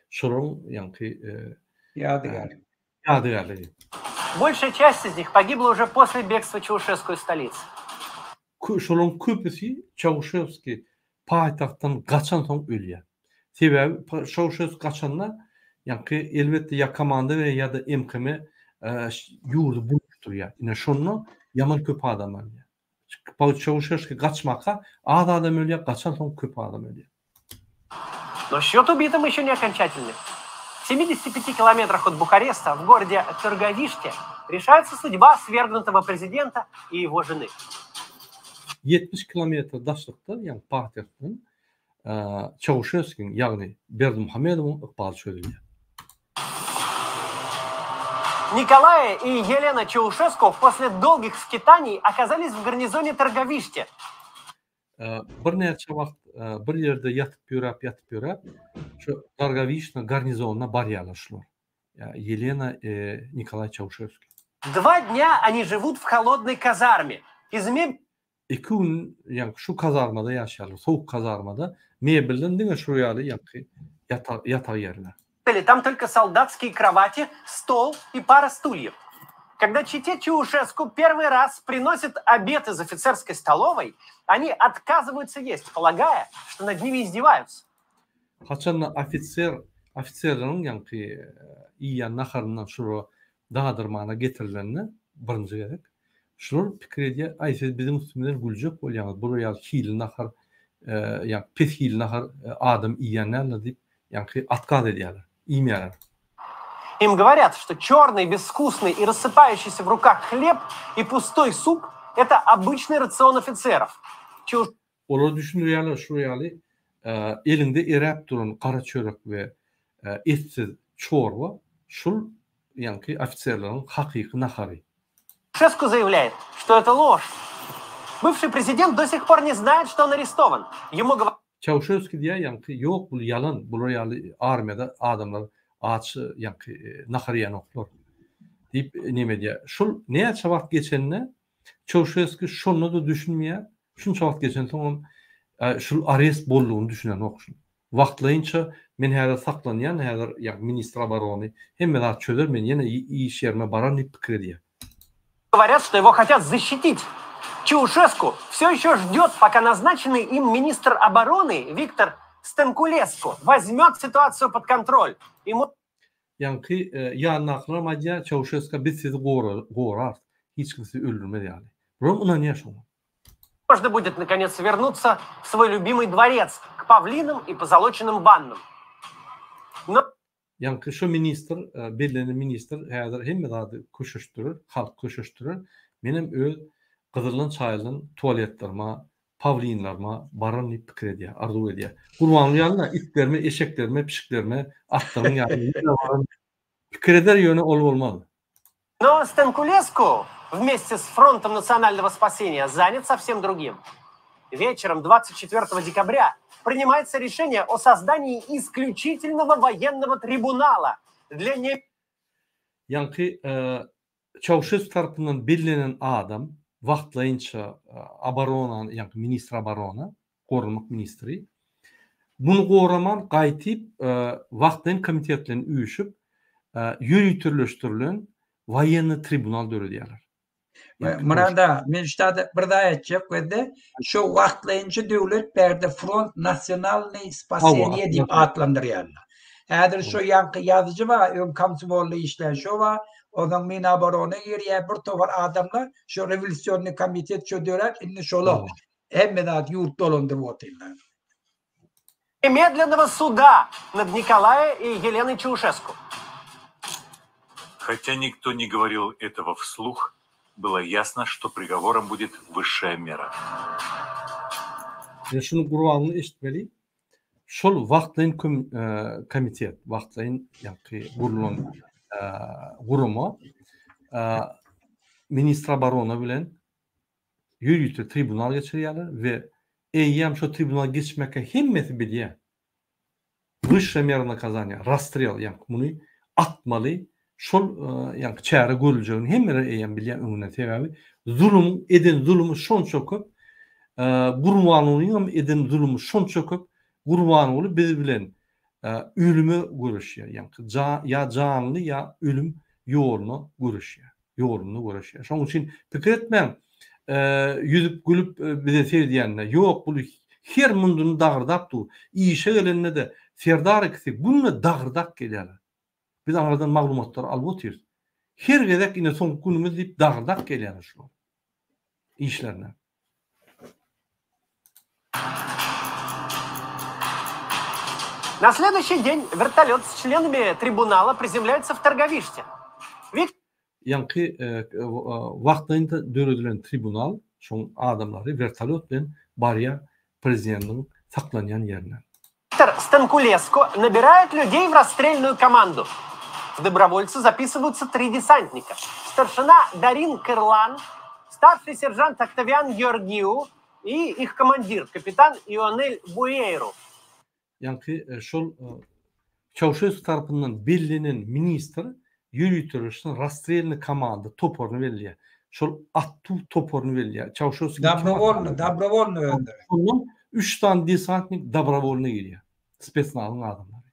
şolaryň ýaňky Ýadygärligi. Ýadygärligi. Большая часть из них погибла уже после бегства Чаушеску из столицы. Şolaryň köpüsi Çauşewski paýtagtdan gaçansoň ölýär. Sebäbi Çauşewski gaçanda ýaňky elbetde ýa komanda berýär ýa-da MKM ýurdy bulaşdyrýar. Ine şonda ýaman köp adam ölýär. Çauşewski gaçmaka az adam ölýär, gaçansoň köp adam ölýär. Но счет убитым еще не окончательный. В 75 километрах от Бухареста, в городе Тырговиште, решается судьба свергнутого президента и его жены. 70 kilometr daşlykda, ýagny paýtagtdan Çauşewskiň, ýagny Berdimuhamedowyň ykbaly çözülýär. Николая и Елена Чаушеску после долгих скитаний оказались в гарнизоне Тырговиште. Birnäçe wagt bir ýerde ýatyp ýöräp, ýatyp ýöräp, şu Targawişna garnizonyna barýarlar şular. Ýelena i Nikolaý Çauşewskiý. Два dnýa oni živut w holodnoý kazarme. Iz meb. Iki gün ýaňky şu kazarmada ýaşaýarlar, sowuk kazarmada, mebelden diňe şu ýaly ýaňky ýatag ýatag ýerler. Там только солдатские кровати, стол и пара стульев. Когда чете Чаушеску первый раз приносят обед из офицерской столовой, они отказываются есть, полагая, что над ними издеваются. Haçanda ofiser, ofiserleriň ýaňky iýýän naharyndan şulara dadyrmana getirilende birinji gezek, şular pikir edýär, aý siz biziň üstümizden güljek bolýaňyz, bular ýaly hili nahar, ýaňky pes hili nahar adam iýýän däldir diýip, Ýaňky otkaz edýärler, iýmeýärler. Им говорят, что черный, безвкусный и рассыпающийся в руках хлеб и пустой суп это обычный рацион офицеров. Чуж. Olar düşündirýärler şu ýaly eliňde eräp duran gara çörek we etsiz çorba şul ýaňky ofiserleriň hakyky nahary. Чаушеску заявляет, что это ложь. Бывший президент до сих пор не знает, что он арестован. Ему говорят Çauşewski diýýär ýaňky ýok bul ýalan bular ýaly armiýada adamlar aç ýaňky nahar iýenoklar diýip neme edýär. Şol näçe wagt geçende Çauşewski şonda-da düşünmeýär. Şunça wagt geçensoňam şul arest boldugyny düşünenok şul. Wagtlaýynça men häzir saklanýan häzir ýaňky ministr oborony hemme zat çözer men ýene iş ýerime bararyn diýip pikir edýär. Говорят, что его хотят защитить. Чаушеску все еще ждет, пока назначенный им министр обороны Виктор Станкулеску возьмет ситуацию под контроль. Ему Ýaňky ýanyndakylaram aýdýar, Çauşeska biz sizi gorarys, hiç kim sizi öldürmez ýaly. Bulam ynanýar şoňa. Можно будет наконец вернуться в свой любимый дворец к павлинам и позолоченным ваннам. Но Ýaňky şo ministr, bellenen ministr häzir hemme zady köşeşdirer, halky köşeşdirer. Menem öz gyzyldan çaýylan tualetlerime, pawlinlerime bararyn diýip pikir edýär, arzuw edýär. Gurbanguly ýaly-da itlerime, eşeklerime, pişiklerime, atlaryň ýanyna ýene bararyn diýip pikir eder, ýöne ol bolmaz. Но Станкулеску вместе с Фронтом национального спасения занят совсем другим. Вечером 24 декабря принимается решение о создании исключительного военного трибунала для не Ýaňky Çauşesku tarapyndan bellenen adam, wagtlaýynça oboronany, ýaňky ministr oborona, goranmak ministri, muny goraman gaýtyp wagtlaýyn komitet bilen üýşüp, ýöriteleşdirilen woýennyý tribunal döredýärler. Murada, men ştada bir zat aýtjak wede, şo wagtlaýynça döwlet bärde Front nasionalnyý spaseniýe diýip atlandyrýarlar. Häzir şo ýaňky ýazyjy bar, öň komsomolda işlän şo bar, onsoň Minaborona girýär bir topar adamlar, şo rewolýusionnyý komitet şo döräp, indi şolar hemme zat ýurt dolandyryp otyrlar. Немедленного суда над Николаем и Еленой Чаушеску. Хотя никто не говорил этого вслух, Было ясно, что приговором будет высшая мера. Ine şuny Gurbanguly eşitmeli. Şol wagtlaýyn komitet, wagtlaýyn ýaňky gurlan gurama ministr oborona bilen ýörite tribunal geçirýärler we eýýäm şo tribunal geçmekkä hemmesi bilýär. Wyşşa mera nakazaniýa, rastrel, ýaňky muny atmaly, şol ýaňky çäre görüljegini hemmeler eýýäm bilýär öňünden, sebäbi zulumyň eden zulumy şonça köp, Gurbangulyňam eden zulumy şonça köp, Gurbanguly biz bilen ölüme göreşýär, ýaňky ýa janly ýa ölüm ýoluna göreşýär. Ýolunda göreşýär. Şonuň üçin pikir etmäň, ýüzüp gülüp bize seredýänine. Ýok, bul her munduny dagyrdap dur. Işe gelende-de Serdar ikisi günde dagyrdap gelýärler. Biz aňyrdan maglumatlary alyp otyrys. Her gezek ine soňky günümiz diýip dagyrdap gelýärler şular işlerine. Na следующий день вертолет с членами трибунала приземляется в Targovishte. Ýaňky wagtlaýyn döredilen tribunal, şoň adamlary wertolýot bilen barýar prezidentiň saklanýan ýerine. Виктор Станкулеску набирает людей в расстрельную команду. В добровольцы записываются три десантника. Старшина Дарин Кырлан, старший сержант Октавиан Георгиу и их командир, капитан Ионель Буэйру. Ýaňky şol Çauşesku tarapyndan bellenen ministr ýöriteleşen rastrelnyý komanda toparyny belleýär. Şol atuw toparyny belleýär. Çauşesku Dobrowolny, dobrowolny öldürer. Şondan üç sany desantnik dobrowolny girýär. Spesnazyň adamlary.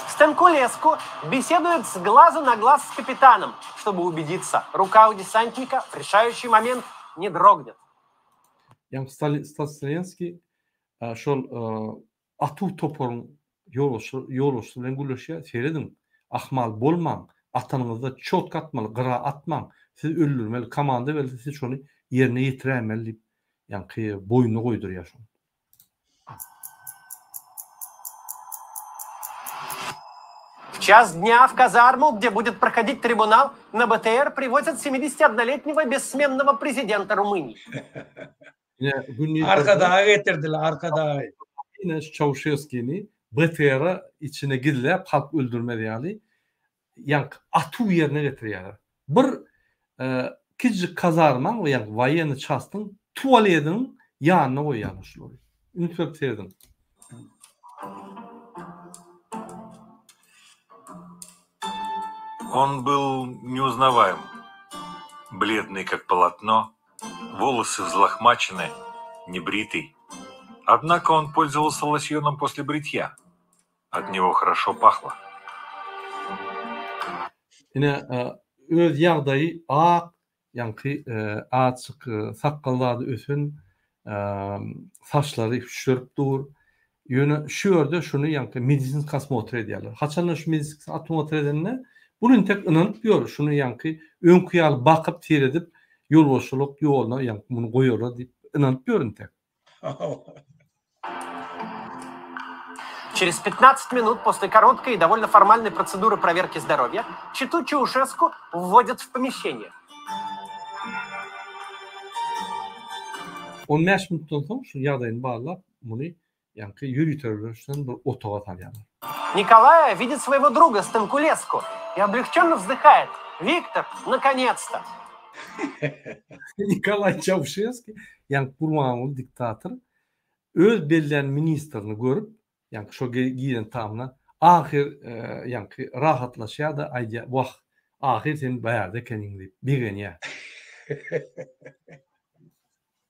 Stankulesku беседует с глазу на глаз с капитаном, чтобы убедиться, рука у десантника в решающий момент не дрогнет. Ýaňky Statslenskiý şol atuw toparyň ýolbaşçysy bilen gürleşýär, serediň, ahmal bolmaň, atanyňyzda çotk atmaly, gyra atmaň, sizi öldürmeli, komanda berilse siz şony ýerine ýetiräýmeli diýip, ýaňky boýnuna goýdurýar şony. В час дня в казарму, где будет проходить трибунал, на БТР привозят 71-летнего бессменного президента Румынии. Arkadagy getirdiler, arkadagy. Ine şu Çauşeskini BTR içine gizläp halk öldürmez ýaly ýaňky atuw ýerine getirýärler. Bir kiçijik kazarmaň we ýaňky woýennyý çastyň tualediniň ýanyna goýýarlar şulary. Üns berip serediň. On byl neuznavaem. Бледный, как полотно, волосы взлохмачены, небритый. Однако он пользовался лосьоном после бритья. От него хорошо пахло. Ine, öz ýagdaýy ak, ýaňky azjyk sakgal zady ösen, saçlary hüşşerip dur. Ýöne şu ýerde şuny ýaňky medisinski osmotr edýärler. Haçanda şu medisinski osmotr edende, bul intek ynanyp ýör, şuny ýaňky öňki ýaly bakyp seredip, ýolbaşçylyk ýoluna ýaňky muny goýarlar diýip ynanyp ýör intek. Через 15 минут после короткой и довольно формальной процедуры проверки здоровья чету Чаушеску вводят в помещение. 15 minutdan soň şu ýagdaýyny barlap, muny ýaňky ýöriteleşen bir otaga salýarlar. Николая видит своего друга Станкулеску и облегченно вздыхает. Виктор, наконец-то! Nikolaý Çauşeski, ýaňky Gurbanguly diktator öz bellän ministrini görüp, ýaňky şo giren tamyna ahyr ýaňky rahatlaşýar-da aýdýar, Wah, ahyr sen bärde ekeniň diýip begenýär.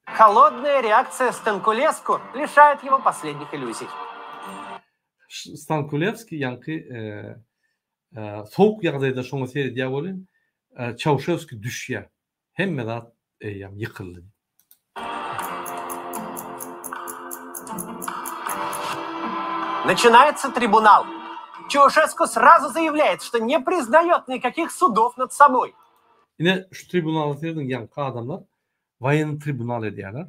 Холодная реакция Станкулеску лишает его последних иллюзий. Stankulewski ýaňky sowuk ýagdaýda şoňa seredýär welin, Çauşewski düşýär. Hemme zat eýýäm ýykyldy. Начинается трибунал. Чаушеску сразу заявляет, что не признает никаких судов над собой. Ine şu tribunala serediň ýaňky adamlar woýennyý tribunal edýärler.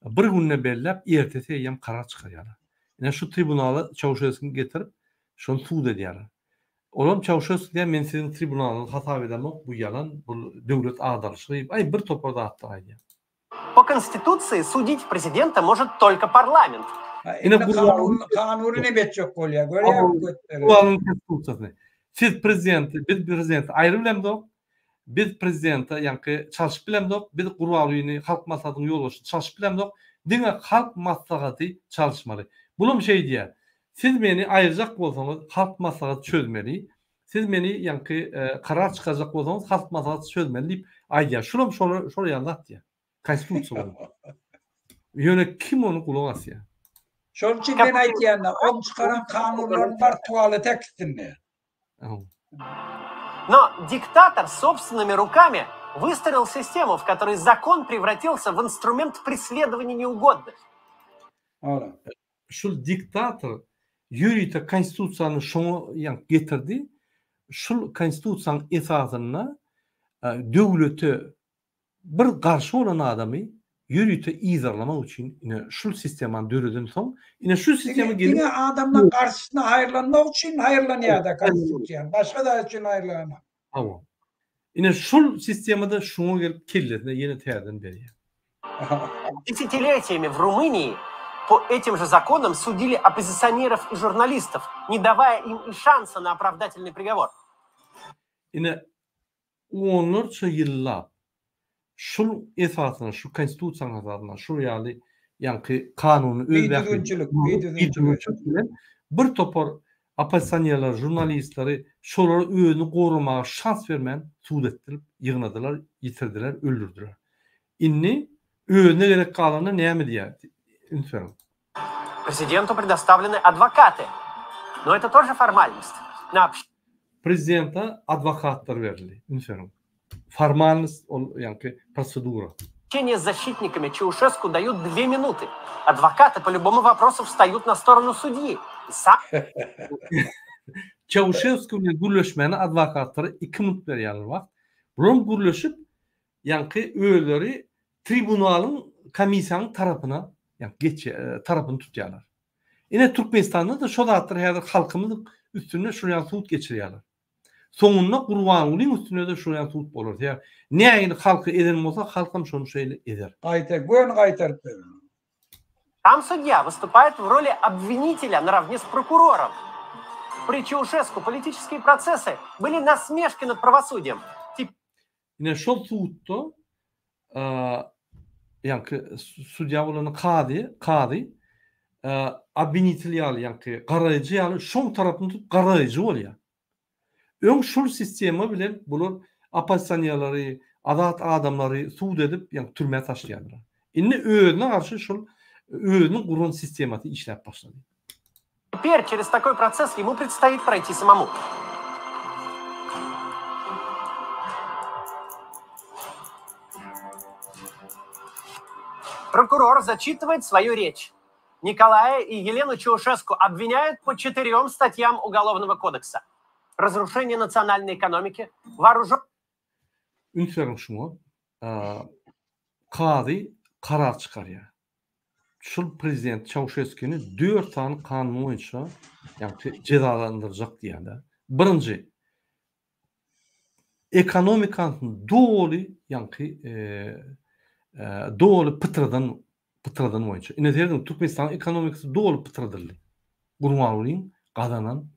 Bir gününe belläp ertesi eýýäm karar çykarýarlar. Ine şu tribunala Çauşeskini getirip şony sud edýärler. Olam Çauşesku diýýär, men siziň tribunalyňyzy hasap edemok, bu ýalan, bu döwlet agdaryşygy, aý bir topar zatlar aýdýar. Po Konstitusiýa sudit prezidenta может tolko parlament. Indi kanun kanuny neme etjek bolýar, görýäňmi götleri. Gurbanyň konstitusiýasyny. Siz prezidenti, biz prezidenti aýry bilemzok. Biz prezidente ýaňky çalşyp bilemzok. Biz Gurbangulyny Halk Maslahatynyň ýolbaşçysyny çalşyp bilemzok. Diňe Halk Maslahaty çalyşmaly. Bulam şeý diýýär. Siz meni aýyrjak bolsaňyz Halk Maslahaty çözmeli. Siz meni ýaňky karar çykarjak bolsaňyz Halk Maslahaty çözmeli diýip aýdýar. Şulam şolar şol ýaly zat diýýär. Konstitusiýa boýunça. Ýöne kim ony gulak asýar? Şonuň üçin men aýdýan-da, oň çykaran kanunlaryny bar tualete äkitsinler. No diktator sobstwennymi rukami wystroil sistemu, w kotorej zakon prewratilsya w instrument presledowaniýa neugodnych. Şul diktator ýörite konstitusiýany şoňa ýaňky getirdi. Şul konstitusiýanyň esasynda döwlete bir garşy bolan adamy ýörite yzarlamak üçin ine şul sistemany döreden soň ine şu sistema gelip Diňe adamlaň garşysyna haýyrlanmak üçin haýyrlanýarda konstitusiýany. Başga zat üçin haýyrlananok. Hawa. Ine şul sistemada şuňa gelip kellesine ýene täzeden berýär. Десятилетиями в Румынии по этим же законам судили оппозиционеров и журналистов, не давая им и шанса на оправдательный приговор. Ine onlarça ýyllap şul esasynda, şu konstitusiýanyň esasynda, şul ýaly ýaňky kanuny öz bähbidine bidüzgünçilik bilen bir topar oppozisionerleri, žurnalistleri şolara özüni goramaga şans bermän sud etdirip ýygnadylar, ýitirdiler, öldürdiler. Indi özüne gerek galanda näme diýýär? Üns beriň. Prezidentu predostawleny adwokaty. No eto tože formalnost. Na Prezidente adwokatlar berildi. Üns beriň. Formalnost ol ýaňky prosedura. Общение с защитниками Чаушеску дают dwie minuty. Adwokaty po lýubomu woprosu wstaýut na storonu sudýi. Sa Çauşesku bilen gürleşmäne adwokatlara iki minut berýärler wagt. Bulam gürleşip ýaňky özleri tribunalyň komissiýanyň tarapyna ýaňky geçýär tarapyny tutýarlar. Ine Türkmenistanda-da şo zatlar häzir halkymyz üstünde şol ýaly sud geçirýärler. Soňunda Gurbangulyň üstünde-de şol ýaly sud bolar. Sebäbi nähili halky ezen bolsa halkam şony şeýle ezer. Gaýta göni gaýtaryp berer. Tam sudýa wystupaýet w roli obwinitelýa narawne s prokurorom. Pri Çauşesku politiçeskiý prosesy byli nasmeşki nad prawosudýem. Ine şol sudda ýaňky sudýa bolany kazy, kazy obwinitel ýaly ýaňky garaýjy ýaly şoň tarapyny tutup garaýjy bolýar. Öň şol sistema bilen bular oppozisionerleri, azat adamlary sud edip ýaňky türmä taşlaýardylar. Indi özüne garşy şol özüniň guran sistemasy işläp başlady. Teper çerez takoý proses ýemu predstoit proýti samomu. Prokuror zaçitywaet svoýu reç. Nikolaýa i Ýelenu Çauşesku obwinýaýut po çetyrýom statýam Ugolovnogo kodeksa, razruşeniýe nasionalnoý ekonomiki, woružo. Üns beriň şuňa, kazy karar çykarýar. Şul prezident Çauşeskini dört sany kanun boýunça ýagny jezalandyrjak diýýärler. Birinji ekonomikasyny doly ýagny doly pytradan pytradan boýunça. Ine serediň Türkmenistanyň ekonomikasy doly pytradyldy. Gurbangulyň gazanan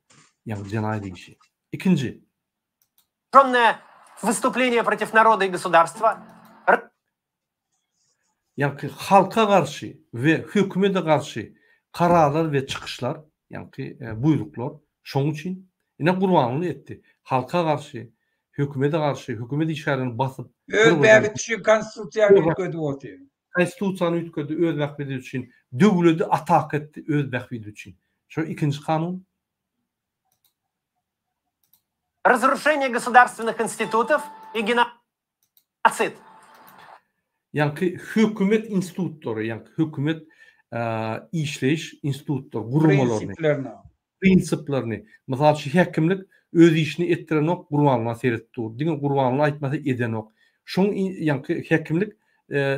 ýagny jenaýat işi. Ikinji. Wystupleniýe protiw naroda i gosudarstwa. Ýaňky halka garşy we hökümede garşy kararlar we çykyşlar, ýaňky buýruklar şoň üçin ine Gurbanguly etdi. Halka garşy, hökümede garşy, hökümet işgärlerini basyp, Öz bähbidi üçin konstitusiýany üýtgedip otyr. Konstitusiýany üýtgedi öz bähbidi üçin, döwledi ataka etdi öz bähbidi üçin. Şo ikinji kanun. Razruşeniýe gosudarstwennych institutow i genosid. Ýaňky hökümet institutlary, ýaňky hökümet işleýiş institutlary, guramalaryny, Prinsiplerini. prinsiplerini, mysal üçin, häkimlik öz işini etdirenok, Gurbanguly seredip dur. Diňe Gurbanguly aýtmasa edenok. Şoň ýaňky häkimlik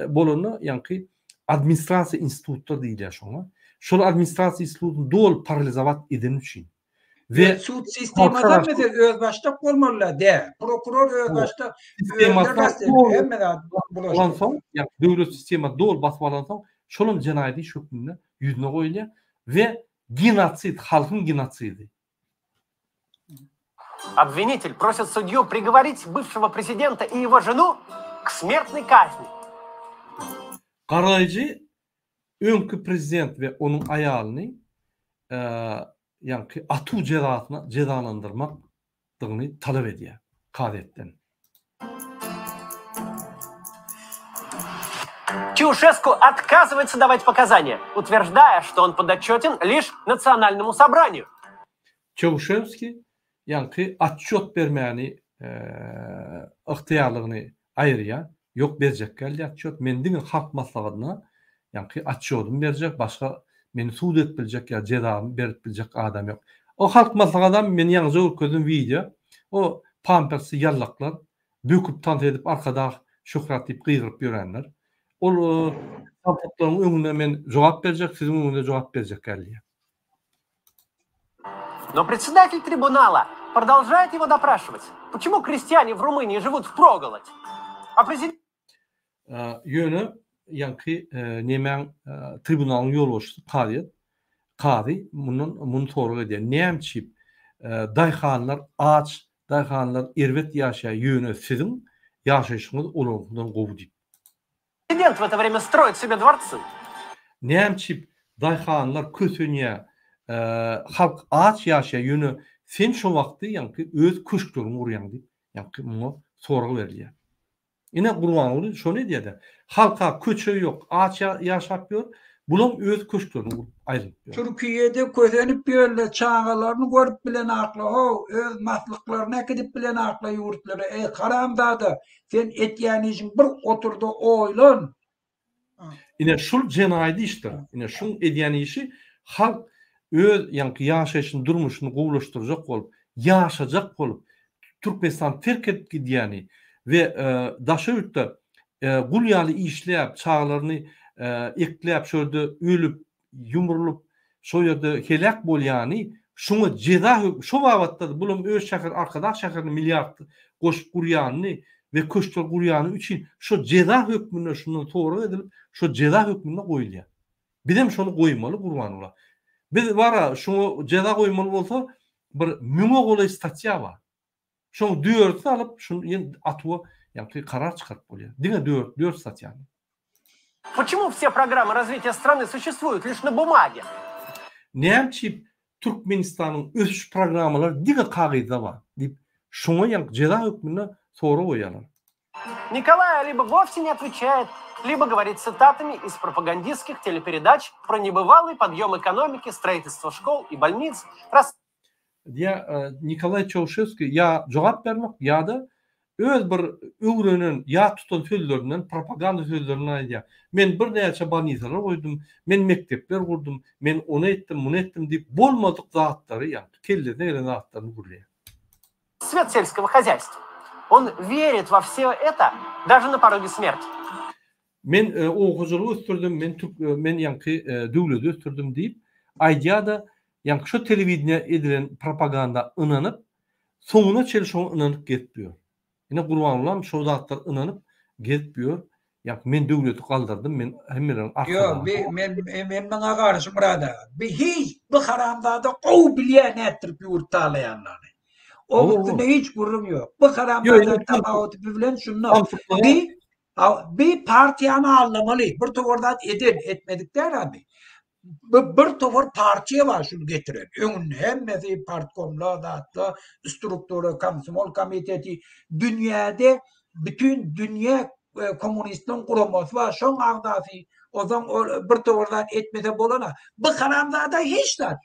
bolanda ýaňky administrasiýa institutlar diýilýär şoňa. Şol administrasiýa institutyny doly paralizowat edeni üçin. We sud sistemasam mesela özbaşdak bolmaly dä. Prokuror özbaşdak sistemasy hemme zat bulaşdyr. Ýa döwlet sistemasy doly basyp alansoň, şolam jenaýat iş hökmünde ýüzüne goýulýar we genosid, halkyň genosidi. Obwinitel prosit sudýu prigovorit bywşego prezidenta i ýego ženu k smertnoý kazni. Garaýjy öňki prezident we onuň aýalyny ýaňky atuw jezasyna jezalandyrmakdygyny talap edýär kazyýetden. Çauşesku otkazywaýtsa dawać pokazaniýa, utwерждая, что on podotçeten liş Nasionalnomu sobraniýu. Çauşewski ýaňky otçýot bermäni ygtyýarlygyny aýyrýar. Ýok berjek däl diýýär otçýot. Men diňe Halk Maslahatyna ýaňky otçýodymy berjek, başga meni sud edip biljek ýa jezamy berip biljek adam ýok. O Halk Maslahatam men ýaňyja görkezdim wideo. O pampersli ýallaklar böküp tans edip Arkadag şöhrat diýip gygyryp ýörenler. Ol samsyklaryň öňünde men jogap berjek, siziň öňüňizde jogap berjek däl diýýär. Но председатель трибунала продолжает его допрашивать. Почему крестьяне в Румынии живут впроголодь? А президент... Ýöne ýaňky nemäň tribunalyň ýolbaşçysy kazyýet kazy mundan muny sorag edýär. Näme üçin daýhanlar aç, daýhanlar erbet ýaşaýar, ýöne siziň ýaşaýşyňyz olaryňkydan gowy diýip. Prezident w eto wremýa stroit sebe dworcy. Näme üçin daýhanlar kösenýär, halk aç ýaşaýar, ýöne sen şo wagtda ýaňky öz köşkleriňi gurýaň diýip, ýaňky muňa sorag berilýär. Ine Gurbanguly şony edýär-de. Halka köçe ýok, aç ýaşap ýör, bulam öz köşklerini gurup aýlanyp ýör. Türkiýede kösenip ýörler, çagalaryny görüp bilenakla how, öz maslyklaryny äkidip bilenakla ýurtlara, eý haramzada, Sen etýän işiň bir oturda oýlan. Ine şul jenaýat işdir. Ine şuň edýän işi halk öz ýaňky ýaşaýşyny durmuşyny gowulaşdyrjak bolup, ýaşajak bolup Türkmenistany terk edip gidýäni we daşary ýurtda gul ýaly işläp çagalaryny ekläp şo ýerde ölüp ýumrulyp, şo ýerde heläk bolýany şoňa jeza hökmünde, şo babatda-da bulam öz şäheri Arkadag şäherini milliard goşup gurýanyny we köşkler gurýany üçin şo jeza hökmünde şundan sorag edilip, şo jeza hökmünde goýulýar. Bizem şony goýmaly Gurbanguly. Biz bar-a şoňa jeza goýmaly bolsa bir müňe golaý statýa bar. Şoň dördüsini alyp, şuny ýene atuwa ýaňky karar çykaryp bolýar. Diňe dört, dört statýany. Почему все программы развития страны существуют лишь на бумаге? Näme üçin Türkmenistanyň ösüş programmalary diňe kagyzda bar? diýip, şoňa ýaňky jeza hökmünde sorag goýýarlar. Nikolaý либо вовсе не отвечает, либо говорит цитатами из пропагандистских телепередач про небывалый подъем экономики, строительство школ и больниц, рас Diýýär, Nikolaý Çauşeski ýa jogap bermek ýa-da öz bir öwrenen, ýat tutan sözlerinden, propaganda sözlerinden aýdýar. Men birnäçe bolnisalar goýdum, men mekdepler gurdum, men ony etdim, muny etdim diýip, bolmadyk zatlary, ýagny kellesine gelen zatlaryny gürleýär. Svet selskogo hozýaýstwa. On werit wo wsýo eto daže na poroge smerti. Men oba hojalygy ösdürdim, men türk men ýaňky döwleti ösdürdim diýip aýdýar-da, ýaňky şo telewideniýä edilen propaganda ynanyp, soňuna çenli şoňa ynanyp gezip ýör. Ine Gurbangulam şo zatlara ynanyp gezip ýör. Ýaňky men döwleti galdyrdym, men hemmeleriň Ýok, bi men men muňa garşy Myrat aga. Bi hiç bu haramzada gowy bilýär nätdirip ýurt talaýanlaryny. Oň üstünde hiç gürrüň ýok. Bu haramzada tapawudy bilen şunda. Bi Bi partiýany aldamaly. Bir towar zat eden, etmedik däl abi. Bu bir towar partiýa bar şuny getiren. Öňünde hemmesi partkomlar, zatlar, struktura, komsomol komiteti, dünýäde bütün dünýä e, kommunistleriň guramasy bar, şoň agzasy. Ozan bir towar zat etmese bolana. Bu haramzada hiç zat.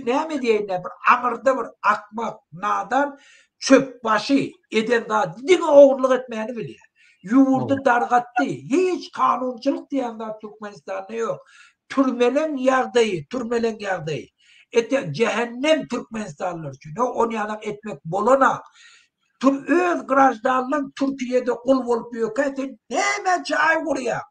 Näme diýeýin bir aňyrda bir akmak, nadan çöp başy eden zat diňe ogurlyk etmäni bilýär. Ýurdy dargatdy. Hiç kanunçylyk diýen zat Türkmenistanda ýok. Türmeleň ýagdaýy, türmeleň ýagdaýy. Ete jähennem türkmenistanlylar üçin. Ýok, ony ýanak etmek bolana. Tür öz graždanlaň Türkiýede gul bolup ýökä sen nämä jaý gurýaň?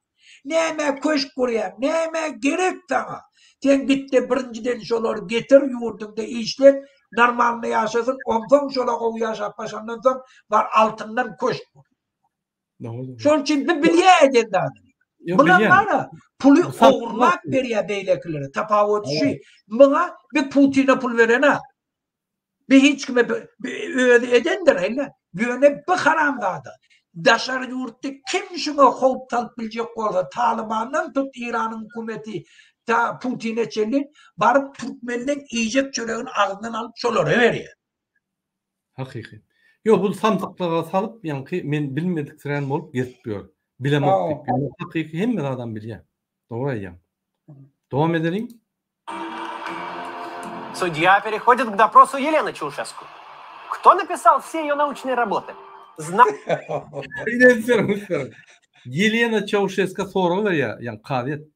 Nämä köşk gurýaň? Nämä gerek saňa? Sen gitde birinjiden şolary getir ýurduňda işlet, normalny ýaşasyn, onsoň şola gowy ýaşap başlandan soň bar altyndan köşk gur. Şonuň üçin bu bilýär eden zadyny. Bular bara puly ogurlap berýär beýlekilere. Tapawudy şu. Muňa bir Putine pul berene. Bir hiç kime özi edendir helle. Ýöne bu haramzada daşary ýurtda kim şuňa howp salyp biljek bolsa Talybandan tut Iranyň hökümeti ta Putine çenli baryp türkmenden iýjek çöregini agzyndan alyp şolara berýär. Hakyky. Ýok bu samsyklyga salyp ýaňky men bilmediksirän bolup gezip ýör. Bilemok diýip. Ýöne hakyky hemme zadam bilýär. Dogry aýdýaň. Dowam edeliň. Судья переходит к допросу Елены Чаушеску. Кто написал все ее научные работы? Зна Ýelena Çauşeska sorag berýär, ýagny kazyýet.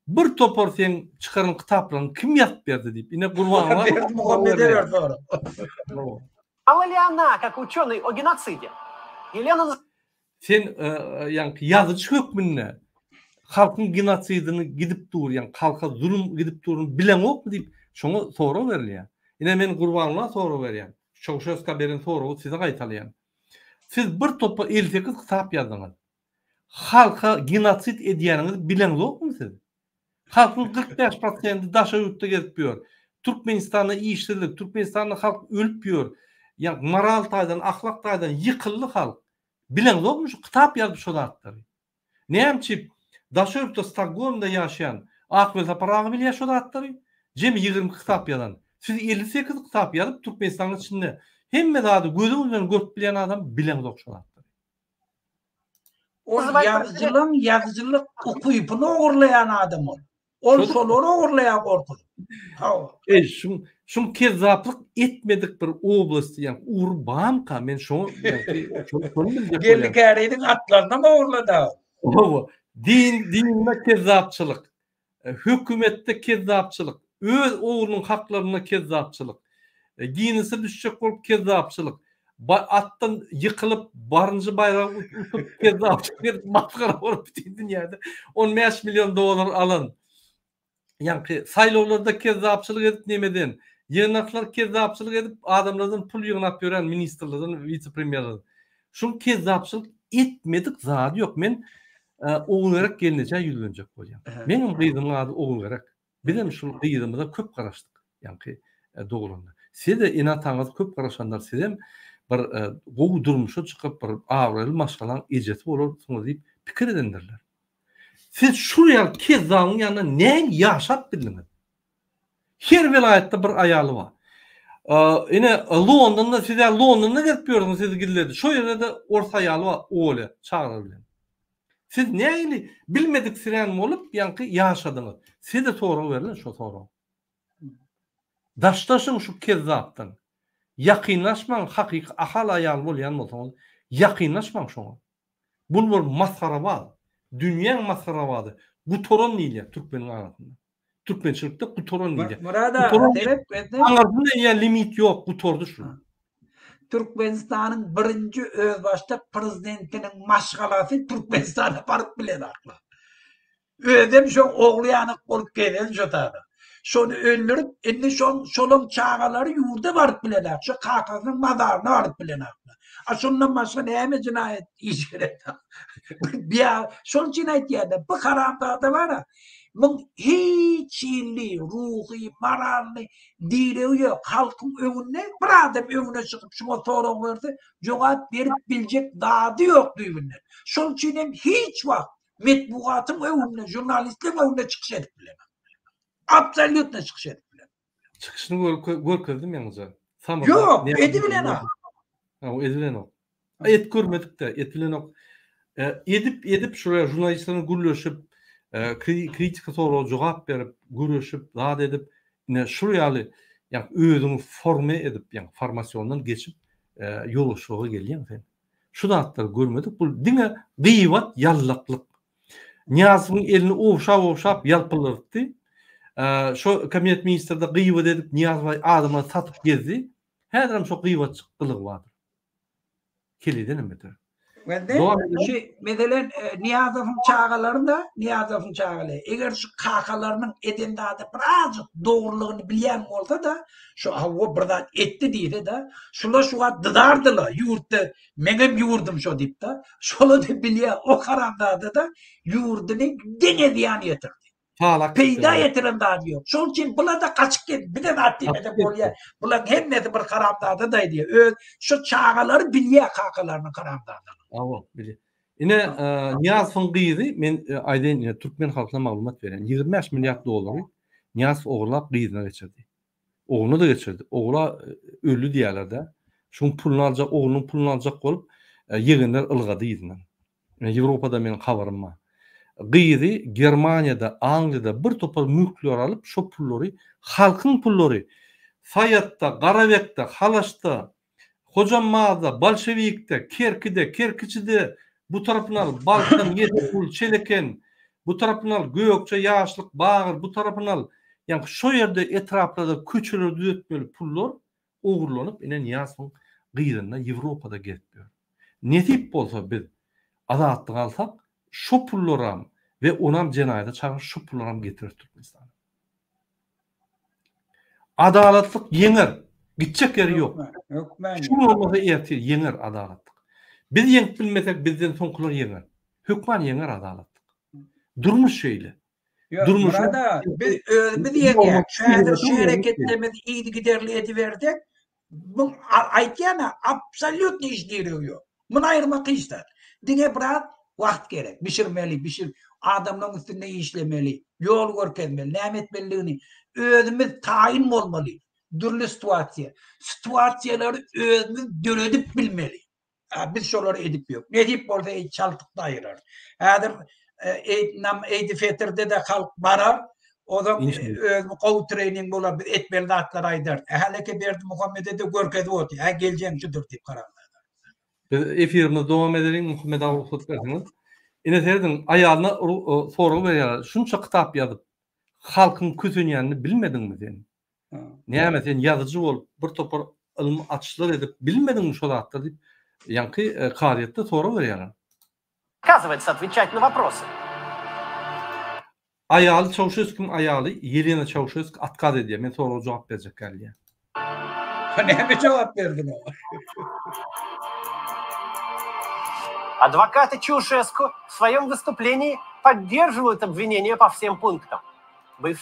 Bir topar seň çykaran kitaplaryňy kim ýazyp berdi diýip. Ine Gurbanguly Berdimuhamede berdi sorag. Знала ли она, как ученый, о геноциде? Елена Sen ýaňky ýazyjy hökmünde halkyň genosidini gidip dur, ýaňky halka zulum gidip duruny bileňokmy diýip, şoňa sorag berilýär. Ine men Gurbanguly sorag berýän. Çauşeska beren soragy size gaýtalaýan. Siz bir topar 58 kitap ýazdyňyz. Halka genosid edýäniňizi bileňzokmy siz? Halkyň 45 prosendi daşary ýurtda gezip ýör. Türkmenistanda işsizlik, Türkmenistanda halk ölüp ýör. Ýa moral taýdan, ahlak taýdan ýykyldy halk. Bileňzokmy şu kitap ýazyp şo zatlary? Näme üçin daşary ýurtda Stokgolmda ýaşaýan Ak Welsapar aga bilýär şo zatlary? Jemi 22 kitap ýazan. Siz 58 kitap ýazyp Türkmenistanyň içinde hemme zady gözüňiz bilen görüp bilýän adam bileňzok şo zatlary. Ol ýazyjylaň ýazyjylyk ukypyny ogurlaýan adam ol. Ol şolary ogurlaýar gorkuzyp. Hawa. Eý şuň şuň kezzaplyk etmedik bir oblasty ýa ugry barmyka men şoňa şony biljek bolýan. Geldi Käriziň atlarynam ogurlady. Hawa. Din dinde kezzapçylyk. Hökümetde kezzapçylyk, öz oglunyň haklarynda kezzapçylyk, Ginnese düşjek bolup kezzapçylyk, atdan ýykylyp barynjy baýragy utup kezzapçylyk edip masgara bolup bütin dünýäde 15 million dollar alan, ýaňky saýlawlarda kezzapçylyk edip nemeden, ýygnaklar kezzapçylyk edip adamlardan pul ýygnap ýören ministrlerden, wise-premýerlerden. Şuň kezzapçylyk etmedik zady ýok. Men Ogulgerek gelnejä ýüzlenjek bolýan. Meňem gyzymyň ady Ogulgerek. Bizem şul gyzymyza köp garaşdyk. Ýaňky dogranda. Siz-de ene-ataňyz köp garaşanlar sizem bir gowy durmuşa çykyp bir abraýly maşgalaň ejesi bolarsyňyz diýip pikir edendirler. Siz şul ýaly kezzabyň ýanynda nähili ýaşap bildiňiz? Her welaýatda bir aýaly bar. Ine Londonda siz-ä Londonda gezip ýördüňiz sizi gizledi. Şo ýerde-de ors aýaly bar Olýa çagalar bilen. Siz nähili bilmediksirän bolup ýaňky ýaşadyňyz. Size sorag berlen şo sorag. Daşlaşyň şu kezzapdan. Ýakynlaşmaň hakyky ahal aýaly bolýan bolsaňyz ýakynlaşmaň şoňa. Bul bir masgarabaz. Dünýäň masgarabazy. Gutaran diýilýär türkmeniň arasynda. Türkmençilikde gutaran diýilýär. Murad aga, seret bende. Aňyrsynda eýýäm limit ýok, gutardy şu. Türkmenistanyň birinji özbaşdak prezidentiniň maşgalasy Türkmenistana baryp bilenaklar. Özem şoň ogly ýanak bolup gezen şo tada. Şony öldürip, indi şoň şolaň çagalary ýurda baryp bilenak, şo kakasynyň mazaryna baryp bilenaklar. A şondan başga näme jenaýat iş gerek? Biýa, şoň üçin aýtýan-da, bu haramzada bar-a, muň hiç hili ruhy, moralny diregi ýok. Halkyň öňünde bir adam öňüne çykyp şuňa sorag berse, jogap berip biljek zady ýok düýbünden. Şoň üçin hem hiç wagt metbugatyň öňünde, žurnalistleriň öňünde çykyş edip bilemok. Absolýutno çykyş edip bilemok. Çykyşyny görkezdim ýaňyja. Ýok, edibilenok. Ha, edibilenok. Et görmedik-de, et bilenok. Edip, edip şuraya žurnalistlerle gürleşip, kritika soraga jogap berip, gürleşip, zat edip, ine şul ýaly, ýa özüňi forme edip, ýa formasiondan geçip, ýolbaşçylyga gelýäň sen. Şu zatlary görmedik, bu diňe gybat, ýallaklyk. Nyýazowyň elini ogşap-ogşap ýalpyldatdy. Şo kabinet ministrde gybat edip Nyýazow adamlary satyp gezdi. Häzirem şo gybatçyk gylygy bardyr. Keleden hem beter. Wende şu meselen Nyýazowyň çagalary-da, Nyýazowyň çagalary, eger şu kakalarynyň eden zady birazjyk dogrulygyny bilýän bolsa-da, şu hawa bir zat etdi diýse-de, şular şu wagt dyzardylar, ýurtda meňem ýurdum şo diýip-de, şolar-da bilýär, o haramzada-da ýurduny deňe zyýan ýetirdi. Talak Peýda ýetiren zady ýok. Şoň üçin bular-da gaçyp gel, bize zat diýmese bolýar. Bularyň hemmesi bir haramzada-da diýýär. Öz şu çagalary bilýär kakalarynyň haramzadalygyny. Hawa, bilýär. Ine, Nyýazowyň gyzy, men aýdaýyn, ine, türkmen halkyna maglumat berýän. 25 milliard dollary Nyýazow ogurlap gyzyna geçirdi. Ogluna-da geçirdi. Ogla öldi diýýärler-dä. Şuň puluny aljak, oglunyň puluny aljak bolup, ýegenler ylgady yzyndan. Ýewropada meniň habarym bar. Gyzy Germaniýada, Angliýada bir topar mülkler alyp, şo pullary, halkyň pullary Saýatda, Garabekde, Halaşda, Hojambazda, Bolşewikde, Kerkide, Kerkiçide, bu tarapyny al, Balkan, Ýesigul, Çeleken, bu tarapyny al, Gökje, Ýaşlyk, Bagyr, bu tarapyny al, ýaňky şo ýerde etraplarda köçeleri düzetmeli pullar ogurlanyp ine Nyýazowyň gyzynda Ýewropada gezip ýör. Nesip bolsa biz azatlyk alsak şo pullaram we onam jenaýata çagyryp şo pullaram getireris Türkmenistana. Adalatlyk ýeňer. Gitjek ýeri ýok. Hökmän. Şu gün bolmasa ertir ýeňer adalatlyk. Biz ýeňip bilmesek bizden soňkular ýeňer. Hökman ýeňer adalatlyk. Durmuş şeýle. Ýok, Murad aga, biz özümiz ýeňýäs. Şu häzir şu hereketlerimizi yzygiderli edibersek, bu aýtýan-a, absolýutno hiç diregi ýok. Muny aýyrmak hiç zat. Diňe biraz wagt gerek. Bişirmeli, bişir, adamlaryň üstünde işlemeli, ýol görkezmeli, näme etmelidigini. Özümiz taýyn bolmaly dürli situasiýa. Situasiýalary özümiz döredip bilmeli. Biz şolary edip ýok. Nesip bolsa eý çaltykda aýyrarys. Häzir eý nam eýdi fetirde-de halk barar. Ozal özümi gowy trening bolar biz etmeli zatlary aýdarys. Häleke Berdimuhamede-de görkezip otyr. Hä geljegiň şudur diýip haramzada. Biz efirimizi dowam edeliň Muhammet aga rugsat berseňiz. Ine serediň aýalyna sorag berýärler. Şunça kitap ýazyp halkyň kösenýänini bilmediňmi sen? Näme sen ýazyjy bolup bir topar ylmy açyşlar edip bilmediňmi şo zatlary diýip ýaňky kazyýetde sorag berýärler. Отказывается отвечать на вопросы. Aýaly Çauşeskiň aýaly Ýelena Çauşeski otkaz edýär, men soraga jogap berjek däl diýýär. Näme jogap berdiň oňa? Adwokaty Çauşesku w swoýom wystuplenii podderžiwают obwineniýa po wsem punktam. Byw.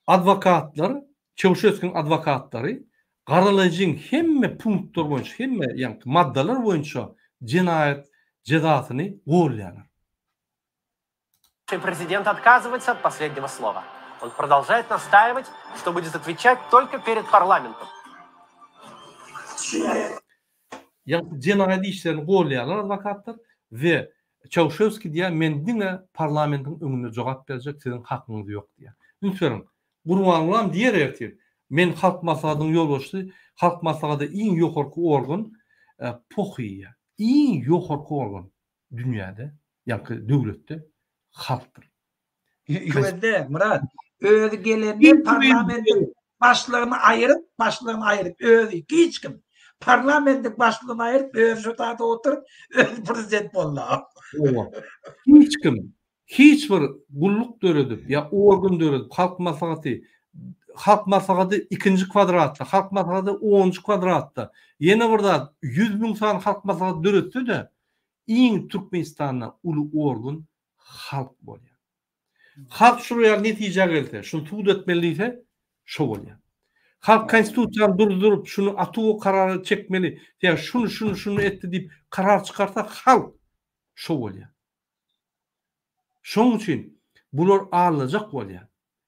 Adwokatlar, Çauşeskiň adwokatlary garalaýjyň hemme punktlar boýunça, hemme ýaňky maddalar boýunça jenaýat jezasyny golýarlar. Prezident otkazywaýtsa ot poslednego slowa. On prodolžaet nastaýiwat, çto budet otweçat tolko pered parlamentom. Ýagny jenaýat işlerini golýarlar adwokatlar we Çauşewski diýýär men diňe parlamentiň öňünde jogap berjek siziň hakyňyz ýok diýýär. Üns beriň Gurbangulam diýer ertir men Halk Maslahatynyň ýolbaşçysy Halk Maslahaty iň ýokarky organ pohyýa iň ýokarky organ dünýäde ýaňky döwletde halkdyr. Ýöne Myrat, özi gelende parlamentiň başlygyny aýyryp, başlygyny aýyryp, özi hiç kim parlamentiň başlygyny aýyryp, özi şo taýda oturyp, özi prezident boldy. Hawa. Hiç kim, hiç bir gulluk döredip ýa organ döredip, Halk Maslahaty, Halk Maslahaty ikinji kwadratda, Halk Maslahaty onunjy kwadratda, ýene bir zat, 100 mün sany Halk Maslahaty döretse-de, iň Türkmenistanda uly organ halk bolýar. Halk şular ýaly netijä gelse, şuny sud etmeli diýse, şo bolýar. Halk konstitusiýany durduryp, şuny atuwa karara çekmeli, ýa şuny, şuny, şuny etdi diýip karar çykarsa, halk şo bolýar. Şonuň üçin bular aldajak bolýar.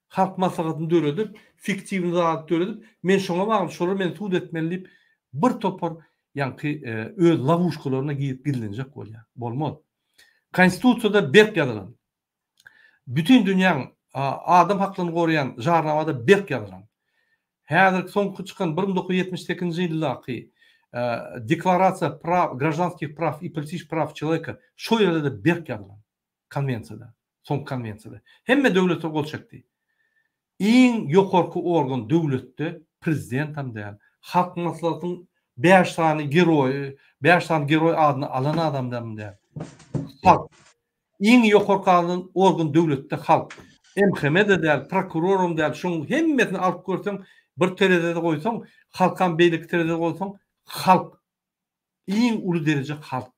Halk maslahatyny döredip, fiktiwny zat döredip, men şoňa bagly, şolar meni sud etmeli diýip, bir topar ýaňky öz lowuşkalaryna girip gizlenjek bolýar. Bolmaz. Konstitusiýada berk ýazylan. Bütin dünýäň adam haklaryny goraýan jarnamada berk ýazylan. Häzirki soňky çykan 1978-nji ýyldaky Deklarasiýa praw, graždanskih praw i politiçkih praw çeloweka şo ýerde-de berk ýazylan. Konwensiýada. Soňky konwensiýada. Hemme döwletler gol çekdi. Iň ýokarky organ döwletde prezidentam däl, Halk Maslahatynyň. Bäş sany geroý, bäş sany geroý adyny alan adamdam däl. Halk. Iň ýokarky alnan organ döwletde halk. MHM-de däl, prokuroram däl, şoň hemmesini alyp görseň, bir terezede goýsaň, halkam beýleki terezede goýsaň, halk. Iň uly dereje halk.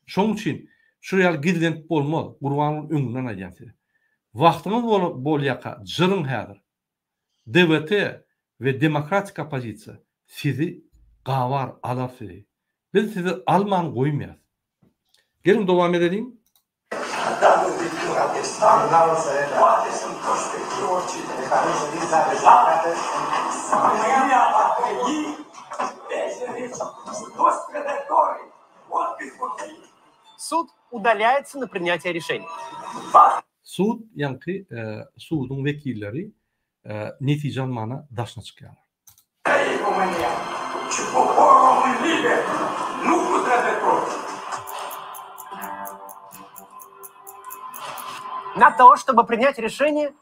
Şoň üçin şu ýaly gizlenip bolmaz, Gurbanguly öňünden aýdýan size. Wagtyňyz bolýaka jyryň häzir. DWT we demokratik oppozisiýa sizi gabar alar sizi. Biz sizi alman goýmaýas. Geliň dowam edeliň. Sud udalýaetsa na prinýatiýe rişeniýa. Sud ýaňky suduň wekilleri netije almana daşyna çykýarlar. Na to, ştoby prinýat rişeniýe,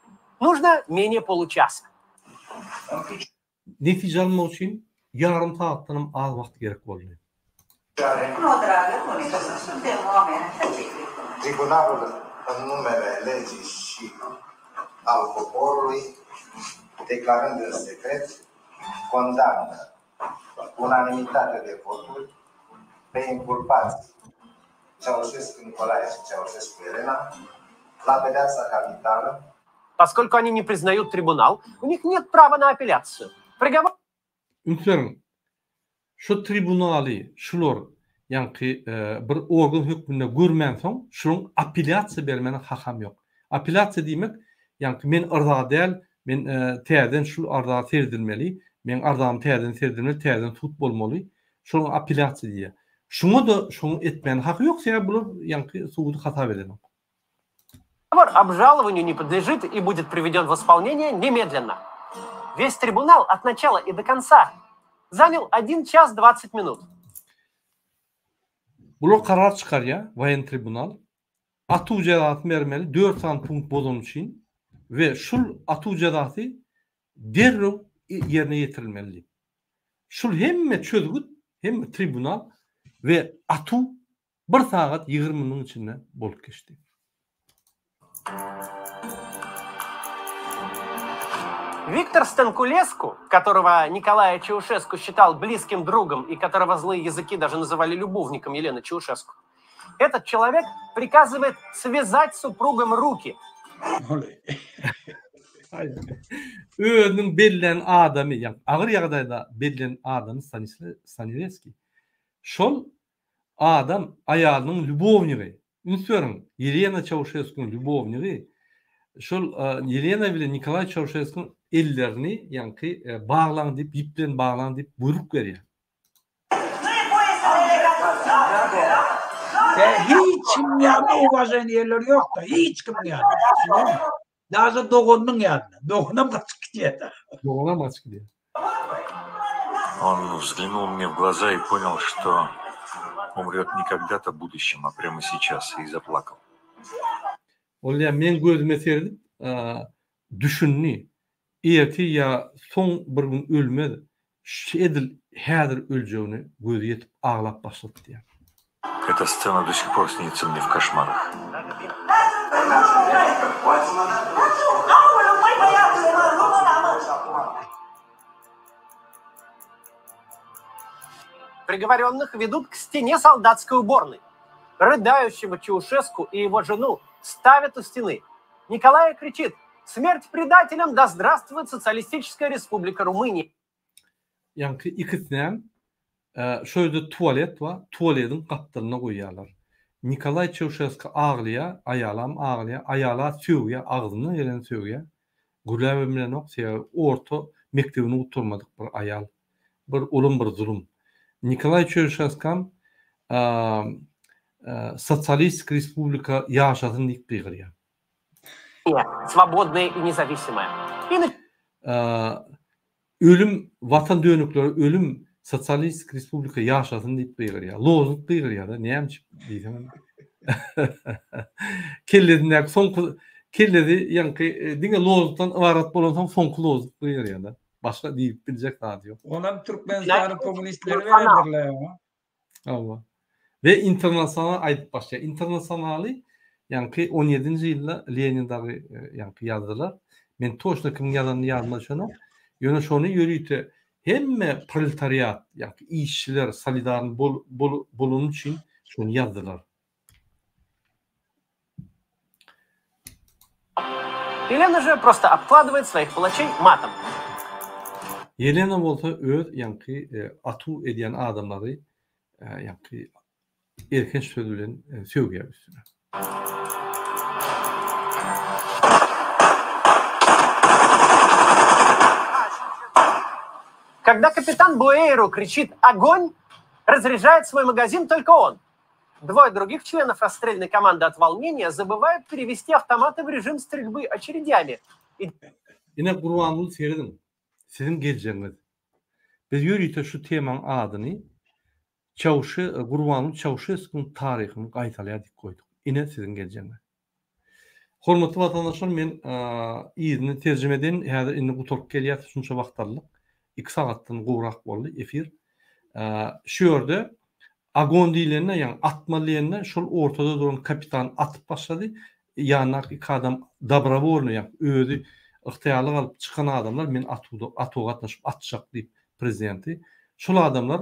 nujno menýe poluçasa. Netije almak üçin ýarym sagatdanam az wagt gerek boldy. Tribunalul în numele legii și al poporului, declarând în secret, condamnă cu unanimitate de voturi pe inculpați Ceaușescu Nicolae și Ceaușescu Elena la pedeapsa capitală. Поскольку они не признают tribunal, у них нет права на апелляцию. Приговор Üns beriň, şu tribunaly şular ýaňky bir organ hökmünde görmänsoň, şularyň apelýasiýa bermäne hakam ýok. Apelýasiýa diýmek, ýaňky men yrza däl, men täzeden şul arza seredilmeli, meň arzam täzeden seredilmeli, täzeden sud bolmaly. Şoňa apelýasiýa diýýär. Şuňa-da şoň etmäne haky ýok, sebäbi bular ýaňky sudy hasap edenok. Приговор обжалованию не подлежит и будет приведен в исполнение немедленно. Весь tribunal от начала и до конца занял один час 20 minut. Bular karar çykarýar, woýennyý tribunal. Atuw jezasyny bermeli dört sany punkt bozany üçin we şul atuw jezasy derrew ýerine ýetirilmeli diýip. Şul hemme çözgüt, hemme tribunal we atuw Bir sagat 20 minutyň içinde bolup geçdi. Виктор Станкулеску, которого Николай Чаушеску считал близким другом и которого злые языки даже называли любовником Елены Чаушеску, этот человек приказывает связать супругам руки. Özüniň bellän adamy, ýagny agyr ýagdaýda bellän adamy Stanileski. Şol Adam aýalynyň lýubownigi, üns beriň, Ýelena Çauşeskuň lýubownigi, şol Ýelena bilen Nikolaý Çauşeskuň ellerini ýaňky baglaň diýip, ýüp bilen baglaň diýip buýruk berýär. Hiç kimiň ýanynda uwaženiýeleri ýok-da, hiç kimiň ýanynda. Daže doganynyň ýanyna. Doganam gaçyp gidýär. Doganam gaçyp gidýär. Он взглянул мне в глаза и понял, что умрет не когда-то в будущем, а прямо сейчас, и заплакал. Ol ýa meň gözüme seredip düşündi. Ertir ýa soň bir gün ölmez, edil häzir öljegine gözi ýetip aglap başlady diýýär. Эта сцена до сих пор снится мне в кошмарах. Приговоренных ведут к стене солдатской уборной. Рыдающего Чаушеску и его жену ставят у стены. Николай кричит «Смерть предателям! Да здравствует социалистическая республика Румыния!» Ýaňky ikisinem şo ýerde tualet bar, tualediň gapdalynda goýýarlar. Nikolaý Çauşeski aglaýar, aýalam aglaýar, aýala sögýär, agzyndan geleni sögýär. Gürläbem bilenok, sebäbi orta mekdebini gutarmadyk bir aýal. Bir olam bir zulum. Nikolaý Çauşeskam sosialistik respublika ýaşasyn diýip gygyrýar. Swobodnyý i nezawisimaya. Ölüm watan dönükleri ölüm sosialistik respublika ýaşasyn diýip gygyrýar. Lozung gygyrýar-da, näme üçin diýseňem. Kellesindäki soňky kellesi ýaňky diňe lozungdan ybarat bolansoň soňky lozung gygyrýar-da. Başga diýip biljek zady ýok. Onam Türkmenistanyň kommunistleri berendirler oňa. Hawa. We internasional aýdyp başlaýar. Internasionaly ýaňky on ýedinji ýylda Lenin dagy ýaňky ýazdylar. Men toçno kimiň ýazanyny ýadyma düşenok. Ýöne şony ýörite hemme proletariat, ýaňky işçiler solidarny bol bol bolany üçin şony ýazdylar. Ýelena же prosto obkladywает swoich palaçey matom. Ýelena bolsa öz ýaňky atuw edýän adamlary ýaňky elhenç söz bilen sögýär üstüne. Когда kapitan Bueýru kriçit Ogoň! razrяžает svoý magazin tolko on. Dwoe drugih çlenov rasstrelnoý komandy ot wolneniýa zabywaýut perewesti awtomaty w režim strelby oçeredýami i Ine Gurbanguly serediň, siziň geljegiňiz. Biz ýörite şu temaň adyny Çawşe Gurbanguly Çawşeskuň taryhyny gaýtalaýar diýip goýduk. Ine siziň geljegiňiz. Hormatly watandaşlar men yzyny terjime edeýin häzir indi gutaryp gelýäs şunça wagt aldyk. Iki sagatdan gowrak boldy efir. Şu ýerde agon diýlende ýagny atmaly diýende şol ortada duran kapitan atyp başlady. Ýanyndaky iki adam dobrowolnyý ýagny özi ygtyýarlyk alyp çykan adamlar men atuwda atuwa gatnaşyp atjak diýip prezidenti. Şol adamlar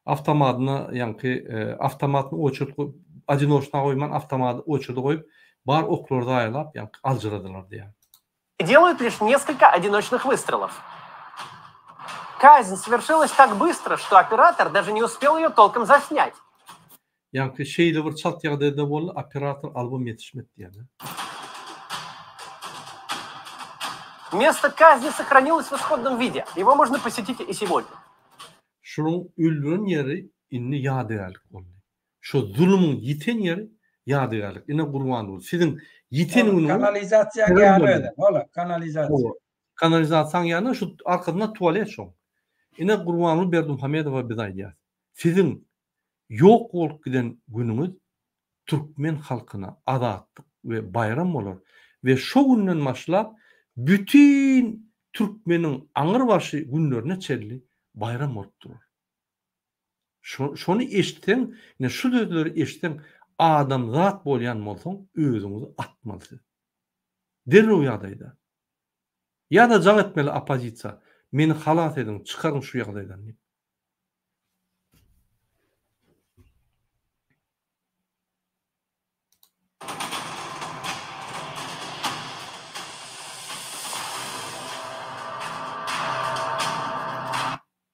Awtomadyna ýaňky awtomatyny oçert goýup, odinoçna goýman awtomady oçerde goýup, bar oklary zaýalap ýaňky aljyradylar diýýär. Делают лишь несколько одиночных выстрелов. Казнь свершилась так быстро, что оператор даже не успел ее толком заснять. Ýaňky şeýle bir çalt ýagdaýda boldy, operator albom ýetişmedi diýýär. Место казни сохранилось в исходном виде. Его можно посетить и сегодня. Şunuň öldüren ýeri indi ýadygärlik boldy. Şo zulumyň ýiten ýeri ýadygärlik. Ine Gurbanguly, siziň ýiten günüňiz Kanalizasiýaň ýany özem, ola, kanalizasiýa. Kanalizasiýaň ýany şu arkasynda tualet şoň. Ine Gurbanguly Berdimuhamedowa biz aýdýas. Siziň ýok bolup giden günüňiz türkmen halkyna azatlyk we baýram bolar we şo günden başlap bütin türkmeniň aňyrbaşy günlerine çenli baýram bolup durar. Şo şony eşitseň, ine şu sözleri eşitseň adamzat bolýan bolsaň özüňizi atmaly siz. Derrew ýagdaýda. Ýa-da jaň etmeli oppozisiýa, meni halas ediň, çykaryň şu ýagdaýdan diýip.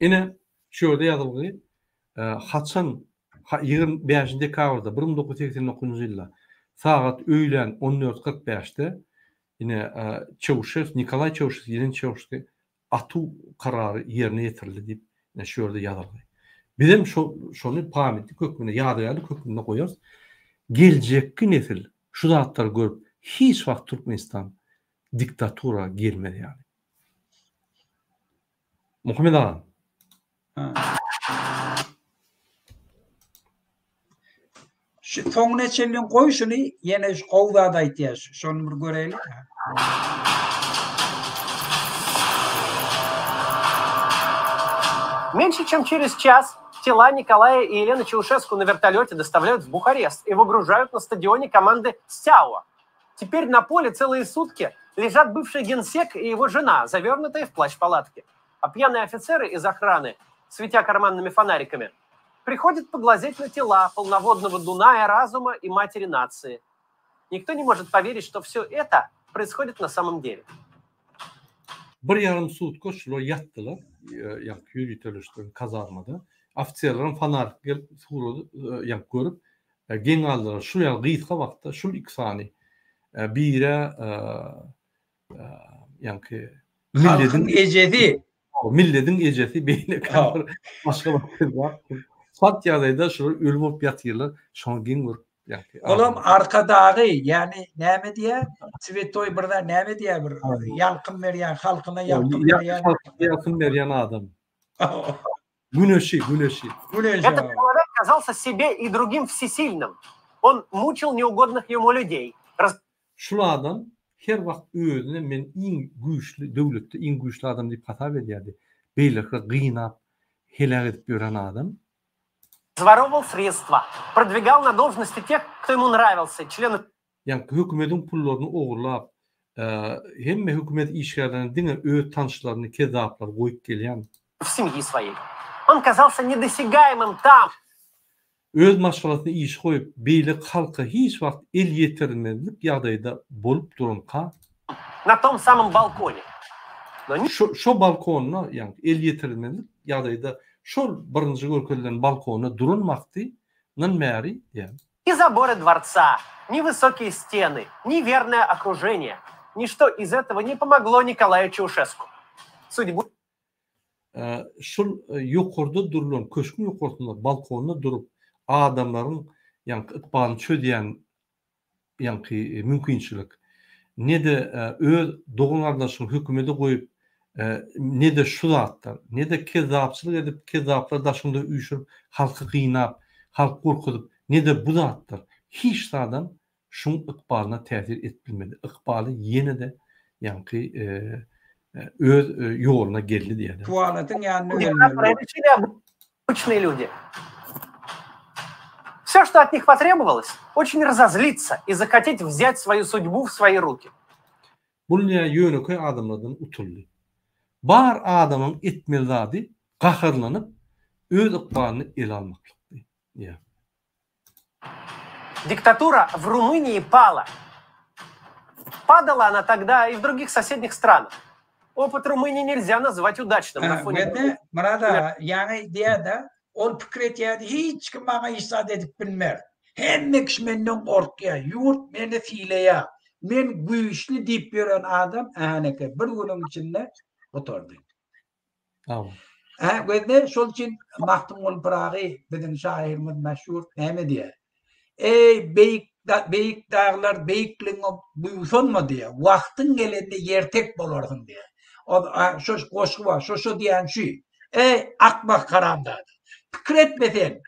Ine, şu ýerde ýazylgy, haçan, 25 dekabrda 1989-njy ýylda sagat öýlän on dört 45-de ine, Çauşew, Nikolaý Çauşew, Ýelen Çauşew atuw karary ýerine ýetirildi diýip, ine şu ýerde ýazylgy. Bizem şo şony pamytnik hökmünde, ýadygärlik hökmünde goýarys. Geljekki nesil şu zatlary görüp, hiç wagt Türkmenistan diktatura gelmez ýaly. Muhammet aga. Şu soňuna çenli goý şuny, ýene şu gowy zat aýtýar. Şony bir göreýli. Меньше чем через час тела Николая и Елены Чаушеску на вертолете доставляют в Бухарест и выгружают на стадионе команды Стяуа. Теперь на поле целые сутки лежат бывший генсек и его жена, завернутые в плащ палатки. А пьяные офицеры из охраны, светя карманными фонариками, приходят поглазеть на тела полноводного Дуная, разума и матери нации. Никто не может поверить, что все это происходит на самом деле. Bir ýarym sutka şular ýatdylar, ýaňky ýöriteleşdirilen kazarmada. Ofiserleriň fonarik gelip surady, ýaňky görüp, geň galdylar. Şul ýaly gysga wagtda şul iki sany bire ýaňky millediň ejesi millediň ejesi beýleki bir başga bir söz bar. Çalt ýagdaýda şular öli bolup ýatyrlar. Şoňa geň görüp ýaňky. Olam arkadagy, ýagny näme diýýär? Swetoý bir zat näme diýýär bir ýalkym berýän, halkyna ýalkym berýän. Ýalkym berýän adam. Güneşi, güneşi. Güneşi. Этот человек казался себе и другим всесильным. Он мучил неугодных ему людей. Şul adam. Her wagt özüne men iň güýçli, döwletde iň güýçli adam diýip hasap edýärdi. Beýlekileri gynap, heläk edip ýören adam. Razworowal sredstva, prodwigal na dolžnosti teh, kto emu nrawilsya, çlenov. Ýaňky hökümediň pullaryny ogurlap, hemme hökümet işgärlerini diňe öz tanyşlaryny, kezzaplary goýup gelýän. Semýi svoýeý. On kazalsya nedosýagaýmym tam. Öz maşgalasyny işe goýup, beýleki halka hiç wagt el ýetirmezlik ýagdaýda bolup duranka. Na tom samom balkone. No ni. Şo, şo balkonda, ýagny el ýetirilmezlik ýagdaýda şol birinji görkezilen balkonda duran wagty ndan bäri, diýýär. Ни zabory dworca, ni wysokiýe steny, ni wernoe okruženiýe, niçto iz etogo ne pomoglo Nikolaýu Çauşesku. Sudýbu. Şol ýokarda durulan, köşgüň ýokarsynda, balkonda durup, adamlaryň ýaňky ykbalyny çözýän ýaňky mümkinçilik, ne-de öz dogan-gardaşyňy hökümede goýup, ne-de şu zatlar, ne-de kezzapçylyk edip, kezzaplary daşyňda üýşürip, halky gynap, halky gorkuzyp, ne-de bu zatlar, hiç zadam şuň ykbalyna täsir edip bilmedi. Ykbaly ýene-de ýaňky öz ýoluna geldi diýýär. Tualetiň ýanynda ölmeli. Обычные люди. Все, что от них потребовалось, очень разозлиться и захотеть взять свою судьбу в свои руки. Bul nä ýönekeý adamlardan utuldy. Bar adamyň etmeli zady gaharlanyp öz ykbalyny ele almaklykdy. Diýýär. Diktatura w Rumynii pala. Padala ona togda i w drugih sosednih stranah. Opyt Rumynii nelzýa nazwać udaçnym na fone. Mende, Myrat aga, ýaňy diýýär-de, ol pikir etýärdi, hiç kim maňa hiç zat edip bilmez. Hemme kişi menden gorkýar, ýurt meni sylaýar. Men güýçli diýip ýören adam, äneke, bir günüň içinde gutardy. Hä, gözle, şol üçin Magtymguly Pyragy biziň şahyrymyz meşhur näme diýýär? Eý, beýik beýik daglar beýikligiňe buýsanma diýýär. Wagtyň gelende ýertek bolarsyň diýýär. O şo goşgy bar, şo şo diýýän şu. Eý, akmak haramzada. Pikir etme sen.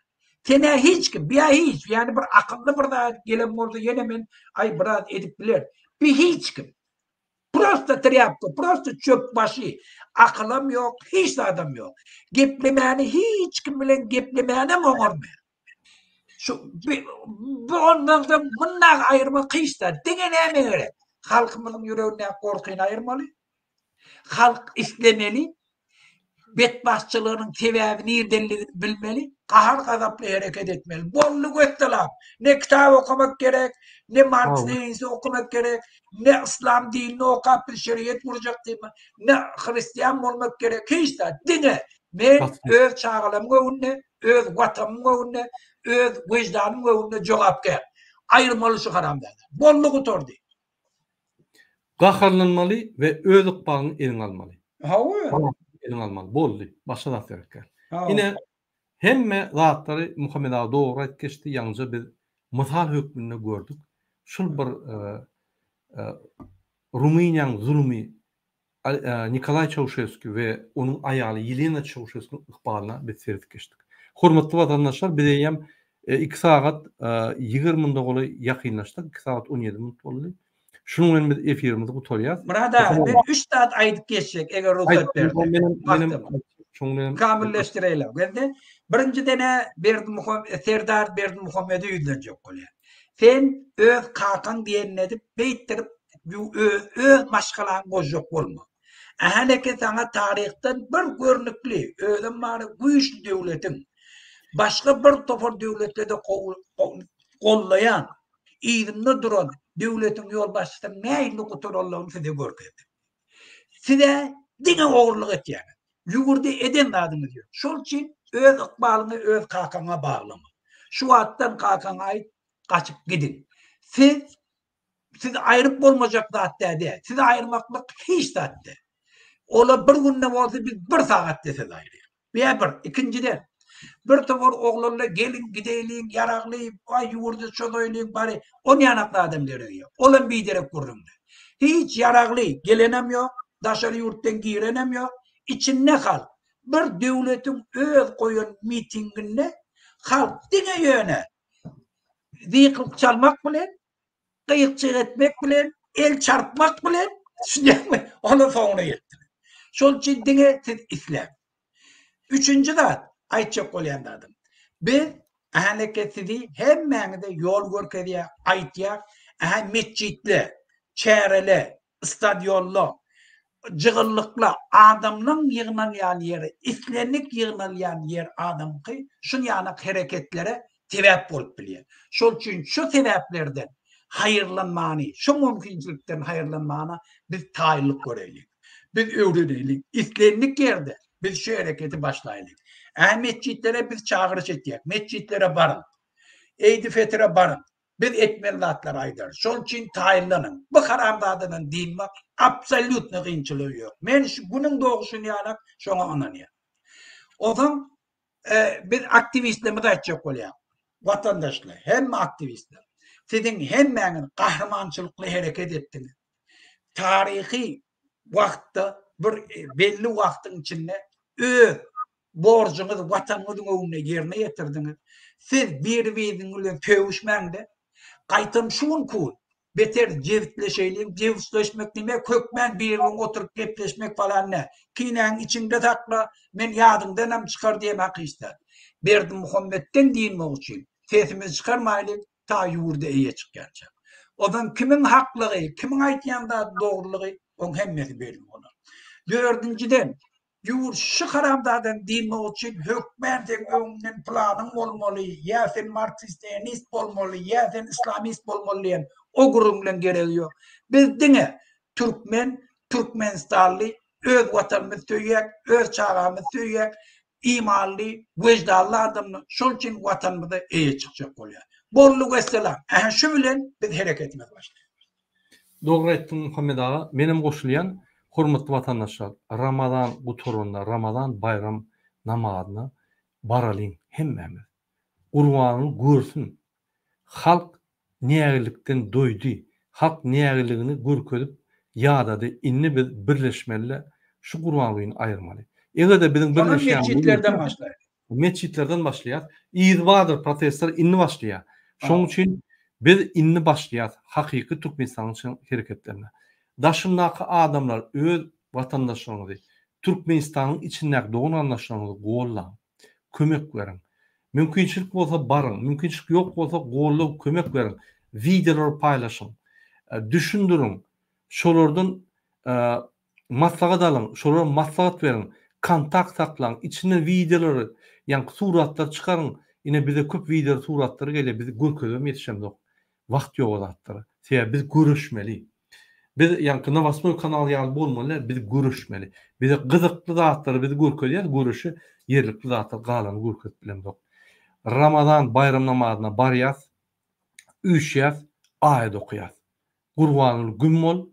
Sen-ä hiç kim, bu-ýa hiç, ýagny bir akylly bir zat gelen bolsa ýene men aý biraz edip biler. Bu hiç kim. Prosta trýapka, prosta çöp başy. Akylam ýok, hiç zadam ýok. Geplemäni hiç kim bilen geplemänem oňarmaýar. Şu bu ondan soň mundan aýyrmak hiç zat. Diňe näme gerek? Halkymyzyň ýüregindäki gorkyny aýyrmaly. Halk islemeli. Betbagtçylygynyň sebäbi nirdenligini bilmeli, gahar-gazaply hereket etmeli. Boldy wessalam! Ne kitap okamak gerek, ne Marks Lenginsi okamak gerek, ne yslam dinini okap biz şeriýet gurjak diýme, ne hristian bolmak gerek, hiç zat. Diňe men öz çagalarymyň öňünde, öz Watanymyň öňünde, öz wyždanymyň öňünde jogapkär. Aýyrmaly şu haramzada. Boldy gutardy. Gaharlanmaly we öz ykbalyňy eliňe almaly. Hawa. Eliňe almaly. Boldy. Başga zat gerek däl. Ine, hemme zatlary Muhammet aga dogry aýdyp geçdi. Ýaňyja biz mysal hökmünde gördük. Şul bir Rumyniýanyň zulumy Nikolaý Çauşesku we onuň aýaly Ýelena Çauşeskunyň ykbalyna biz seredip geçdik. Hormatly watandaşlar, biz eýýäm iki sagat 20 minute golaý ýakynlaşdyk, iki sagat 17 minut boldy. Şunuň bilen biz efirimizi gutarýas. Myrat aga, men üç zat aýdyp geçjek, eger rugsat berseň. Kamilleşdireýler. Bende birinjiden-ä Berdimuhamet Serdar Berdimuhamede ýüzlenjek bolýan. Sen öz kakaň diýenini edip, beýtdirip öz öz maşgalaňy bozjak bolma. Ähäleke saňa taryhdan bir görnükli, özem bary güýçli döwletiň, başga bir topar döwletlerde gollaýan, yzynda duran döwletiň ýolbaşçysynyň nähili gutaranlygyny size görkezdik. Siz-ä diňe ogurlyk etýäňiz. Ýurda eden zadyňyz ýok. Şol üçin öz ykbalyňy öz kakaňa baglama. Şu wagtdan kakaňa aýt, gaçyp gidiň. Siz sizi aýryp bolmajak zat däl. Sizi aýyrmaklyk hiç zat däl. Olar bir günde bolsa biz bir sagatda sizi aýyrýas. Bä bir. Ikinjiden, bir topar oglanlar geliň gideýliň, ýaragly, aý ýurda çozaýlyň bary, onýanak zadam geregi ýok. Olam biderek gürrüňler. Hiç ýaragly gelenem ýok, daşary ýurtdan girenem ýok. Içinde halk. Bir döwletiň öz goýan mitinginde halk diňe ýöne zyklyk çalmak bilen, gyk-jyk etmek bilen. El çarpmak bilen, düşünýäňmi? Olar soňuna ýetdiler. Şol üçin diňe siz isläň. Üçünji zat, aýtjak bolýan zadym. Biz ähli sizi hemmäňize ýol görkezýär, aýtýar. Ähä metjitle, çärele, stadionda, jygyllykla adamlaň ýygnanýan ýeri, islendik ýygnalýan ýer adamky şunýanak hereketlere sebäp bolup bilýär. Şol üçin şu sebäplerden haýyrlanmany, şu mümkinçilikden haýyrlanmana biz taýynlyk göreýliň. Biz öwreneýliň. Islendik ýerde biz şu hereketi başlaýlyň. Ä metjitlere biz çagyryş etýäk. Metjitlere baryň. Eýdi-fetire baryň. Biz etmeli zatlary aýdarys. Şol üçin taýynlanyň. Bu haramzadadan dynmak absolýutno kynçylygy ýok. Men şu günüň doguşyny ýalak şoňa ynanýan. Onsoň biz aktiwistlerimize aýtjak bolýan. Watandaşlar, hemme aktiwistler. Siziň hemmäňiz gahrymançylykly hereket etdiňiz. Taryhy wagtda bir belli wagtyň içinde öz Borjuňyzy Watanyňyzyň öňünde ýerine ýetirdiňiz. Siz biri-biriňiz bilen sögüşmäň-de, gaýtam şu günki gün beter jebisleşeýliň. Jebisleşmek diýmek, hökmän biri-birin oturyp gepleşmek falan däl. Kinäňi içiňde sakla, men ýadyňdanam çykar diýen hakyş zat. Berdimuhametden dynmak üçin sesimizi çykarmaýlyň, ta ýurda eýe çykýançak. Ozan kimiň haklygy, kimiň aýtýan zady dogrulygy, oň hemmesi belli bolar. Dördünjiden, Ýurt şu haramzadany dynmak üçin hökmän seň öňüňden planyň bolmaly, ýa sen marksist-leninist bolmaly, ýa sen islamist bolmaly diýen o gürrüňleň geregi ýok. Biz diňe türkmen, türkmenistanly, öz watanymyzy söýýäk, öz çagamyzy söýýäk, imanly, weždanly adamlar, şol üçin watanymyza eýe çykjak bolýar. Boldy wessalam. Ähä şu bilen biz hereketimizi başlaýarys. Dogry aýtdyň Muhammet aga, menem goşulýan, hormatly watandaşlar, Ramazan gutaranda, Ramazan baýram namazyna baralyň hemmämiz. Gurbanyny görsün. Halk nägilikden doýdy, halk nägiligini görkezip ýadady, indi biz birleşmelide şu Gurbangulyny aýyrmaly. Egerde biziň birleşýän Metjitlerden başlaýaly. Metjitlerden başlaýas. Yzy bardyr protestler indi başlaýar. Şonuň üçin biz indi başlaýas hakyky Türkmenistanyň çyn hereketlerine. Daşyndaky adamlar öz watandaşlaryňyzy, Türkmenistanyň içindäki dogan-garyndaşlaryňyzy gollaň. Kömek beriň. Mümkinçilik bolsa baryň, mümkinçilik ýok bolsa goldaw kömek beriň. Wideolary paýlaşyň. Düşündiriň. Şolardan Maslahat alyň, şolara maslahat beriň, kontakt saklaň, içinden wideolary, ýaňky suratlary çykaryň, ine bize köp wideo suratlar gelýär, biz görkezibem ýetişemzok. Wagt ýok o zatlara. Sebäbi biz göreşmeli. Biz ýaňky nowostnoý kanal ýaly bolmaly däl, biz göreşmeli. Bize gyzykly zatlary biz görkezýäs, göreşe ýerlikli zatlar galany görkezip bilemzok. Ramazan baýram namazyna barýas, üýşýäs, aýat okaýas. Gurbanguly güm bol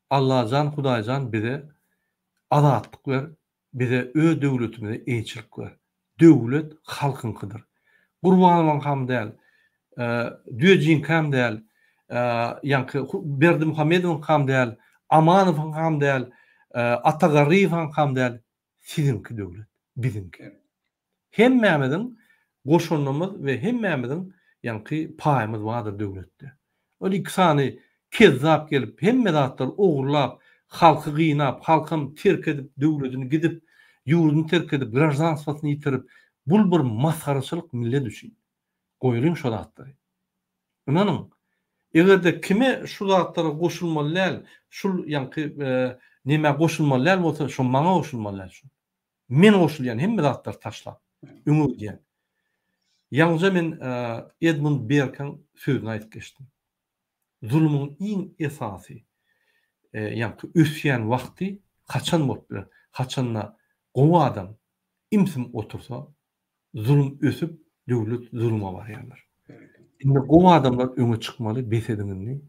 Allajan Hudaýjan bize azatlyk ber bize öz döwletimize eýeçilik ber döwlet halkyňkydyr Gurbanowyňkam däl Düýejiňkäm däl ýaňky Berdimuhamedowyňkam däl Amanowyňkam däl Ata Garryýewiňkam däl siziňki döwlet biziňki. Hemmämiziň goşandymyz we hemmämiziň ýaňky paýymyz bardyr döwletde. Ol iki sany kezzap gelip hemme zatlary ogurlap, halky gynap, halkam terk edip döwledini gidip, ýurduny terk edip, graždanstwasyny ýitirip, bul bir masgaraçylyk millet üçin. Goýalyň şo zatlary. Ynanyň, eger-de kime şu zatlara goşulmaly däl, şul ýaňky nemä goşulmaly däl bolsa, şo maňa goşulmaly däl şul. Men goşulýan hemme zatlary taşlap, öňe gidýän. Ýaňyja men Edmund Berkiň sözüni aýdyp geçdim. Zulumyň iň esasy ýaňky ösýän wagty haçan bolup biler? Haçanda gowy adam imsim otursa, Zulum ösüp döwlet zuluma barýandyr. Indi gowy adamlar öňe çykmaly bes ediň indi.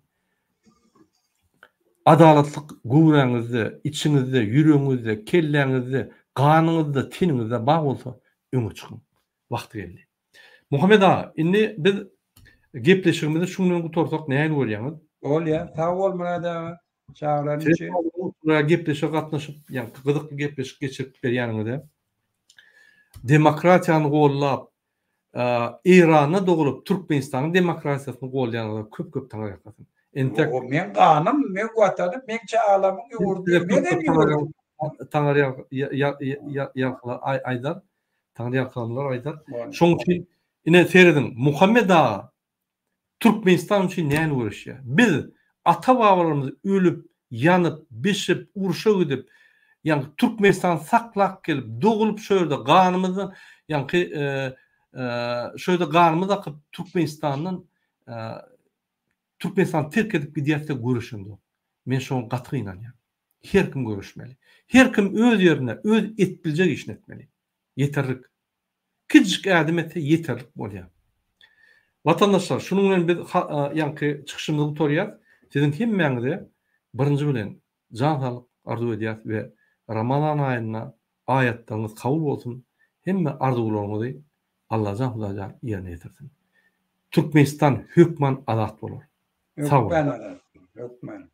Adalatlyk göwräňizde, içiňizde, ýüregiňizde, kelläňizde, ganyňyzda, teniňizde bar bolsa öňe çykyň. Wagty geldi. Muhammet aga indi biz gepleşigimizi şuň bilen gutarsak nähili görýäňiz? Bolýa. Sag bol Myrat aga çagyranyň üçin. Gepleşige gatnaşyp, ýaňky gyzykly gepleşik geçirip berýäniňize. Demokratiýany gollap, Eýranda dogulup Türkmenistanyň demokratiýasyny goldaýanlara köp köp taňryýalkasyn. Entek O meň ganym, meň watanym, meň çagalamyň ýurdy, meňem ýurdum. Taňry ýalkalar aýdar. Taňry ýalkalanlar aýdar. Şoň üçin ine serediň, Muhammet aga Türkmenistan üçin näme göreşýär? Biz ata-babalarymyz ölüp, ýanyp, bişip, urşa gidip, ýaňky Türkmenistany saklap gelip, dogulyp şu ýerde ganymyzdan, ýaňky şu ýerde ganymyz akyp Türkmenistandan Türkmenistany terk edip gidýäs-de göreşemzok. Men şoňa gaty gynanýan. Her kim göreşmeli. Her kim öz ýerinde öz edip biljek işini etmeli. Ýeterlik. Kiçijik ädim etse ýeterlik bolýar. Watandaşlar, şunuň bilen biz ýaňky çykyşymyzy gutarýas. Siziň hemmäňize birinji bilen jan saglyk arzuw edýäs we Ramazan aýynda aýatlaryňyz kabul bolsun, hemme arzuwlaryňyzy Allajan Hudaýjan ýerine ýetirsin. Türkmenistan hökman azat bolar. Sag boluň. Hökman azat bolar, hökman.